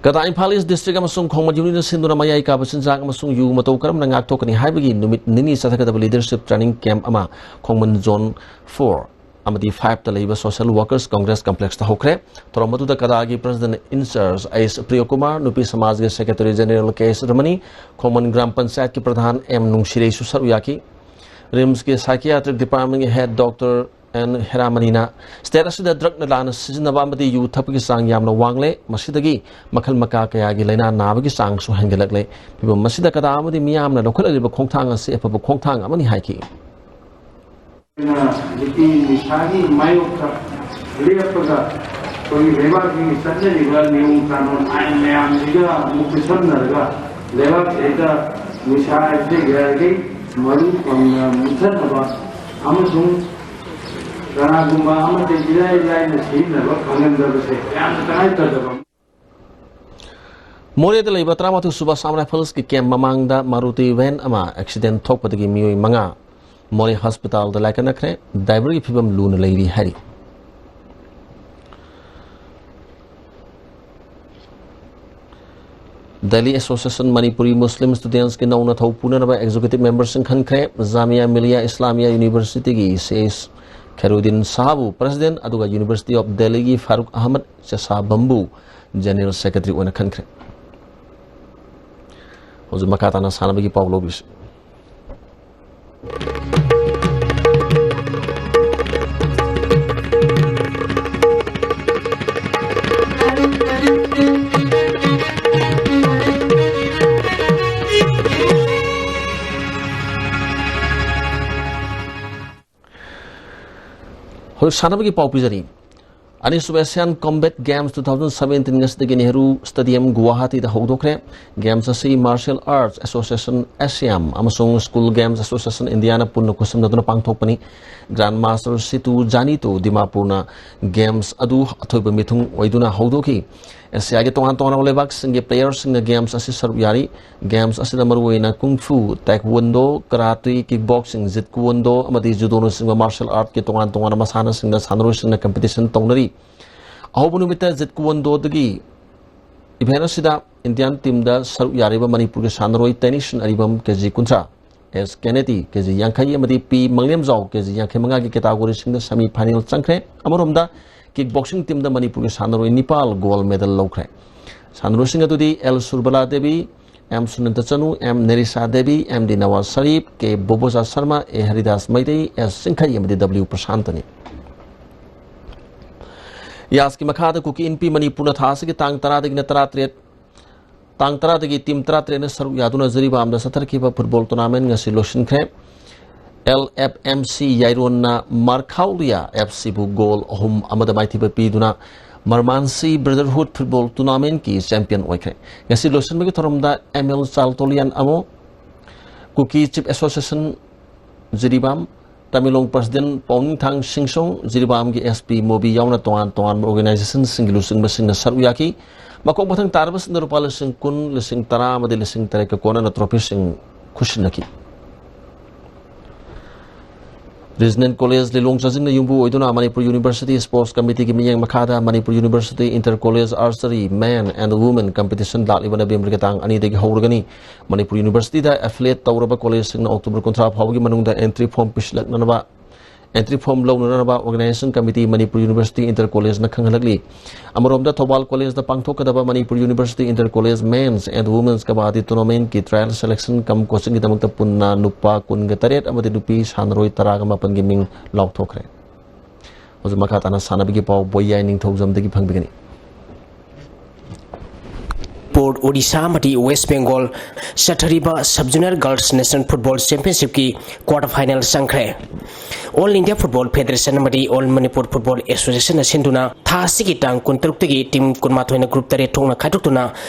ꯀꯗꯥ ꯏꯝꯐꯥꯜ ꯏꯁ ꯗꯤꯁꯇ꯭ꯔꯤꯛ ꯑꯃꯁꯨꯡ ꯈꯣꯡꯃꯟ ꯌꯨꯅꯤꯌꯟꯅ ꯁꯤꯟꯗꯨꯅ ꯃꯌꯥꯏ ꯀꯥꯕ ꯆꯤꯟꯖꯥꯛ ꯑꯃꯁꯨꯡ ꯌꯨ ꯃꯇꯧ ꯀꯔꯝꯅ ꯉꯥꯛꯊꯣꯛꯀꯅꯤ ꯍꯥꯏꯕꯒꯤ ꯅꯨꯃꯤꯠ ꯅꯤꯅꯤ ꯆꯠꯊꯒꯗꯕ ꯂꯤꯗꯔꯁꯤꯞ ꯇ꯭ꯔꯦꯅꯤꯡ ꯀꯦꯝꯞ ꯑꯃ ꯈꯣꯡꯃꯟ ꯖꯣꯟ ꯐꯣꯔ ꯑꯃꯗꯤ ꯐꯥꯏꯚꯇ ꯂꯩꯕ ꯁꯣꯁꯤꯌꯦꯜ ꯋꯥꯔꯀꯔꯁ ꯀꯪꯒ꯭ꯔꯦꯁ ꯀꯝꯄ꯭ꯂꯦꯛꯁꯇ ꯍꯧꯈ꯭ꯔꯦ꯫ ꯊꯧꯔꯝ ꯑꯗꯨꯗ ꯀꯗꯥꯒꯤ ꯄ꯭ꯔꯁꯤꯗꯦꯟꯠ ꯏꯟꯆꯥꯔꯖ ꯑꯩꯆ ꯄ꯭ꯔꯤꯌꯣꯀꯨꯃꯥꯔ, ꯅꯨꯄꯤ ꯁꯃꯥꯖꯒꯤ ꯁꯦꯀ꯭ꯔꯦꯇꯔꯤ ꯖꯦꯅꯦꯔꯦꯜ ꯀꯦ ꯑꯦꯁ ꯔꯃꯅꯤ, ꯈꯣꯡꯃꯟ ꯒ꯭ꯔꯥꯝ ꯄꯟꯆꯥꯌꯠꯀꯤ ꯄ꯭ꯔꯙꯥꯟ ꯑꯦꯝ ꯅꯨꯡꯁꯤꯔꯩꯁꯨ ꯁꯔꯨꯛ ꯌꯥꯈꯤ꯫ ꯔꯤꯝꯁꯀꯤ ꯁꯥꯏꯀꯤꯌꯥꯇ꯭ꯔꯤꯛ ꯗꯤꯄꯥꯔꯠꯃꯦꯟꯒꯤ ꯍꯦꯗ ꯗꯣꯛꯇꯔ ꯑꯦꯟ ꯍꯦꯔꯥꯃꯅꯤꯅ ꯁ꯭ꯇꯦꯠ ꯑꯁꯤꯗ ꯗ꯭ꯔꯒꯅ ꯂꯥꯟꯅ ꯁꯤꯖꯤꯟꯅꯕ ꯑꯃꯗꯤ ꯌꯨ ꯊꯛꯄꯒꯤ ꯆꯥꯡ ꯌꯥꯝꯅ ꯋꯥꯡꯂꯦ, ꯃꯁꯤꯗꯒꯤ ꯃꯈꯜ ꯃꯀꯥ ꯀꯌꯥꯒꯤ ꯂꯥꯏꯅꯥ ꯅꯥꯕꯒꯤ ꯆꯥꯡꯁꯨ ꯍꯦꯟꯒꯠꯂꯛꯂꯦ꯫ ꯐꯤꯚꯝ ꯑꯁꯤꯗ ꯀꯗꯥ ꯑꯃꯗꯤ ꯃꯤꯌꯥꯝꯅ ꯂꯧꯈꯠꯂꯛꯂꯤꯕ ꯈꯣꯡꯊꯥꯡ ꯑꯁꯤ ꯑꯐꯕ ꯈꯣꯡꯊꯥꯡ ꯑꯃꯅꯤ ꯍꯥꯏꯈꯤ꯫ ꯑꯩꯅ ꯍꯧꯖꯤꯛꯀꯤ ꯅꯤꯁꯥꯒꯤ ꯃꯥꯌꯣꯛꯇ ꯂꯦꯞꯄꯒ ꯑꯩꯈꯣꯏꯒꯤ ꯂꯩꯕꯥꯛꯀꯤ ꯆꯠꯅꯔꯤꯕ ꯅꯤꯌꯣꯝ ꯀꯥꯅꯣꯟ ꯑꯥꯏꯟ ꯃꯌꯥꯝꯁꯤꯒ ꯑꯃꯨꯛ ꯆꯨꯁꯟꯅꯔꯒ ꯂꯩꯕꯥꯛꯁꯤꯗ ꯅꯤꯁꯥ ꯍꯥꯏꯕꯁꯤ ꯌꯥꯔꯤꯈꯩ ꯃꯔꯨ ꯐꯪꯅ ꯃꯨꯊꯠꯅꯕ ꯑꯃꯁꯨꯡ ꯀꯅꯥꯒꯨꯝꯕ ꯑꯃꯠꯇ ꯏꯔꯥꯏ ꯂꯥꯏꯅ ꯁꯤꯖꯤꯟꯅꯕ ꯐꯪꯍꯟꯗꯕꯁꯦ ꯌꯥꯝꯅ ꯇꯉꯥꯏ ꯐꯗꯕ꯫ ꯃꯣꯔꯦꯗ ꯂꯩꯕ ꯇꯔꯥꯃꯥꯊꯣꯏ ꯁꯨꯕ ꯑꯁꯥꯝ ꯔꯥꯏꯐꯜꯁꯀꯤ ꯀꯦꯝꯞ ꯃꯃꯥꯡꯗ ꯃꯥꯔꯨꯇꯤ ꯚꯦꯟ ꯑꯃ ꯑꯦꯛꯁꯤꯗꯦꯟ ꯊꯣꯛꯄꯗꯒꯤ ꯃꯤꯑꯣꯏ ꯃꯉꯥ ꯃꯣꯔꯦ ꯍꯣꯁꯄꯤꯇꯥꯜꯗ ꯂꯥꯏꯀꯠꯅꯈ꯭ꯔꯦ꯫ ꯗ꯭ꯔꯥꯏꯚꯔꯒꯤ ꯐꯤꯕꯝ ꯂꯨꯅ ꯂꯩꯔꯤ ꯍꯥꯏꯔꯤ꯫ ꯗꯦꯜꯂꯤ ꯑꯦꯁꯣꯁꯤꯌꯦꯁꯟ ꯃꯅꯤꯄꯨꯔꯤ ꯃꯨꯁꯂꯤꯝ ꯁ꯭ꯇꯨꯗꯦꯟꯠꯁꯀꯤ ꯅꯧꯅ ꯊꯧ ꯄꯨꯅꯅꯕ ꯑꯦꯛꯖꯤꯀ꯭ꯌꯨꯇꯤꯚ ꯃꯦꯝꯕꯔꯁꯤꯡ ꯈꯟꯈ꯭ꯔꯦ꯫ ꯖꯥꯃꯤꯌꯥ ꯃꯤꯂꯤꯌꯥ ꯏꯁꯂꯥꯃꯤꯌꯥ ꯌꯨꯅꯤꯚꯔꯁꯤꯇꯤꯒꯤ ꯁꯤ ꯑꯦꯁ ꯈꯦꯔꯨꯗꯤꯟ ꯁꯥꯍꯕꯨ ꯄ꯭ꯔꯁꯤꯗꯦꯟꯠ, ꯑꯗꯨꯒ ꯌꯨꯅꯤꯚꯔꯁꯤꯇꯤ ꯑꯣꯐ ꯗꯦꯜꯂꯤꯒꯤ ꯐꯥꯔꯨꯛ ꯑꯍꯃꯗ ꯆꯦꯁꯥꯕꯝꯕꯨ ꯖꯦꯅꯔꯦꯜ ꯁꯦꯀ꯭ꯔꯦꯇꯔꯤ ꯑꯣꯏꯅ ꯈꯟꯈ꯭ꯔꯦ꯫ ꯍꯧꯖꯤꯛ ꯃꯈꯥ ꯇꯥꯅ ꯁꯥꯟꯅꯕꯒꯤ ꯄꯥꯎ ꯂꯧꯕꯤꯁꯤ꯫ ꯍꯧꯖꯤꯛ ꯁꯥꯟꯅꯕꯒꯤ ꯄꯥꯎ ꯄꯤꯖꯔꯤ꯫ ꯑꯅꯤꯁꯨꯕ Asian combat games two thousand seventeen ꯉꯁꯤꯗꯒꯤ ꯅꯦꯍꯔꯨ ꯁ꯭ꯇꯦꯗꯤꯌꯝ ꯒꯨꯋꯥꯍꯥꯇꯤꯗ ꯍꯧꯗꯣꯛꯈ꯭ꯔꯦ꯫ ꯒꯦꯝꯁ ꯑꯁꯤ ꯃꯥꯔꯁꯤꯌꯦꯜ ꯑꯥꯔꯠꯁ ꯑꯦꯁꯣꯁꯤꯌꯦꯁꯟ, ꯑꯦꯁꯤꯌꯥꯝ, ꯑꯃꯁꯨꯡ ꯁ꯭ꯀꯨꯜ ꯒꯦꯝꯁ ꯑꯦꯁꯣꯁꯤꯌꯦꯁꯟ ꯏꯟꯗꯤꯌꯥꯅ ꯄꯨꯟꯅ ꯈꯨꯠꯁꯝꯅꯗꯨꯅ ꯄꯥꯡꯊꯣꯛꯄꯅꯤ꯫ ꯒ꯭ꯔꯥꯟ ꯃꯥꯁꯇꯔ ꯁꯤꯇꯨ ꯖꯥꯅꯤꯇꯣ ꯗꯤꯃꯥꯄꯨꯔꯅ ꯒꯦꯝꯁ ꯑꯗꯨ ꯑꯊꯣꯏꯕ ꯃꯤꯊꯨꯡ ꯑꯣꯏꯗꯨꯅ ꯍꯧꯗꯣꯛꯈꯤ꯫ ꯑꯦꯁꯤꯌꯥꯒꯤ ꯇꯣꯉꯥꯟ ꯇꯣꯉꯥꯟꯕ ꯂꯩꯕꯥꯛꯁꯤꯡꯒꯤ ꯄ꯭ꯂꯦꯌꯔꯁꯤꯡꯅ ꯒꯦꯝꯁ ꯑꯁꯤ ꯁꯔꯨꯛ ꯌꯥꯔꯤ꯫ ꯒꯦꯝꯁ ꯑꯁꯤꯗ ꯃꯔꯨꯑꯣꯏꯅ ꯀꯨꯡ ꯐꯨ, ꯇꯥꯏꯀꯋꯣꯟꯗꯣ, ꯀꯔꯥꯇꯤ, ꯀꯤꯛ ꯕꯣꯛꯁꯤꯡ, ꯖꯤꯠ ꯀꯨꯋꯣꯟꯗꯣ ꯑꯃꯗꯤ ꯖꯨꯗꯣꯅꯆꯤꯡꯕ ꯃꯥꯔꯁꯤꯌꯦꯜ ꯑꯥꯔꯠꯀꯤ ꯇꯣꯉꯥꯟ ꯇꯣꯉꯥꯟꯕ ꯃꯁꯥꯟꯅꯁꯤꯡꯗ ꯁꯥꯟꯅꯔꯣꯏꯁꯤꯡꯅ ꯀꯝꯄꯤꯇꯤꯁꯟ ꯇꯧꯅꯔꯤ꯫ ꯑꯍꯧꯕ ꯅꯨꯃꯤꯠꯇ ꯖꯤꯠ ꯀꯨꯋꯣꯟꯗꯣꯗꯒꯤ ꯏꯚꯦꯟꯠ ꯑꯁꯤꯗ ꯏꯟꯗꯤꯌꯥꯟ ꯇꯤꯝꯗ ꯁꯔꯨꯛ ꯌꯥꯔꯤꯕ ꯃꯅꯤꯄꯨꯔꯒꯤ ꯁꯥꯟꯅꯔꯣꯏ ꯇꯦꯅꯤꯁꯟ ꯑꯔꯤꯕꯝ ꯀꯦ ꯖꯤ ꯀꯨꯟꯊ꯭ꯔꯥ, ꯑꯦꯁ ꯀꯦꯅꯦꯗꯤ ꯀꯦ ꯖꯤ ꯌꯥꯡꯈꯩ ꯑꯃꯗꯤ ꯄꯤ ꯃꯪꯂꯦꯝꯖꯥꯎ ꯀꯦ ꯖꯤ ꯌꯥꯡꯈꯩ ꯃꯉꯥꯒꯤ ꯀꯦꯇꯥꯒꯣꯔꯤꯁꯤꯡꯗ ꯁꯦꯃꯤ ꯐꯥꯏꯅꯦꯜ ꯆꯪꯈ꯭ꯔꯦ꯫ ꯑꯃꯔꯣꯝꯗ ꯀꯤꯛ ꯕꯣꯛꯁꯤꯡ ꯇꯤꯝꯗ ꯃꯅꯤꯄꯨꯔꯒꯤ ꯁꯥꯟꯅꯔꯣꯏ ꯅꯤꯄꯥꯜ ꯒꯣꯜ ꯃꯦꯗꯜ ꯂꯧꯈ꯭ꯔꯦ꯫ ꯁꯥꯟꯅꯔꯣꯏꯁꯤꯡ ꯑꯗꯨꯗꯤ L Surbala Devi, M Sunanta Chanu, M Nerisha Devi, M D Nawaz Sharif, K Boboja Sharma, A Haridas Meitei, S Chingkhei ꯑꯃꯗꯤ ꯗꯕ꯭ꯂꯤꯎ ꯄ꯭ꯔꯁꯥꯟꯇꯅꯤ꯫ ꯌꯥꯁꯀꯤ ꯃꯈꯥꯗ ꯀꯨꯀꯤ ꯏꯟꯄꯤ ꯃꯅꯤꯄꯨꯔꯅ ꯊꯥ ꯑꯁꯤꯒꯤ ꯇꯥꯡ ꯇꯔꯥꯗꯒꯤꯅ ꯇꯔꯥꯇꯔꯦꯠ, ꯇꯥꯡ ꯇꯔꯥꯗꯒꯤ ꯇꯤꯝ ꯇꯔꯥꯇꯔꯦꯠꯅ ꯁꯔꯨꯛ ꯌꯥꯗꯨꯅ ꯖꯤꯔꯤꯕꯥꯝꯗ ꯆꯠꯊꯔꯛꯈꯤꯕ ꯐꯨꯠꯕꯣꯜ ꯇꯣꯔꯅꯥꯃꯦꯟ ꯉꯁꯤ ꯂꯣꯏꯁꯤꯟꯈ꯭ꯔꯦ꯫ L F M C ꯌꯥꯏꯔꯣꯟꯅ ꯃꯥꯔꯈꯥꯎꯂꯤꯌꯥ F ꯁꯤꯕꯨ ꯒꯣꯜ ꯑꯍꯨꯝ ꯑꯃꯗ ꯃꯥꯏꯊꯤꯕ ꯄꯤꯗꯨꯅ ꯃꯔꯃꯥꯟꯁꯤ ꯕ꯭ꯔꯗꯔꯍꯨꯗ ꯐꯨꯠꯕꯣꯜ ꯇꯣꯔꯅꯥꯃꯦꯟꯀꯤ ꯆꯦꯝꯄꯤꯌꯟ ꯑꯣꯏꯈ꯭ꯔꯦ꯫ ꯉꯁꯤ ꯂꯣꯏꯁꯤꯟꯕꯒꯤ ꯊꯧꯔꯝꯗ ꯑꯦꯝ ꯑꯦꯜ ꯆꯥꯜꯇꯣꯂꯤꯌꯥꯟ ꯑꯃꯣ, Kuki chief association Jiribam, Tamenglong president Paoningthang Singsong, ꯖꯤꯔꯤꯕꯥꯝꯒꯤ ꯑꯦꯁ ꯄꯤ ꯃꯣꯕꯤ ꯌꯥꯎꯅ ꯇꯣꯉꯥꯟ ꯇꯣꯉꯥꯟꯕ ꯑꯣꯔꯒꯅꯥꯏꯖꯦꯁꯟꯁꯤꯡꯒꯤ ꯂꯨꯆꯤꯡꯕꯁꯤꯡꯅ ꯁꯔꯨꯛ ꯌꯥꯈꯤ꯫ ꯃꯀꯣꯛ ꯃꯊꯪ ꯇꯥꯔꯕꯁꯤꯡꯗ ꯂꯨꯄꯥ ꯂꯤꯁꯤꯡ ꯀꯨꯟ, ꯂꯤꯁꯤꯡ ꯇꯔꯥ ꯑꯃꯗꯤ ꯂꯤꯁꯤꯡ ꯇꯔꯦꯠꯀ ꯀꯣꯟꯅꯅ ꯇ꯭ꯔꯣꯐꯤꯁꯤꯡ ꯈꯨꯠꯁꯤꯟꯅꯈꯤ꯫ ꯔꯤꯖꯅꯦꯜ ꯀꯣꯂꯦꯖ ꯂꯤꯂꯣꯡ ꯆꯥꯖꯤꯡꯅ ꯌꯨꯝꯕꯨ ꯑꯣꯏꯗꯨꯅ ꯃꯅꯤꯄꯨꯔ ꯌꯨꯅꯤꯚꯔꯁꯤꯇꯤ ꯁ꯭ꯄꯣꯔꯠꯁ ꯀꯃꯤꯇꯤꯒꯤ ꯃꯤꯠꯌꯦꯡ ꯃꯈꯥꯗ Manipur university inter college archery men and women competition ꯂꯥꯛꯂꯤꯕ ꯅꯕꯦꯝꯕꯔꯒꯤ ꯇꯥꯡ ꯑꯅꯤꯗꯒꯤ ꯍꯧꯔꯒꯅꯤ꯫ ꯃꯅꯤꯄꯨꯔ ꯌꯨꯅꯤꯚꯔꯁꯤꯇꯤꯗ ꯑꯦꯐꯤꯂꯤꯌꯦꯠ ꯇꯧꯔꯕ ꯀꯣꯂꯦꯖꯁꯤꯡꯅ ꯑꯣꯛꯇꯣꯕꯔ ꯀꯨꯟꯊ꯭ꯔꯥ ꯐꯥꯎꯕꯒꯤ ꯃꯅꯨꯡꯗ ꯑꯦꯟꯇ꯭ꯔꯤ ꯐꯣꯔꯝ ꯄꯤꯁꯤꯜꯂꯛꯅꯅꯕ, ꯑꯦꯟꯇ꯭ꯔꯤ ꯐꯣꯔꯝ ꯂꯧꯅꯅꯕ organisation committee Manipur university inter ꯀꯣꯂꯦꯖꯅ ꯈꯪꯍꯜꯂꯛꯂꯤ꯫ ꯑꯃꯔꯣꯝꯗ ꯊꯧꯕꯥꯜ ꯀꯣꯂꯦꯖꯇ ꯄꯥꯡꯊꯣꯛꯀꯗꯕ Manipur university inter college men's and women's kabaddi ꯇꯣꯔꯅꯥꯃꯦꯟꯠꯀꯤ ꯇ꯭ꯔꯥꯌꯦꯜ ꯁꯦꯂꯦꯛꯁꯟ ꯀꯝ ꯀꯣꯆꯤꯡꯒꯤꯗꯃꯛꯇ ꯄꯨꯟꯅ ꯅꯨꯄꯥ ꯀꯨꯟꯒ ꯇꯔꯦꯠ ꯑꯃꯗꯤ ꯅꯨꯄꯤ ꯁꯥꯟꯅꯔꯣꯏ ꯇꯔꯥꯒ ꯃꯥꯄꯟꯒꯤ ꯃꯤꯡ ꯂꯥꯎꯊꯣꯛꯈ꯭ꯔꯦ꯫ ꯍꯧꯖꯤꯛ ꯃꯈꯥ ꯇꯥꯅ ꯁꯥꯟꯅꯕꯒꯤ ꯄꯥꯎ ꯕꯣꯌꯥꯏ ꯅꯤꯡꯊꯧꯖꯝꯗꯒꯤ ꯐꯪꯕꯤꯒꯅꯤ꯫ ꯄꯣꯔꯠ ꯑꯣꯗꯤꯁꯥ ꯑꯃꯗꯤ ꯋꯦꯁ ꯕꯦꯡꯒꯣꯜ ꯆꯠꯊꯔꯤꯕ sub junior girls national football ꯆꯦꯝꯄꯤꯌꯟꯁꯤꯞꯀꯤ ꯀ꯭ꯋꯥꯔꯇꯔ ꯐꯥꯏꯅꯦꯜ ꯆꯪꯈ꯭ꯔꯦ꯫ ꯑꯣꯜ ꯏꯟꯗꯤꯌꯥ ꯐꯨꯠꯕꯣꯜ ꯐꯦꯗꯔꯦꯁꯟ ꯑꯃꯗꯤ ꯑꯣꯜ ꯃꯅꯤꯄꯨꯔ ꯐꯨꯠꯕꯣꯜ ꯑꯦꯁꯣꯁꯤꯌꯦꯁꯟꯅ ꯁꯤꯟꯗꯨꯅ ꯊꯥ ꯑꯁꯤꯒꯤ ꯇꯥꯡ ꯀꯨꯟꯇꯔꯨꯛꯇꯒꯤ ꯇꯤꯝ ꯀꯨꯟꯃꯥꯊꯣꯏꯅ ꯒ꯭ꯔꯨꯞ ꯇꯔꯦꯠ ꯊꯣꯛꯅ ꯈꯥꯏꯗꯣꯛꯇꯨꯅ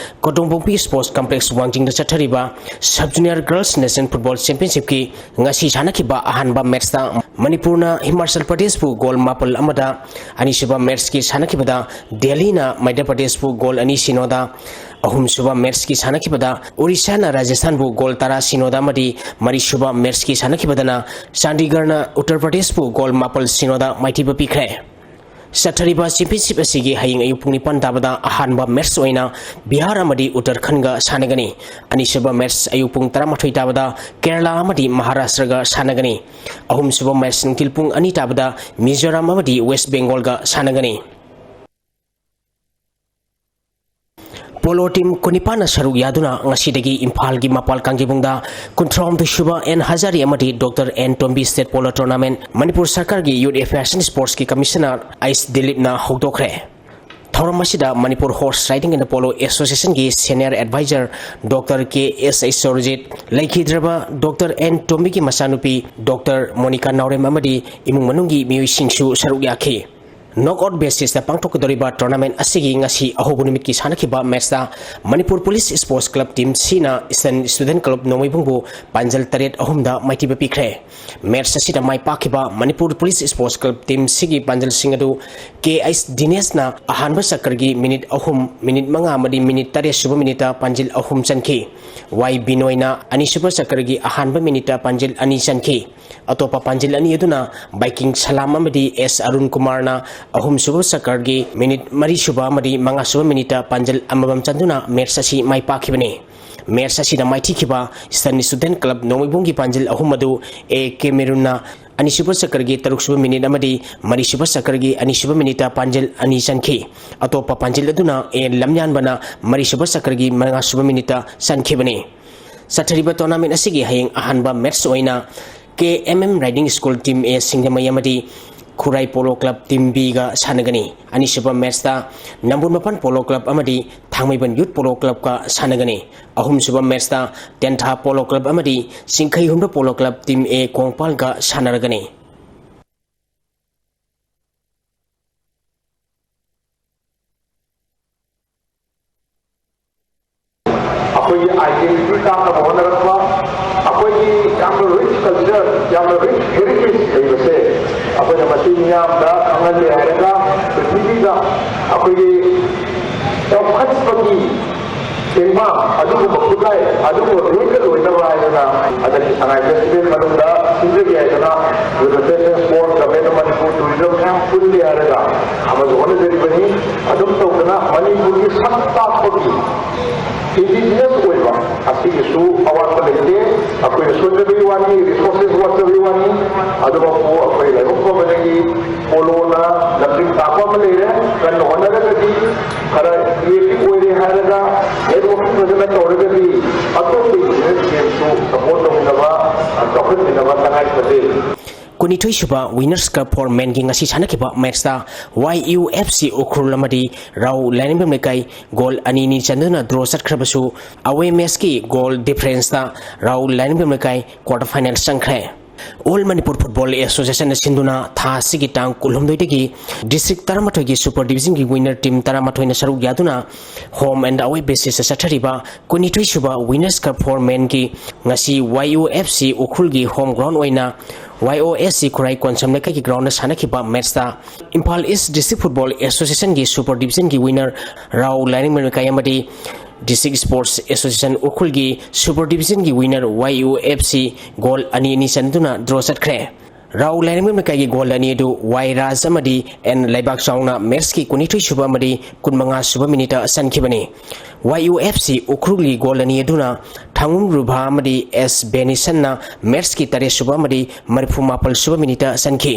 ꯀꯣꯗꯣꯡꯕꯣꯡꯄꯤ ꯁ꯭ꯄꯣꯔꯠꯁ ꯀꯝꯄ꯭ꯂꯦꯛꯁ ꯋꯥꯡꯖꯤꯡꯗ ꯆꯠꯊꯔꯤꯕ sub junior girls national football ꯆꯦꯝꯄꯤꯌꯟꯁꯤꯞꯀꯤ ꯉꯁꯤ ꯁꯥꯟꯅꯈꯤꯕ ꯑꯍꯥꯟꯕ ꯃꯦꯠꯁꯇ ꯃꯅꯤꯄꯨꯔꯅ ꯍꯤꯃꯥꯆꯜ ꯄ꯭ꯔꯗꯦꯁꯄꯨ ꯒꯣꯜ ꯃꯥꯄꯜ ꯑꯃꯗ, ꯑꯅꯤꯁꯨꯕ ꯃꯦꯠꯁꯀꯤ ꯁꯥꯟꯅꯈꯤꯕꯗ ꯗꯦꯜꯂꯤꯅ ꯃꯙ꯭ꯌ ꯄ꯭ꯔꯗꯦꯁꯄꯨ ꯒꯣꯜ ꯑꯅꯤ ꯁꯤꯅꯣꯗ, ꯑꯍꯨꯝꯁꯨꯕ ꯃꯦꯠꯁꯀꯤ ꯁꯥꯟꯅꯈꯤꯕꯗ ꯑꯣꯔꯤꯁꯥꯅ ꯔꯥꯖꯁꯊꯥꯟꯕꯨ ꯒꯣꯜ ꯇꯔꯥ ꯁꯤꯅꯣꯗ ꯑꯃꯗꯤ ꯃꯔꯤꯁꯨꯕ ꯃꯦꯠꯁꯀꯤ ꯁꯥꯟꯅꯈꯤꯕꯗꯅ ꯆꯥꯟꯗꯤꯒꯔꯅ ꯎꯠꯇꯔ ꯄ꯭ꯔꯗꯦꯁꯄꯨ ꯒꯣꯜ ꯃꯥꯄꯜ ꯁꯤꯅꯣꯗ ꯃꯥꯏꯊꯤꯕ ꯄꯤꯈ꯭ꯔꯦ꯫ ꯆꯠꯊꯔꯤꯕ ꯆꯦꯝꯄꯤꯌꯟꯁꯤꯞ ꯑꯁꯤꯒꯤ ꯍꯌꯦꯡ ꯑꯌꯨꯛ ꯄꯨꯡ ꯅꯤꯄꯥꯟ ꯇꯥꯕꯗ ꯑꯍꯥꯟꯕ ꯃꯦꯠꯁ ꯑꯣꯏꯅ ꯕꯤꯍꯥꯔ ꯑꯃꯗꯤ ꯎꯠꯇꯔꯈꯟꯒ ꯁꯥꯟꯅꯒꯅꯤ꯫ ꯑꯅꯤꯁꯨꯕ ꯃꯦꯠꯁ ꯑꯌꯨꯛ ꯄꯨꯡ ꯇꯔꯥꯃꯥꯊꯣꯏ ꯇꯥꯕꯗ ꯀꯦꯔꯂꯥ ꯑꯃꯗꯤ ꯃꯍꯥꯔꯥꯁꯇ꯭ꯔꯒ ꯁꯥꯟꯅꯒꯅꯤ꯫ ꯑꯍꯨꯝꯁꯨꯕ ꯃꯦꯠꯁ ꯅꯨꯡꯊꯤꯜ ꯄꯨꯡ ꯑꯅꯤ ꯇꯥꯕꯗ ꯃꯤꯖꯣꯔꯥꯝ ꯑꯃꯗꯤ ꯋꯦꯁ ꯕꯦꯡꯒꯣꯜꯒ ꯁꯥꯟꯅꯒꯅꯤ꯫ ꯄꯣꯂꯣ ꯇꯤꯝ ꯀꯨꯟꯅꯤꯄꯥꯟꯅ ꯁꯔꯨꯛ ꯌꯥꯗꯨꯅ ꯉꯁꯤꯗꯒꯤ ꯏꯝꯐꯥꯜꯒꯤ ꯃꯄꯥꯜ ꯀꯥꯡꯖꯩꯕꯨꯡꯗ ꯀꯨꯟꯊ꯭ꯔꯥꯍꯨꯝꯗꯣꯏ ꯁꯨꯕ ꯑꯦꯟ ꯍꯖꯥꯔꯤ ꯑꯃꯗꯤ doctor N Tombi state polo tournament Manipur ꯁꯔꯀꯥꯔꯒꯤ ꯌꯨꯠ ꯑꯦꯐꯤꯌꯔꯁ ꯑꯦꯟ ꯁ꯭ꯄꯣꯔꯠꯁꯀꯤ ꯀꯃꯤꯁꯅꯔ ꯑꯩꯆ ꯗꯤꯂꯤꯞꯅ ꯍꯧꯗꯣꯛꯈ꯭ꯔꯦ꯫ ꯊꯧꯔꯝ ꯑꯁꯤꯗ Manipur horse riding and polo ꯑꯦꯁꯣꯁꯤꯌꯦꯁꯟꯒꯤ senior adviser doctor K S H Sorjit, ꯂꯩꯈꯤꯗ꯭ꯔꯕ ꯗꯣꯛꯇꯔ ꯑꯦꯟ ꯇꯣꯝꯕꯤꯒꯤ ꯃꯆꯥꯅꯨꯄꯤ ꯗꯣꯛꯇꯔ ꯃꯣꯅꯤꯀꯥ ꯅꯥꯎꯔꯦꯝ ꯑꯃꯗꯤ ꯏꯃꯨꯡ ꯃꯅꯨꯡꯒꯤ ꯃꯤꯑꯣꯏꯁꯤꯡꯁꯨ ꯁꯔꯨꯛ ꯌꯥꯈꯤ꯫ Knockout basisꯇ ꯄꯥꯡꯊꯣꯛꯀꯗꯧꯔꯤꯕ tournament ꯑꯁꯤꯒꯤ ꯉꯁꯤ ꯑꯍꯧꯕ ꯅꯨꯃꯤꯠꯀꯤ ꯁꯥꯟꯅꯈꯤꯕ matchꯇ Manipur police sports club team ꯁꯤꯅ ꯏꯁꯇꯔꯟ ꯁ꯭ꯇꯨꯗꯦꯟꯠ ꯀ꯭ꯂꯕ ꯅꯣꯡꯃꯩꯕꯨꯡꯕꯨ ꯄꯥꯟꯖꯜ ꯇꯔꯦꯠ ꯑꯍꯨꯝꯗ ꯃꯥꯏꯊꯤꯕ ꯄꯤꯈ꯭ꯔꯦ꯫ Match ꯑꯁꯤꯗ ꯃꯥꯏ ꯄꯥꯛꯈꯤꯕ Manipur police sports club team ꯁꯤꯒꯤ ꯄꯥꯟꯖꯜꯁꯤꯡ ꯑꯗꯨ ꯀꯦ ꯑꯩꯆ ꯗꯤꯅꯦꯁꯅ ꯑꯍꯥꯟꯕ ꯁꯀꯔꯒꯤ ꯃꯤꯅꯤꯠ ꯑꯍꯨꯝ, ꯃꯤꯅꯤꯠ ꯃꯉꯥ ꯑꯃꯗꯤ ꯃꯤꯅꯤꯠ ꯇꯔꯦꯠ ꯁꯨꯕ ꯃꯤꯅꯤꯠꯇ ꯄꯥꯟꯖꯤꯜ ꯑꯍꯨꯝ ꯆꯟꯈꯤ꯫ ꯋꯥꯏ ꯕꯤꯅꯣꯏꯅ ꯑꯅꯤꯁꯨꯕ ꯁꯀꯔꯒꯤ ꯑꯍꯥꯟꯕ ꯃꯤꯅꯤꯠꯇ ꯄꯥꯟꯖꯤꯜ ꯑꯅꯤ ꯆꯟꯈꯤ꯫ ꯑꯇꯣꯞꯄ ꯄꯥꯟꯖꯤꯜ ꯑꯅꯤ ꯑꯗꯨꯅ ꯕꯥꯏꯀꯤꯡ ꯁꯂꯥꯝ ꯑꯃꯗꯤ ꯑꯦꯁ ꯑꯔꯨꯟ ꯀꯨꯃꯥꯔꯅ ꯑꯍꯨꯝꯁꯨꯕ ꯁꯀꯔꯒꯤ ꯃꯤꯅꯤꯠ ꯃꯔꯤꯁꯨꯕ ꯑꯃꯗꯤ ꯃꯉꯥꯁꯨꯕ ꯃꯤꯅꯤꯠꯇ ꯄꯥꯟꯖꯤꯜ ꯑꯃꯃꯝ ꯆꯟꯗꯨꯅ match ꯑꯁꯤ ꯃꯥꯏ ꯄꯥꯛꯈꯤꯕꯅꯤ꯫ Match ꯑꯁꯤꯗ ꯃꯥꯏꯊꯤꯈꯤꯕ ꯏꯁꯇꯔꯟ ꯁ꯭ꯇꯨꯗꯦꯟꯠ ꯀ꯭ꯂꯕ ꯅꯣꯡꯃꯩꯕꯨꯡꯒꯤ ꯄꯥꯟꯖꯤꯜ ꯑꯍꯨꯝ ꯑꯗꯨ ꯑꯦ ꯀꯦꯃꯦꯔꯨꯟꯅ ꯑꯅꯤꯁꯨꯕ ꯁꯀꯔꯒꯤ ꯇꯔꯨꯛꯁꯨꯕ ꯃꯤꯅꯤꯠ ꯑꯃꯗꯤ ꯃꯔꯤꯁꯨꯕ ꯁꯀꯔꯒꯤ ꯑꯅꯤꯁꯨꯕ ꯃꯤꯅꯤꯠꯇ ꯄꯥꯟꯖꯤꯜ ꯑꯅꯤ ꯆꯟꯈꯤ꯫ ꯑꯇꯣꯞꯄ ꯄꯥꯟꯖꯤꯜ ꯑꯗꯨꯅ ꯑꯦ ꯂꯝꯌꯥꯟꯕꯅ ꯃꯔꯤꯁꯨꯕ ꯁꯀꯔꯒꯤ ꯃꯉꯥꯁꯨꯕ ꯃꯤꯅꯤꯠꯇ ꯆꯟꯈꯤꯕꯅꯤ꯫ ꯆꯠꯊꯔꯤꯕ tournament ꯑꯁꯤꯒꯤ ꯍꯌꯦꯡ ꯑꯍꯥꯟꯕ match ꯑꯣꯏꯅ K M M riding school team A Singjamei ꯑꯃꯗꯤ ꯈꯨꯔꯥꯏ ꯄꯣꯂꯣ ꯀ꯭ꯂꯕ ꯇꯤꯝ ꯕꯤꯒ ꯁꯥꯟꯅꯒꯅꯤ꯫ ꯑꯅꯤꯁꯨꯕ matchꯇ ꯅꯝꯕꯣꯜ ꯃꯄꯥꯟ ꯄꯣꯂꯣ ꯀ꯭ꯂꯕ ꯑꯃꯗꯤ ꯊꯥꯡꯃꯩꯕꯟ ꯌꯨꯠ ꯄꯣꯂꯣ ꯀ꯭ꯂꯕꯀ ꯁꯥꯟꯅꯒꯅꯤ꯫ ꯑꯍꯨꯝꯁꯨꯕ matchꯇ ꯇꯦꯟꯊꯥ ꯄꯣꯂꯣ ꯀ꯭ꯂꯕ ꯑꯃꯗꯤ ꯆꯤꯡꯈꯩꯍꯨꯟꯕ ꯄꯣꯂꯣ ꯀ꯭ꯂꯕ ꯇꯤꯝ ꯑꯦ ꯀꯣꯡꯄꯥꯜꯒ ꯁꯥꯟꯅꯔꯒꯅꯤ꯫ ꯑꯩꯈꯣꯏꯒꯤ identity ꯀꯥꯞꯅꯕ ꯍꯣꯠꯅꯔꯛꯄ, ꯑꯩꯈꯣꯏꯒꯤ ꯌꯥꯝꯅ rich culture, ꯌꯥꯝꯅ rich heritage ꯂꯩꯕꯁꯦ ꯑꯩꯈꯣꯏꯅ ꯃꯁꯤ ꯃꯤꯌꯥꯝꯗ ꯈꯪꯍꯜꯂꯦ ꯍꯥꯏꯔꯒ ꯄ꯭ꯔꯤꯊꯤꯕꯤꯗ ꯑꯩꯈꯣꯏꯒꯤ ꯆꯥꯎꯈꯠꯄꯒꯤ ꯇꯦꯡꯕꯥꯡ ꯑꯗꯨꯒꯨꯝꯕ ꯈꯨꯠꯂꯥꯏ ꯑꯗꯨꯒꯨꯝꯕ ꯂꯣꯏꯅ ꯂꯣꯏꯅꯕ ꯍꯥꯏꯗꯅ ꯍꯟꯗꯛꯀꯤ ꯁꯉꯥꯏ festival ꯃꯅꯨꯡꯗ ꯁꯤꯟꯖꯒꯦ ꯍꯥꯏꯗꯅ Representation for Government of Manipur Tourism ꯃꯌꯥꯝ ꯄꯨꯜꯂꯦ ꯍꯥꯏꯔꯒ ꯑꯃꯁꯨ ꯍꯣꯠꯅꯖꯔꯤꯕꯅꯤ꯫ ꯑꯗꯨꯝ ꯇꯧꯗꯅ ꯃꯅꯤꯄꯨꯔꯒꯤ ꯁꯛ ꯇꯥꯛꯄꯒꯤ indigenous ꯑꯣꯏꯕ ꯑꯁꯤꯒꯤꯁꯨ ꯑꯋꯥꯠꯄ ꯂꯩꯇꯦ꯫ ꯑꯩꯈꯣꯏꯅ ꯁꯣꯟꯖꯕꯒꯤ ꯋꯥꯅꯤ, resources ꯋꯥꯠꯆꯕꯒꯤ ꯋꯥꯅꯤ꯫ ꯑꯗꯨꯃꯛꯄꯨ ꯑꯩꯈꯣꯏ ꯂꯥꯏꯕꯛ ꯐꯕꯗꯒꯤ ꯄꯣꯂꯣꯅ ꯂꯝꯖꯤꯡ ꯇꯥꯛꯄ ꯑꯃ ꯂꯩꯔꯦ꯫ ꯀꯟꯅ ꯍꯣꯠꯅꯔꯒꯗꯤ, ꯈꯔ creative ꯑꯣꯏꯔꯦ ꯍꯥꯏꯔꯒ networking ꯐꯖꯅ ꯇꯧꯔꯒꯗꯤ ꯑꯇꯣꯞꯄ indigenous gameꯁꯨ support ꯇꯧꯃꯤꯟꯅꯕ, ꯆꯥꯎꯈꯠꯃꯤꯟꯅꯕ ꯇꯉꯥꯏ ꯐꯗꯦ꯫ ꯀꯨꯟꯅꯤꯊꯣꯏꯁꯨꯕ Winners Cup for Menꯒꯤ ꯉꯁꯤ ꯁꯥꯟꯅꯈꯤꯕ matchꯇ ꯋꯥꯏ ꯌꯨ ꯑꯦꯐ ꯁꯤ ꯎꯈ꯭ꯔꯨꯜ ꯑꯃꯗꯤ ꯔꯥꯎ ꯂꯥꯏꯔꯦꯝꯕꯝ ꯂꯩꯀꯥꯏ goal ꯑꯅꯤ ꯑꯅꯤ ꯆꯟꯗꯨꯅ draw ꯆꯠꯈ꯭ꯔꯕꯁꯨ, away matchꯀꯤ goal differenceꯇ ꯔꯥꯎ ꯂꯥꯏꯔꯦꯝꯕꯝ ꯂꯩꯀꯥꯏ quarter final ꯆꯪꯈ꯭ꯔꯦ꯫ All Manipur Football Association ꯅ ꯁꯤꯟꯗꯨꯅ ꯊꯥ ꯑꯁꯤꯒꯤ ꯇꯥꯡ ꯀꯨꯟꯍꯨꯝꯗꯣꯏꯗꯒꯤ district ꯇꯔꯥꯃꯥꯊꯣꯏꯒꯤ Super Division ꯒꯤ winner team ꯇꯔꯥꯃꯥꯊꯣꯏꯅ ꯁꯔꯨꯛ ꯌꯥꯗꯨꯅ home and away basis ꯇ ꯆꯠꯊꯔꯤꯕ ꯀꯨꯟꯅꯤꯊꯣꯏ ꯁꯨꯕ Winners Cup four Men ꯒꯤ ꯉꯁꯤ Y U F C ꯎꯈ꯭ꯔꯨꯜꯒꯤ home ground ꯑꯣꯏꯅ Y O S C ꯈꯨꯔꯥꯏ ꯀꯣꯟꯁꯝ ꯂꯩꯀꯥꯏꯒꯤ ground ꯗ ꯁꯥꯟꯅꯈꯤꯕ match ꯇ Imphal East District Football Association ꯒꯤ Super Division ꯒꯤ winner ꯔꯥꯎ ꯂꯥꯏꯔꯦꯝꯕꯝ ꯂꯩꯀꯥꯏ ꯑꯃꯗꯤ District Sports Association ꯎꯈ꯭ꯔꯨꯜꯒꯤ Super Division ꯒꯤ winner Y U F C goal ꯑꯅꯤ ꯑꯅꯤ ꯆꯟꯗꯨꯅ draw ꯆꯠꯈ꯭ꯔꯦ꯫ ꯔꯥꯎ ꯂꯥꯏꯔꯦꯝꯕꯝ ꯂꯩꯀꯥꯏꯒꯤ goal ꯑꯅꯤ ꯑꯗꯨ ꯋꯥꯏ ꯔꯥꯖ ꯑꯃꯗꯤ ꯑꯦꯟ ꯂꯩꯕꯥꯛ ꯆꯥꯎꯅ match ꯀꯤ ꯀꯨꯟꯅꯤꯊꯣꯏ ꯁꯨꯕ ꯑꯃꯗꯤ ꯀꯨꯟꯃꯉꯥ ꯁꯨꯕ minute ꯇ ꯆꯟꯈꯤꯕꯅꯤ꯫ Y U F C ꯎꯈ꯭ꯔꯨꯜꯒꯤ goal ꯑꯅꯤ ꯑꯗꯨꯅ ꯊꯥꯡꯉꯨꯝ ꯔꯨꯚꯥ ꯑꯃꯗꯤ ꯑꯦꯁ ꯕꯦꯅꯤꯁꯟꯅ match ꯀꯤ ꯇꯔꯦꯠ ꯁꯨꯕ ꯑꯃꯗꯤ ꯃꯔꯤꯐꯨ ꯃꯥꯄꯜ ꯁꯨꯕ minute ꯇ ꯆꯟꯈꯤ꯫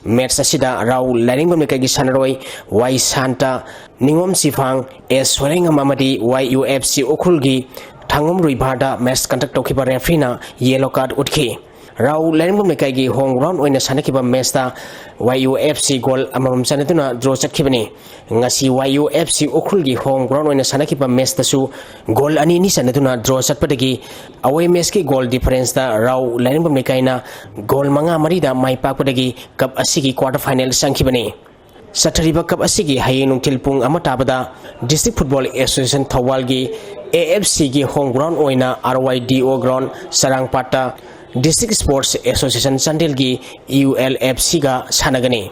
Match ꯑꯁꯤꯗ ꯔꯥꯎ ꯂꯥꯏꯔꯦꯝꯕꯝ ꯂꯩꯀꯥꯏꯒꯤ ꯁꯥꯟꯅꯔꯣꯏ ꯋꯥꯏ ꯁꯥꯟꯇ, ꯅꯤꯉꯣꯝ ꯁꯤꯐꯥꯡ, ꯑꯦꯁ ꯁꯣꯏꯔꯦꯡꯉꯝ ꯑꯃꯗꯤ Y U F C ꯎꯈ꯭ꯔꯨꯜꯒꯤ ꯊꯥꯡꯉꯨꯝ ꯔꯨꯏꯚꯥꯗ match conduct ꯇꯧꯈꯤꯕ referee ꯅ yellow card ꯎꯠꯈꯤ꯫ ꯔꯥꯎ ꯂꯥꯏꯔꯦꯝꯕꯝ ꯂꯩꯀꯥꯏꯒꯤ home ground ꯑꯣꯏꯅ ꯁꯥꯟꯅꯈꯤꯕ match ꯇ Y U F C goal ꯑꯃꯃꯝ ꯆꯟꯅꯗꯨꯅ draw ꯆꯠꯈꯤꯕꯅꯤ꯫ ꯉꯁꯤ Y U F C ꯎꯈ꯭ꯔꯨꯜꯒꯤ home ground ꯑꯣꯏꯅ ꯁꯥꯟꯅꯈꯤꯕ match ꯇꯁꯨ goal ꯑꯅꯤ ꯑꯅꯤ ꯆꯟꯅꯗꯨꯅ draw ꯆꯠꯄꯗꯒꯤ away match ꯀꯤ goal difference ꯇ ꯔꯥꯎ ꯂꯥꯏꯔꯦꯝꯕꯝ ꯂꯩꯀꯥꯏꯅ goal ꯃꯉꯥ ꯃꯔꯤꯗ ꯃꯥꯏ ꯄꯥꯛꯄꯗꯒꯤ cup ꯑꯁꯤꯒꯤ quarter final ꯆꯪꯈꯤꯕꯅꯤ꯫ ꯆꯠꯊꯔꯤꯕ cup ꯑꯁꯤꯒꯤ ꯍꯌꯦꯡ ꯅꯨꯡꯊꯤꯜ ꯄꯨꯡ ꯑꯃ ꯇꯥꯕꯗ District Football Association ꯊꯧꯕꯥꯜꯒꯤ A F C ꯒꯤ home ground ꯑꯣꯏꯅ R Y D O ground ꯆꯔꯥꯡꯄꯥꯠꯇ District Sports Association ꯆꯥꯟꯗꯦꯜꯒꯤ U L F C ꯒ ꯁꯥꯟꯅꯒꯅꯤ꯫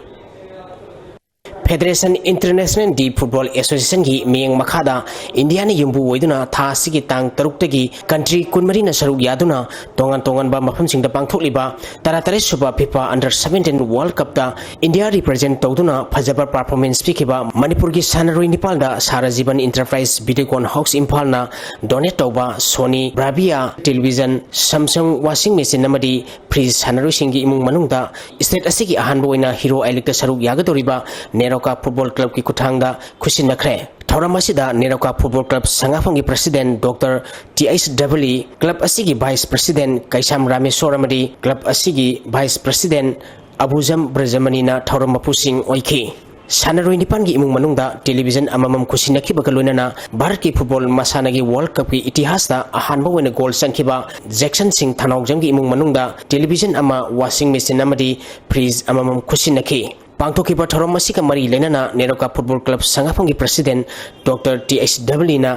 Federation International D Football Association ꯒꯤ ꯃꯤꯠꯌꯦꯡ ꯃꯈꯥꯗ ꯏꯟꯗꯤꯌꯥꯅ ꯌꯨꯝꯕꯨ ꯑꯣꯏꯗꯨꯅ ꯊꯥ ꯑꯁꯤꯒꯤ ꯇꯥꯡ ꯇꯔꯨꯛꯇꯒꯤ country ꯀꯨꯟꯃꯔꯤꯅ ꯁꯔꯨꯛ ꯌꯥꯗꯨꯅ ꯇꯣꯉꯥꯟ ꯇꯣꯉꯥꯟꯕ ꯃꯐꯝꯁꯤꯡꯗ ꯄꯥꯡꯊꯣꯛꯂꯤꯕ ꯇꯔꯥꯇꯔꯦꯠ ꯁꯨꯕ FIFA Under Seventeen World Cup ꯇ ꯏꯟꯗꯤꯌꯥ represent ꯇꯧꯗꯨꯅ ꯐꯖꯕ performance ꯄꯤꯈꯤꯕ ꯃꯅꯤꯄꯨꯔꯒꯤ ꯁꯥꯟꯅꯔꯣꯏ ꯅꯤꯄꯥꯜꯗ ꯁꯥꯔꯥ ꯖꯤꯕꯟ Enterprise Videocon House ꯏꯝꯐꯥꯜꯅ donate ꯇꯧꯕ Sony Bravia television, Samsung washing machine ꯑꯃꯗꯤ fridge ꯁꯥꯟꯅꯔꯣꯏꯁꯤꯡꯒꯤ ꯏꯃꯨꯡ ꯃꯅꯨꯡꯗ state ꯑꯁꯤꯒꯤ ꯑꯍꯥꯟꯕ ꯑꯣꯏꯅ Hero I League ꯇ ꯁꯔꯨꯛ ꯌꯥꯒꯗꯧꯔꯤꯕ ꯅꯦꯔꯣꯀꯥ Football Club ꯀꯤ ꯈꯨꯠꯊꯥꯡꯗ ꯈꯨꯠꯁꯤꯟꯅꯈ꯭ꯔꯦ꯫ ꯊꯧꯔꯝ ꯑꯁꯤꯗ NEROCA Football Club ꯁꯉꯥꯐꯝꯒꯤ president Doctor T H W E, club ꯑꯁꯤꯒꯤ vice president ꯀꯩꯁꯥꯝ ꯔꯥꯃꯦꯁꯣꯔ ꯑꯃꯗꯤ club ꯑꯁꯤꯒꯤ vice president ꯑꯕꯨꯖꯝ ꯕ꯭ꯔꯖꯃꯅꯤꯅ ꯊꯧꯔꯝ ꯃꯄꯨꯁꯤꯡ ꯑꯣꯏꯈꯤ꯫ ꯁꯥꯟꯅꯔꯣꯏ ꯅꯤꯄꯥꯟꯒꯤ ꯏꯃꯨꯡ ꯃꯅꯨꯡꯗ ꯇꯦꯂꯤꯚꯤꯖꯟ ꯑꯃꯃꯝ ꯈꯨꯠꯁꯤꯟꯅꯈꯤꯕꯒ ꯂꯣꯏꯅꯅ ꯚꯥꯔꯠꯀꯤ ꯐꯨꯠꯕꯣꯜ ꯃꯁꯥꯟꯅꯒꯤ ꯋꯥꯔꯜꯗ ꯀꯞꯀꯤ ꯏꯇꯤꯍꯥꯁꯇ ꯑꯍꯥꯟꯕ ꯑꯣꯏꯅ ꯒꯣꯜ ꯆꯟꯈꯤꯕ ꯖꯦꯛꯁꯟ ꯁꯤꯡ ꯊꯅꯥꯎꯖꯝꯒꯤ ꯏꯃꯨꯡ ꯃꯅꯨꯡꯗ ꯇꯦꯂꯤꯚꯤꯖꯟ ꯑꯃ, ꯋꯥꯁꯤꯡ ꯃꯦꯆꯤꯟ ꯑꯃꯗꯤ ꯐ꯭ꯔꯤꯖ ꯑꯃꯃꯝ ꯈꯨꯠꯁꯤꯟꯅꯈꯤ꯫ ꯄꯥꯡꯊꯣꯛꯈꯤꯕ ꯊꯧꯔꯝ ꯑꯁꯤꯒ ꯃꯔꯤ ꯂꯩꯅꯅ ꯅꯦꯔꯣꯀꯥ ꯐꯨꯠꯕꯣꯜ ꯀ꯭ꯂꯕ ꯁꯉꯥꯐꯝꯒꯤ ꯄ꯭ꯔꯁꯤꯗꯦꯟ ꯗꯣꯛꯇꯔ ꯇꯤ ꯑꯩꯆ ꯗꯕꯂꯤꯅ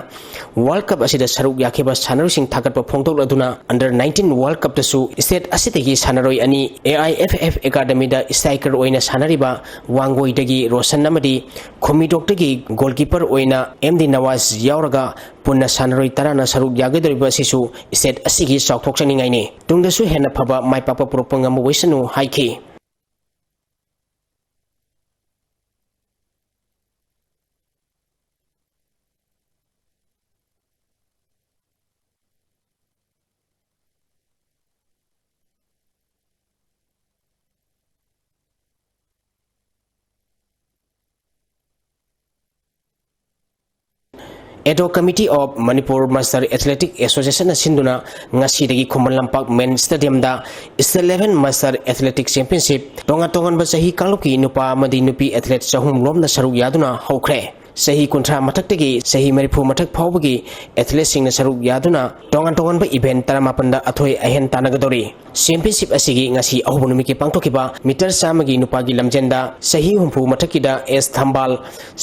ꯋꯥꯔꯜꯗ ꯀꯞ ꯑꯁꯤꯗ ꯁꯔꯨꯛ ꯌꯥꯈꯤꯕ ꯁꯥꯟꯅꯔꯣꯏꯁꯤꯡ ꯊꯥꯒꯠꯄ ꯐꯣꯡꯗꯣꯛꯂꯗꯨꯅ, ꯑꯟꯗꯔ ꯅꯥꯏꯟꯇꯤꯟ ꯋꯥꯔꯜꯗ ꯀꯞꯇꯁꯨ ꯁ꯭ꯇꯦꯠ ꯑꯁꯤꯗꯒꯤ ꯁꯥꯟꯅꯔꯣꯏ ꯑꯅꯤ ꯑꯦ ꯑꯥꯏ ꯑꯦꯐ ꯑꯦꯐ ꯑꯦꯀꯥꯗꯃꯤꯗ ꯁ꯭ꯇ꯭ꯔꯥꯏꯀꯔ ꯑꯣꯏꯅ ꯁꯥꯟꯅꯔꯤꯕ ꯋꯥꯡꯒꯣꯏꯗꯒꯤ ꯔꯣꯁꯟ ꯑꯃꯗꯤ ꯈꯨꯃꯤꯗꯣꯛꯇꯒꯤ ꯒꯣꯜꯀꯤꯄꯔ ꯑꯣꯏꯅ ꯑꯦꯝ ꯗꯤ ꯅꯋꯥꯖ ꯌꯥꯎꯔꯒ ꯄꯨꯟꯅ ꯁꯥꯟꯅꯔꯣꯏ ꯇꯔꯥꯅ ꯁꯔꯨꯛ ꯌꯥꯒꯗꯧꯔꯤꯕ ꯑꯁꯤꯁꯨ ꯁ꯭ꯇꯦꯠ ꯑꯁꯤꯒꯤ ꯆꯥꯎꯊꯣꯛꯆꯅꯤꯡꯉꯥꯏꯅꯤ꯫ ꯇꯨꯡꯗꯁꯨ ꯍꯦꯟꯅ ꯐꯕ ꯃꯥꯏ ꯄꯥꯛꯄ ꯄꯨꯔꯛꯄ ꯉꯝꯕ ꯑꯣꯏꯁꯅꯨ ꯍꯥꯏꯈꯤ꯫ ꯑꯦꯗꯣ committee of Manipur master athletic ꯑꯦꯁꯣꯁꯤꯌꯦꯁꯟꯅ ꯁꯤꯟꯗꯨꯅ ꯉꯁꯤꯗꯒꯤ ꯈꯨꯃꯟ ꯂꯝꯄꯥꯛ ꯃꯦꯟ ꯁ꯭ꯇꯦꯗꯤꯌꯝꯗ state level master athletic championship ꯇꯣꯉꯥꯟ ꯇꯣꯉꯥꯟꯕ ꯆꯍꯤ ꯀꯥꯡꯂꯨꯞꯀꯤ ꯅꯨꯄꯥ ꯑꯃꯗꯤ ꯅꯨꯄꯤ ꯑꯦꯊꯂꯦꯠ ꯆꯍꯨꯝ ꯂꯣꯝꯅ ꯁꯔꯨꯛ ꯌꯥꯗꯨꯅ ꯍꯧꯈ꯭ꯔꯦ꯫ ꯆꯍꯤ ꯀꯨꯟꯊ꯭ꯔꯥ ꯃꯊꯛꯇꯒꯤ ꯆꯍꯤ ꯃꯔꯤꯐꯨ ꯃꯊꯛ ꯐꯥꯎꯕꯒꯤ ꯑꯦꯊꯂꯦꯠꯁꯤꯡꯅ ꯁꯔꯨꯛ ꯌꯥꯗꯨꯅ ꯇꯣꯉꯥꯟ ꯇꯣꯉꯥꯟꯕ ꯏꯚꯦꯟꯠ ꯇꯔꯥꯃꯥꯄꯟꯗ ꯑꯊꯣꯏ ꯑꯍꯦꯟ ꯇꯥꯟꯅꯒꯗꯧꯔꯤ꯫ ꯆꯦꯝꯄꯤꯌꯟꯁꯤꯞ ꯑꯁꯤꯒꯤ ꯉꯁꯤ ꯑꯍꯧꯕ ꯅꯨꯃꯤꯠꯀꯤ ꯄꯥꯡꯊꯣꯛꯈꯤꯕ ꯃꯤꯇꯔ ꯆꯥꯝꯃꯒꯤ ꯅꯨꯄꯥꯒꯤ ꯂꯝꯖꯦꯟꯗ ꯆꯍꯤ ꯍꯨꯝꯐꯨ ꯃꯊꯛꯀꯤꯗ ꯑꯦꯁ ꯊꯝꯕꯥꯜ,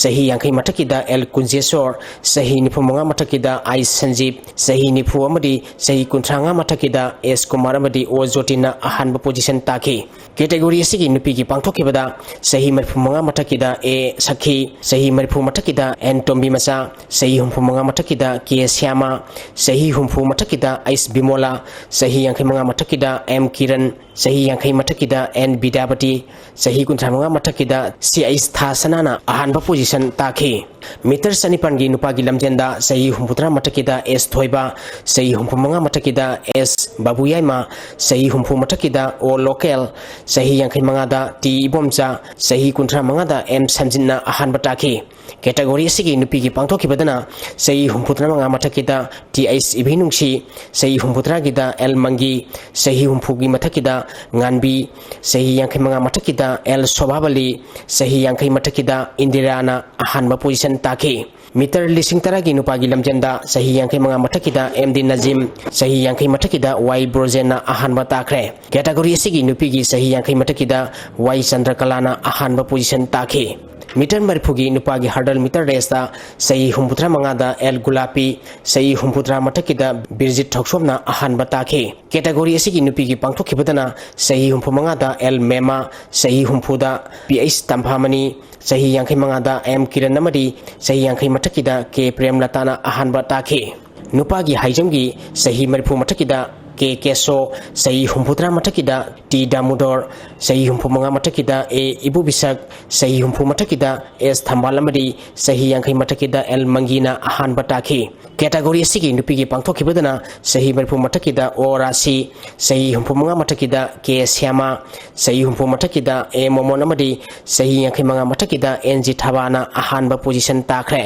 ꯆꯍꯤ ꯌꯥꯡꯈꯩ ꯃꯊꯛꯀꯤꯗ ꯑꯦꯜ ꯀꯨꯟꯖꯦꯁꯣꯔ, ꯆꯍꯤ ꯅꯤꯐꯨ ꯃꯉꯥ ꯃꯊꯛꯀꯤꯗ ꯑꯥꯏ ꯁꯟꯖꯤꯞ, ꯆꯍꯤ ꯅꯤꯐꯨ ꯑꯃꯗꯤ ꯆꯍꯤ ꯀꯨꯟꯊ꯭ꯔꯥ ꯃꯉꯥ ꯃꯊꯛꯀꯤꯗ ꯑꯦꯁ ꯀꯨꯃꯥꯔ ꯑꯃꯗꯤ ꯑꯣ ꯖꯣꯇꯤꯟꯅ ꯑꯍꯥꯟꯕ ꯄꯣꯖꯤꯁꯟ ꯇꯥꯈꯤ꯫ ꯀꯦꯇꯦꯒꯣꯔꯤ ꯑꯁꯤꯒꯤ ꯅꯨꯄꯤꯒꯤ ꯄꯥꯡꯊꯣꯛꯈꯤꯕꯗ ꯆꯍꯤ ꯃꯔꯤꯐꯨ ꯃꯉꯥ ꯃꯊꯛꯀꯤꯗ ꯑꯦ ꯁꯈꯤ, ꯆꯍꯤ ꯃꯔꯤꯐꯨ ꯃꯊꯛꯀꯤꯗ ꯑꯦꯟ ꯇꯣꯝꯕꯤ ꯃꯆꯥ, ꯆꯍꯤ ꯍꯨꯝꯐꯨ ꯃꯉꯥ ꯃꯊꯛꯀꯤꯗ ꯀꯦ ꯁ꯭ꯌꯥꯃ, ꯆꯍꯤ ꯍꯨꯝꯐꯨ ꯃꯊꯛꯀꯤꯗ ꯑꯩꯁ ꯕꯤꯃꯣꯂꯥ, ꯆꯍꯤ ꯌꯥꯡꯈꯩ ꯃꯉꯥ ꯃꯊꯛꯀꯤꯗ ꯑꯦꯝ ꯀꯤꯔꯟ, ꯆꯍꯤ ꯌꯥꯡꯈꯩ ꯃꯊꯛꯀꯤꯗ ꯑꯦꯟ ꯕꯤꯗ꯭ꯌꯥꯄꯇꯤ, ꯆꯍꯤ ꯀꯨꯟꯊ꯭ꯔꯥ ꯃꯉꯥ ꯃꯊꯛꯀꯤꯗ ꯁꯤ ꯑꯩꯁ ꯊꯥ ꯁꯅꯥꯅ ꯑꯍꯥꯟꯕ ꯄꯣꯖꯤꯁꯟ ꯇꯥꯈꯤ꯫ ꯃꯤꯇꯔ ꯆꯅꯤꯄꯥꯟꯒꯤ ꯅꯨꯄꯥꯒꯤ ꯂꯝꯖꯦꯟꯗ ꯆꯍꯤ ꯍꯨꯝꯐꯨꯇꯔꯥ ꯃꯊꯛꯀꯤꯗ ꯑꯦꯁ ꯊꯣꯏꯕ, ꯆꯍꯤ ꯍꯨꯝꯐꯨ ꯃꯉꯥ ꯃꯊꯛꯀꯤꯗ ꯑꯦꯁ ꯕꯥꯕꯨ ꯌꯥꯏꯃ, ꯆꯍꯤ ꯍꯨꯝꯐꯨ ꯃꯊꯛꯀꯤꯗ ꯑꯣ ꯂꯣꯀꯦꯜ, ꯆꯍꯤ ꯌꯥꯡꯈꯩ ꯃꯉꯥꯗ ꯇꯤ ꯏꯕꯣꯝꯆꯥ, ꯆꯍꯤ ꯀꯨꯟꯊ꯭ꯔꯥ ꯃꯉꯥꯗ ꯑꯦꯝ ꯁꯟꯖꯤꯠꯅ ꯑꯍꯥꯟꯕ ꯇꯥꯈꯤ꯫ ꯀꯦꯇꯦꯒꯣꯔꯤ ꯑꯁꯤꯒꯤ ꯅꯨꯄꯤꯒꯤ ꯄꯥꯡꯊꯣꯛꯈꯤꯕꯗꯅ ꯆꯍꯤ ꯍꯨꯝꯐꯨꯇꯔꯥ ꯃꯉꯥ ꯃꯊꯛꯀꯤꯗ ꯇꯤ ꯑꯩꯁ ꯏꯕꯤꯅꯨꯡꯁꯤ, ꯆꯍꯤ ꯍꯨꯝꯐꯨꯇꯔꯥꯒꯤꯗ ꯑꯦꯜ ꯃꯪꯒꯤ, ꯆꯍꯤ ꯍꯨꯝꯐꯨꯒꯤ ꯃꯊꯛꯀꯤꯗ ꯉꯥꯟꯕꯤ, ꯆꯍꯤ ꯌꯥꯡꯈꯩ ꯃꯉꯥ ꯃꯊꯛꯀꯤꯗ ꯑꯦꯜ ꯁꯣꯚꯥꯕꯂꯤ, ꯆꯍꯤ ꯌꯥꯡꯈꯩ ꯃꯊꯛꯀꯤꯗ ꯏꯟꯗꯤꯔꯥꯅ ꯑꯍꯥꯟꯕ ꯄꯣꯖꯤꯁꯟ ꯇꯥꯈꯤ꯫ ꯃꯤꯇꯔ ꯂꯤꯁꯤꯡ ꯇꯔꯥꯒꯤ ꯅꯨꯄꯥꯒꯤ ꯂꯝꯖꯦꯟꯗ ꯆꯍꯤ ꯌꯥꯡꯈꯩ ꯃꯉꯥ ꯃꯊꯛꯀꯤꯗ ꯑꯦꯝ ꯗꯤ ꯅꯖꯤꯝ, ꯆꯍꯤ ꯌꯥꯡꯈꯩ ꯃꯊꯛꯀꯤꯗ ꯋꯥꯏ ꯕ꯭ꯔꯣꯖꯦꯟꯅ ꯑꯍꯥꯟꯕ ꯇꯥꯈ꯭ꯔꯦ꯫ ꯀꯦꯇꯥꯒꯣꯔꯤ ꯑꯁꯤꯒꯤ ꯅꯨꯄꯤꯒꯤ ꯆꯍꯤ ꯌꯥꯡꯈꯩ ꯃꯊꯛꯀꯤꯗ ꯋꯥꯏ ꯆꯟꯗ꯭ꯔꯀꯂꯥꯅ ꯑꯍꯥꯟꯕ ꯄꯣꯖꯤꯁꯟ ꯇꯥꯈꯤ꯫ ꯃꯤꯇꯔ ꯃꯔꯤꯐꯨꯒꯤ ꯅꯨꯄꯥꯒꯤ ꯍꯔꯗꯜ ꯃꯤꯇꯔ ꯔꯦꯁꯇ ꯆꯍꯤ ꯍꯨꯝꯐꯨꯇꯔꯥ ꯃꯉꯥꯗ ꯑꯦꯜ ꯒꯨꯂꯥꯄꯤ, ꯆꯍꯤ ꯍꯨꯝꯐꯨꯇꯔꯥ ꯃꯊꯛꯀꯤꯗ ꯕꯤꯔꯖꯤꯠ ꯊꯧꯁꯣꯝꯅ ꯑꯍꯥꯟꯕ ꯇꯥꯈꯤ꯫ ꯀꯦꯇꯥꯒꯣꯔꯤ ꯑꯁꯤꯒꯤ ꯅꯨꯄꯤꯒꯤ ꯄꯥꯡꯊꯣꯛꯈꯤꯕꯗꯅ ꯆꯍꯤ ꯍꯨꯝꯐꯨ ꯃꯉꯥꯗ ꯑꯦꯜ ꯃꯦꯃꯥ, ꯆꯍꯤ ꯍꯨꯝꯐꯨꯗ ꯄꯤ ꯑꯩꯆ ꯇꯝꯐꯥꯃꯅꯤ, ꯆꯍꯤ ꯌꯥꯡꯈꯩ ꯃꯉꯥꯗ ꯑꯦꯝ ꯀꯤꯔꯟ ꯑꯃꯗꯤ ꯆꯍꯤ ꯌꯥꯡꯈꯩ ꯃꯊꯛꯀꯤꯗ ꯀꯦ ꯄ꯭ꯔꯦꯝꯂꯇꯥꯅ ꯑꯍꯥꯟꯕ ꯇꯥꯈꯤ꯫ ꯅꯨꯄꯥꯒꯤ ꯍꯥꯏ ꯖꯝꯒꯤ ꯆꯍꯤ ꯃꯔꯤꯐꯨ ꯃꯊꯛꯀꯤꯗ ꯀꯦ ꯀꯦꯁꯣ, ꯆꯍꯤ ꯍꯨꯝꯐꯨꯇꯔꯥ ꯃꯊꯛꯀꯤꯗ ꯇꯤ ꯗꯥꯃꯨꯗꯣꯔ, ꯆꯍꯤ ꯍꯨꯝꯐꯨ ꯃꯉꯥ ꯃꯊꯛꯀꯤꯗ ꯑꯦ ꯏꯕꯨꯕꯤꯁꯛ, ꯆꯍꯤ ꯍꯨꯝꯐꯨ ꯃꯊꯛꯀꯤꯗ ꯑꯦꯁ ꯊꯝꯕꯥꯜ ꯑꯃꯗꯤ ꯆꯍꯤ ꯌꯥꯡꯈꯩ ꯃꯊꯛꯀꯤꯗ ꯑꯦꯜ ꯃꯪꯒꯤꯅ ꯑꯍꯥꯟꯕ ꯇꯥꯈꯤ꯫ ꯀꯦꯇꯥꯒꯣꯔꯤ ꯑꯁꯤꯒꯤ ꯅꯨꯄꯤꯒꯤ ꯄꯥꯡꯊꯣꯛꯈꯤꯕꯗꯅ ꯆꯍꯤ ꯃꯔꯤꯐꯨ ꯃꯊꯛꯀꯤꯗ ꯑꯣ ꯔꯥꯁꯤ, ꯆꯍꯤ ꯍꯨꯝꯐꯨ ꯃꯉꯥ ꯃꯊꯛꯀꯤꯗ ꯀꯦ ꯁ꯭ꯌꯥꯃ, ꯆꯍꯤ ꯍꯨꯝꯐꯨ ꯃꯊꯛꯀꯤꯗ ꯑꯦ ꯃꯣꯃꯣꯟ ꯑꯃꯗꯤ ꯆꯍꯤ ꯌꯥꯡꯈꯩ ꯃꯉꯥ ꯃꯊꯛꯀꯤꯗ ꯑꯦꯟ ꯖꯤ ꯊꯥꯕꯥꯅ ꯑꯍꯥꯟꯕ ꯄꯣꯖꯤꯁꯟ ꯇꯥꯈ꯭ꯔꯦ꯫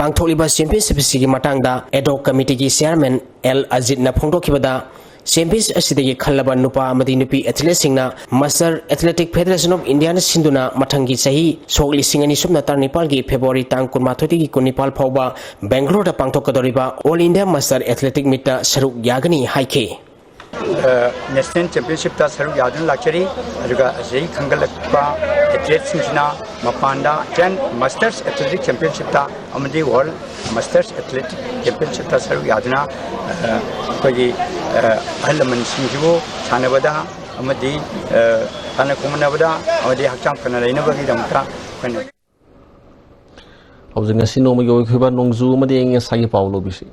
ꯄꯥꯡꯊꯣꯛꯂꯤꯕ ꯆꯦꯝꯄꯤꯌꯟꯁꯤꯞ ꯑꯁꯤꯒꯤ ꯃꯇꯥꯡꯗ ꯑꯦꯗꯣꯛ ꯀꯃꯤꯇꯤꯒꯤ ꯆꯤꯌꯥꯔꯃꯦꯟ ꯑꯦꯜ ꯑꯖꯤꯠꯅ ꯐꯣꯡꯗꯣꯛꯈꯤꯕꯗ, ꯆꯦꯝꯄꯤꯌꯟꯁꯤꯞ ꯑꯁꯤꯗꯒꯤ ꯈꯜꯂꯕ ꯅꯨꯄꯥ ꯑꯃꯗꯤ ꯅꯨꯄꯤ ꯑꯦꯊꯂꯦꯠꯁꯤꯡꯅ ꯃꯁꯇꯔ ꯑꯦꯊꯂꯦꯇꯤꯛ ꯐꯦꯗꯔꯦꯁꯟ ꯑꯣꯐ ꯏꯟꯗꯤꯌꯥꯅ ꯁꯤꯟꯗꯨꯅ ꯃꯊꯪꯒꯤ ꯆꯍꯤ ꯁꯣꯛ ꯂꯤꯁꯤꯡ ꯑꯅꯤ ꯁꯨꯞꯅ ꯇꯔꯥꯅꯤꯄꯥꯜꯒꯤ ꯐꯦꯕ꯭ꯔꯨꯋꯥꯔꯤ ꯇꯥꯡ ꯀꯨꯟꯃꯥꯊꯣꯏꯗꯒꯤ ꯀꯨꯟꯅꯤꯄꯥꯜ ꯐꯥꯎꯕ ꯕꯦꯡꯒꯂꯣꯔꯗ ꯄꯥꯡꯊꯣꯛꯀꯗꯧꯔꯤꯕ ꯑꯣꯜ ꯏꯟꯗꯤꯌꯥ ꯃꯁꯇꯔ ꯑꯦꯊꯂꯦꯇꯤꯛ ꯃꯤꯠꯇ ꯁꯔꯨꯛ ꯌꯥꯒꯅꯤ ꯍꯥꯏꯈꯤ꯫ ꯅꯦꯁꯅꯦꯜ ꯆꯦꯝꯄꯤꯌꯟꯁꯤꯞꯇ ꯁꯔꯨꯛ ꯌꯥꯗꯨꯅ ꯂꯥꯛꯆꯔꯤ꯫ ꯑꯗꯨꯒ ꯑꯁꯤꯗꯒꯤ ꯈꯟꯒꯠꯂꯛꯄ ꯑꯦꯊꯂꯦꯠꯁꯤꯡꯁꯤꯅ ꯃꯄꯥꯟꯗ ꯇꯦꯟ ꯃꯥꯁꯇꯔꯁ ꯑꯦꯊꯂꯦꯇꯤꯛ ꯆꯦꯝꯄꯤꯌꯟꯁꯤꯞꯇ ꯑꯃꯗꯤ ꯋꯥꯔꯜ ꯃꯥꯁꯇꯔꯁ ꯑꯦꯊꯂꯦꯇꯤꯛ ꯆꯦꯝꯄꯤꯌꯟꯁꯤꯞꯇ ꯁꯔꯨꯛ ꯌꯥꯗꯨꯅ, ꯑ, ꯑꯩꯈꯣꯏꯒꯤ, ꯑ, ꯑꯍꯜ ꯂꯃꯟꯁꯤꯡꯁꯤꯕꯨ ꯁꯥꯟꯅꯕꯗ ꯑꯃꯗꯤ, ꯑ, ꯁꯥꯟꯅ ꯈꯣꯠꯅꯕꯗ ꯑꯃꯗꯤ ꯍꯛꯆꯥꯡ ꯐꯅ ꯂꯩꯅꯕꯒꯤꯗꯃꯛꯇ ꯑꯩꯈꯣꯏꯅ ꯍꯧꯖꯤꯛ ꯉꯁꯤ ꯅꯣꯡꯃꯒꯤ ꯑꯣꯏꯈꯤꯕ ꯅꯣꯡꯖꯨ ꯑꯃꯗꯤ ꯑꯏꯪ ꯑꯁꯥꯒꯤ ꯄꯥꯎ ꯂꯧꯕꯤꯁꯤ꯫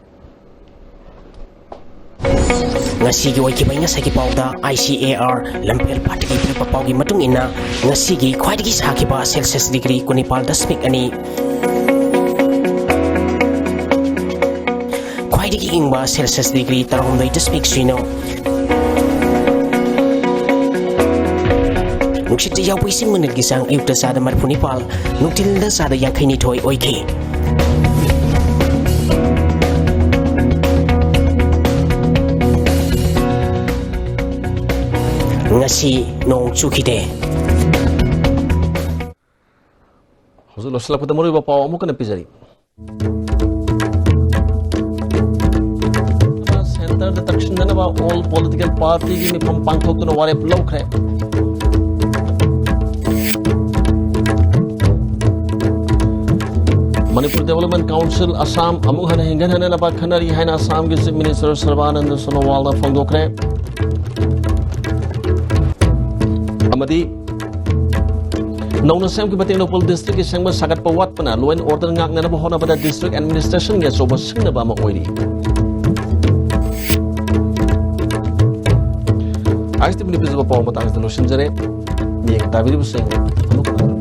ꯉꯁꯤꯒꯤ ꯑꯣꯏꯈꯤꯕ ꯑꯏꯪ ꯑꯁꯥꯒꯤ ꯄꯥꯎꯗ ꯑꯥꯏ ꯁꯤ ꯑꯦ ꯑꯥꯔ ꯂꯝꯐꯦꯜ ꯄꯥꯠꯇꯒꯤ ꯄꯤꯔꯛꯄ ꯄꯥꯎꯒꯤ ꯃꯇꯨꯡ ꯏꯟꯅ, ꯉꯁꯤꯒꯤ ꯈ꯭ꯋꯥꯏꯗꯒꯤ ꯁꯥꯈꯤꯕ ꯁꯦꯜꯁꯤꯌꯁ ꯗꯤꯒ꯭ꯔꯤ ꯀꯨꯟꯅꯤꯄꯥꯜ ꯗꯁꯃꯤꯛ ꯑꯅꯤ, ꯈ꯭ꯋꯥꯏꯗꯒꯤ ꯏꯪꯕ ꯁꯦꯜꯁꯤꯌꯁ ꯗꯤꯒ꯭ꯔꯤ ꯇꯔꯥꯍꯨꯝꯗꯣꯏ ꯗꯁꯃꯤꯛ ꯁꯤꯅꯣ, ꯅꯨꯡꯁꯤꯠꯇ ꯌꯥꯎꯕ ꯏꯁꯤꯡ ꯃꯅꯤꯜꯒꯤ ꯆꯥꯡ ꯑꯌꯨꯛꯇ ꯆꯥꯗ ꯃꯔꯤꯐꯨ ꯅꯤꯄꯥꯜ, ꯅꯨꯡꯊꯤꯜꯗ ꯆꯥꯗ ꯌꯥꯡꯈꯩ ꯅꯤꯊꯣꯏ ꯑꯣꯏꯈꯤ꯫ ꯉꯁꯤ ꯅꯣꯡ ꯆꯨꯈꯤꯗꯦ꯫ ꯍꯧꯖꯤꯛ ꯂꯣꯏꯁꯤꯜꯂꯛꯄꯗ ꯃꯔꯨꯑꯣꯏꯕ ꯄꯥꯎ ꯑꯃꯨꯛ ꯍꯟꯅ ꯄꯤꯖꯔꯤ꯫ ꯁꯦꯟꯇꯔꯗ ꯇꯛꯁꯤꯟꯅꯅꯕ ꯑꯣꯜ ꯄꯣꯂꯤꯇꯤꯀꯦꯜ ꯄꯥꯔꯇꯤꯒꯤ ꯃꯤꯐꯝ ꯄꯥꯡꯊꯣꯛꯇꯨꯅ ꯋꯥꯔꯦꯞ ꯂꯧꯈ꯭ꯔꯦ꯫ ꯃꯅꯤꯄꯨꯔ ꯗꯦꯕꯂꯞꯃꯦꯟ ꯀꯥꯎꯟꯁꯤꯜ ꯑꯁꯥꯝ ꯑꯃꯨꯛ ꯍꯟꯅ ꯍꯤꯡꯒꯠꯍꯟꯅꯅꯕ ꯈꯟꯅꯔꯤ ꯍꯥꯏꯅ ꯑꯁꯥꯝꯒꯤ ꯆꯤꯐ ꯃꯤꯅꯤꯁꯇꯔ ꯁꯔꯕꯥꯅꯟꯗ ꯁꯣꯅꯣꯋꯥꯜꯅ ꯐꯣꯡꯗꯣꯛꯈ꯭ꯔꯦ꯫ ꯑꯃꯗꯤ ꯅꯧꯅ ꯁꯦꯝꯈꯤꯕ ꯇꯦꯡꯅꯧꯄꯜ ꯗꯤꯁꯇ꯭ꯔꯤꯛꯀꯤ ꯁꯦꯝꯒꯠ ꯁꯥꯒꯠꯄ ꯋꯥꯠꯄꯅ law and order ꯉꯥꯛꯅꯅꯕ ꯍꯣꯠꯅꯕꯗ ꯗꯤꯁꯇ꯭ꯔꯤꯛ ꯑꯦꯗꯃꯤꯅꯤꯁꯇ꯭ꯔꯦꯁꯟꯒꯤ ꯑꯆꯧꯕ ꯁꯤꯡꯅꯕ ꯑꯃ ꯑꯣꯏꯔꯤ꯫ ꯑꯥꯏ ꯑꯦꯁ ꯇꯤ ꯚꯤꯅ ꯄꯤꯖꯕ ꯄꯥꯎ ꯃꯇꯥꯡꯁꯤꯗ ꯂꯣꯏꯁꯤꯟꯖꯔꯦ꯫ ꯃꯤꯠꯌꯦꯡ ꯇꯥꯕꯤꯔꯤꯕꯁꯤꯡ ꯑꯃꯨꯛ ꯍꯟꯅ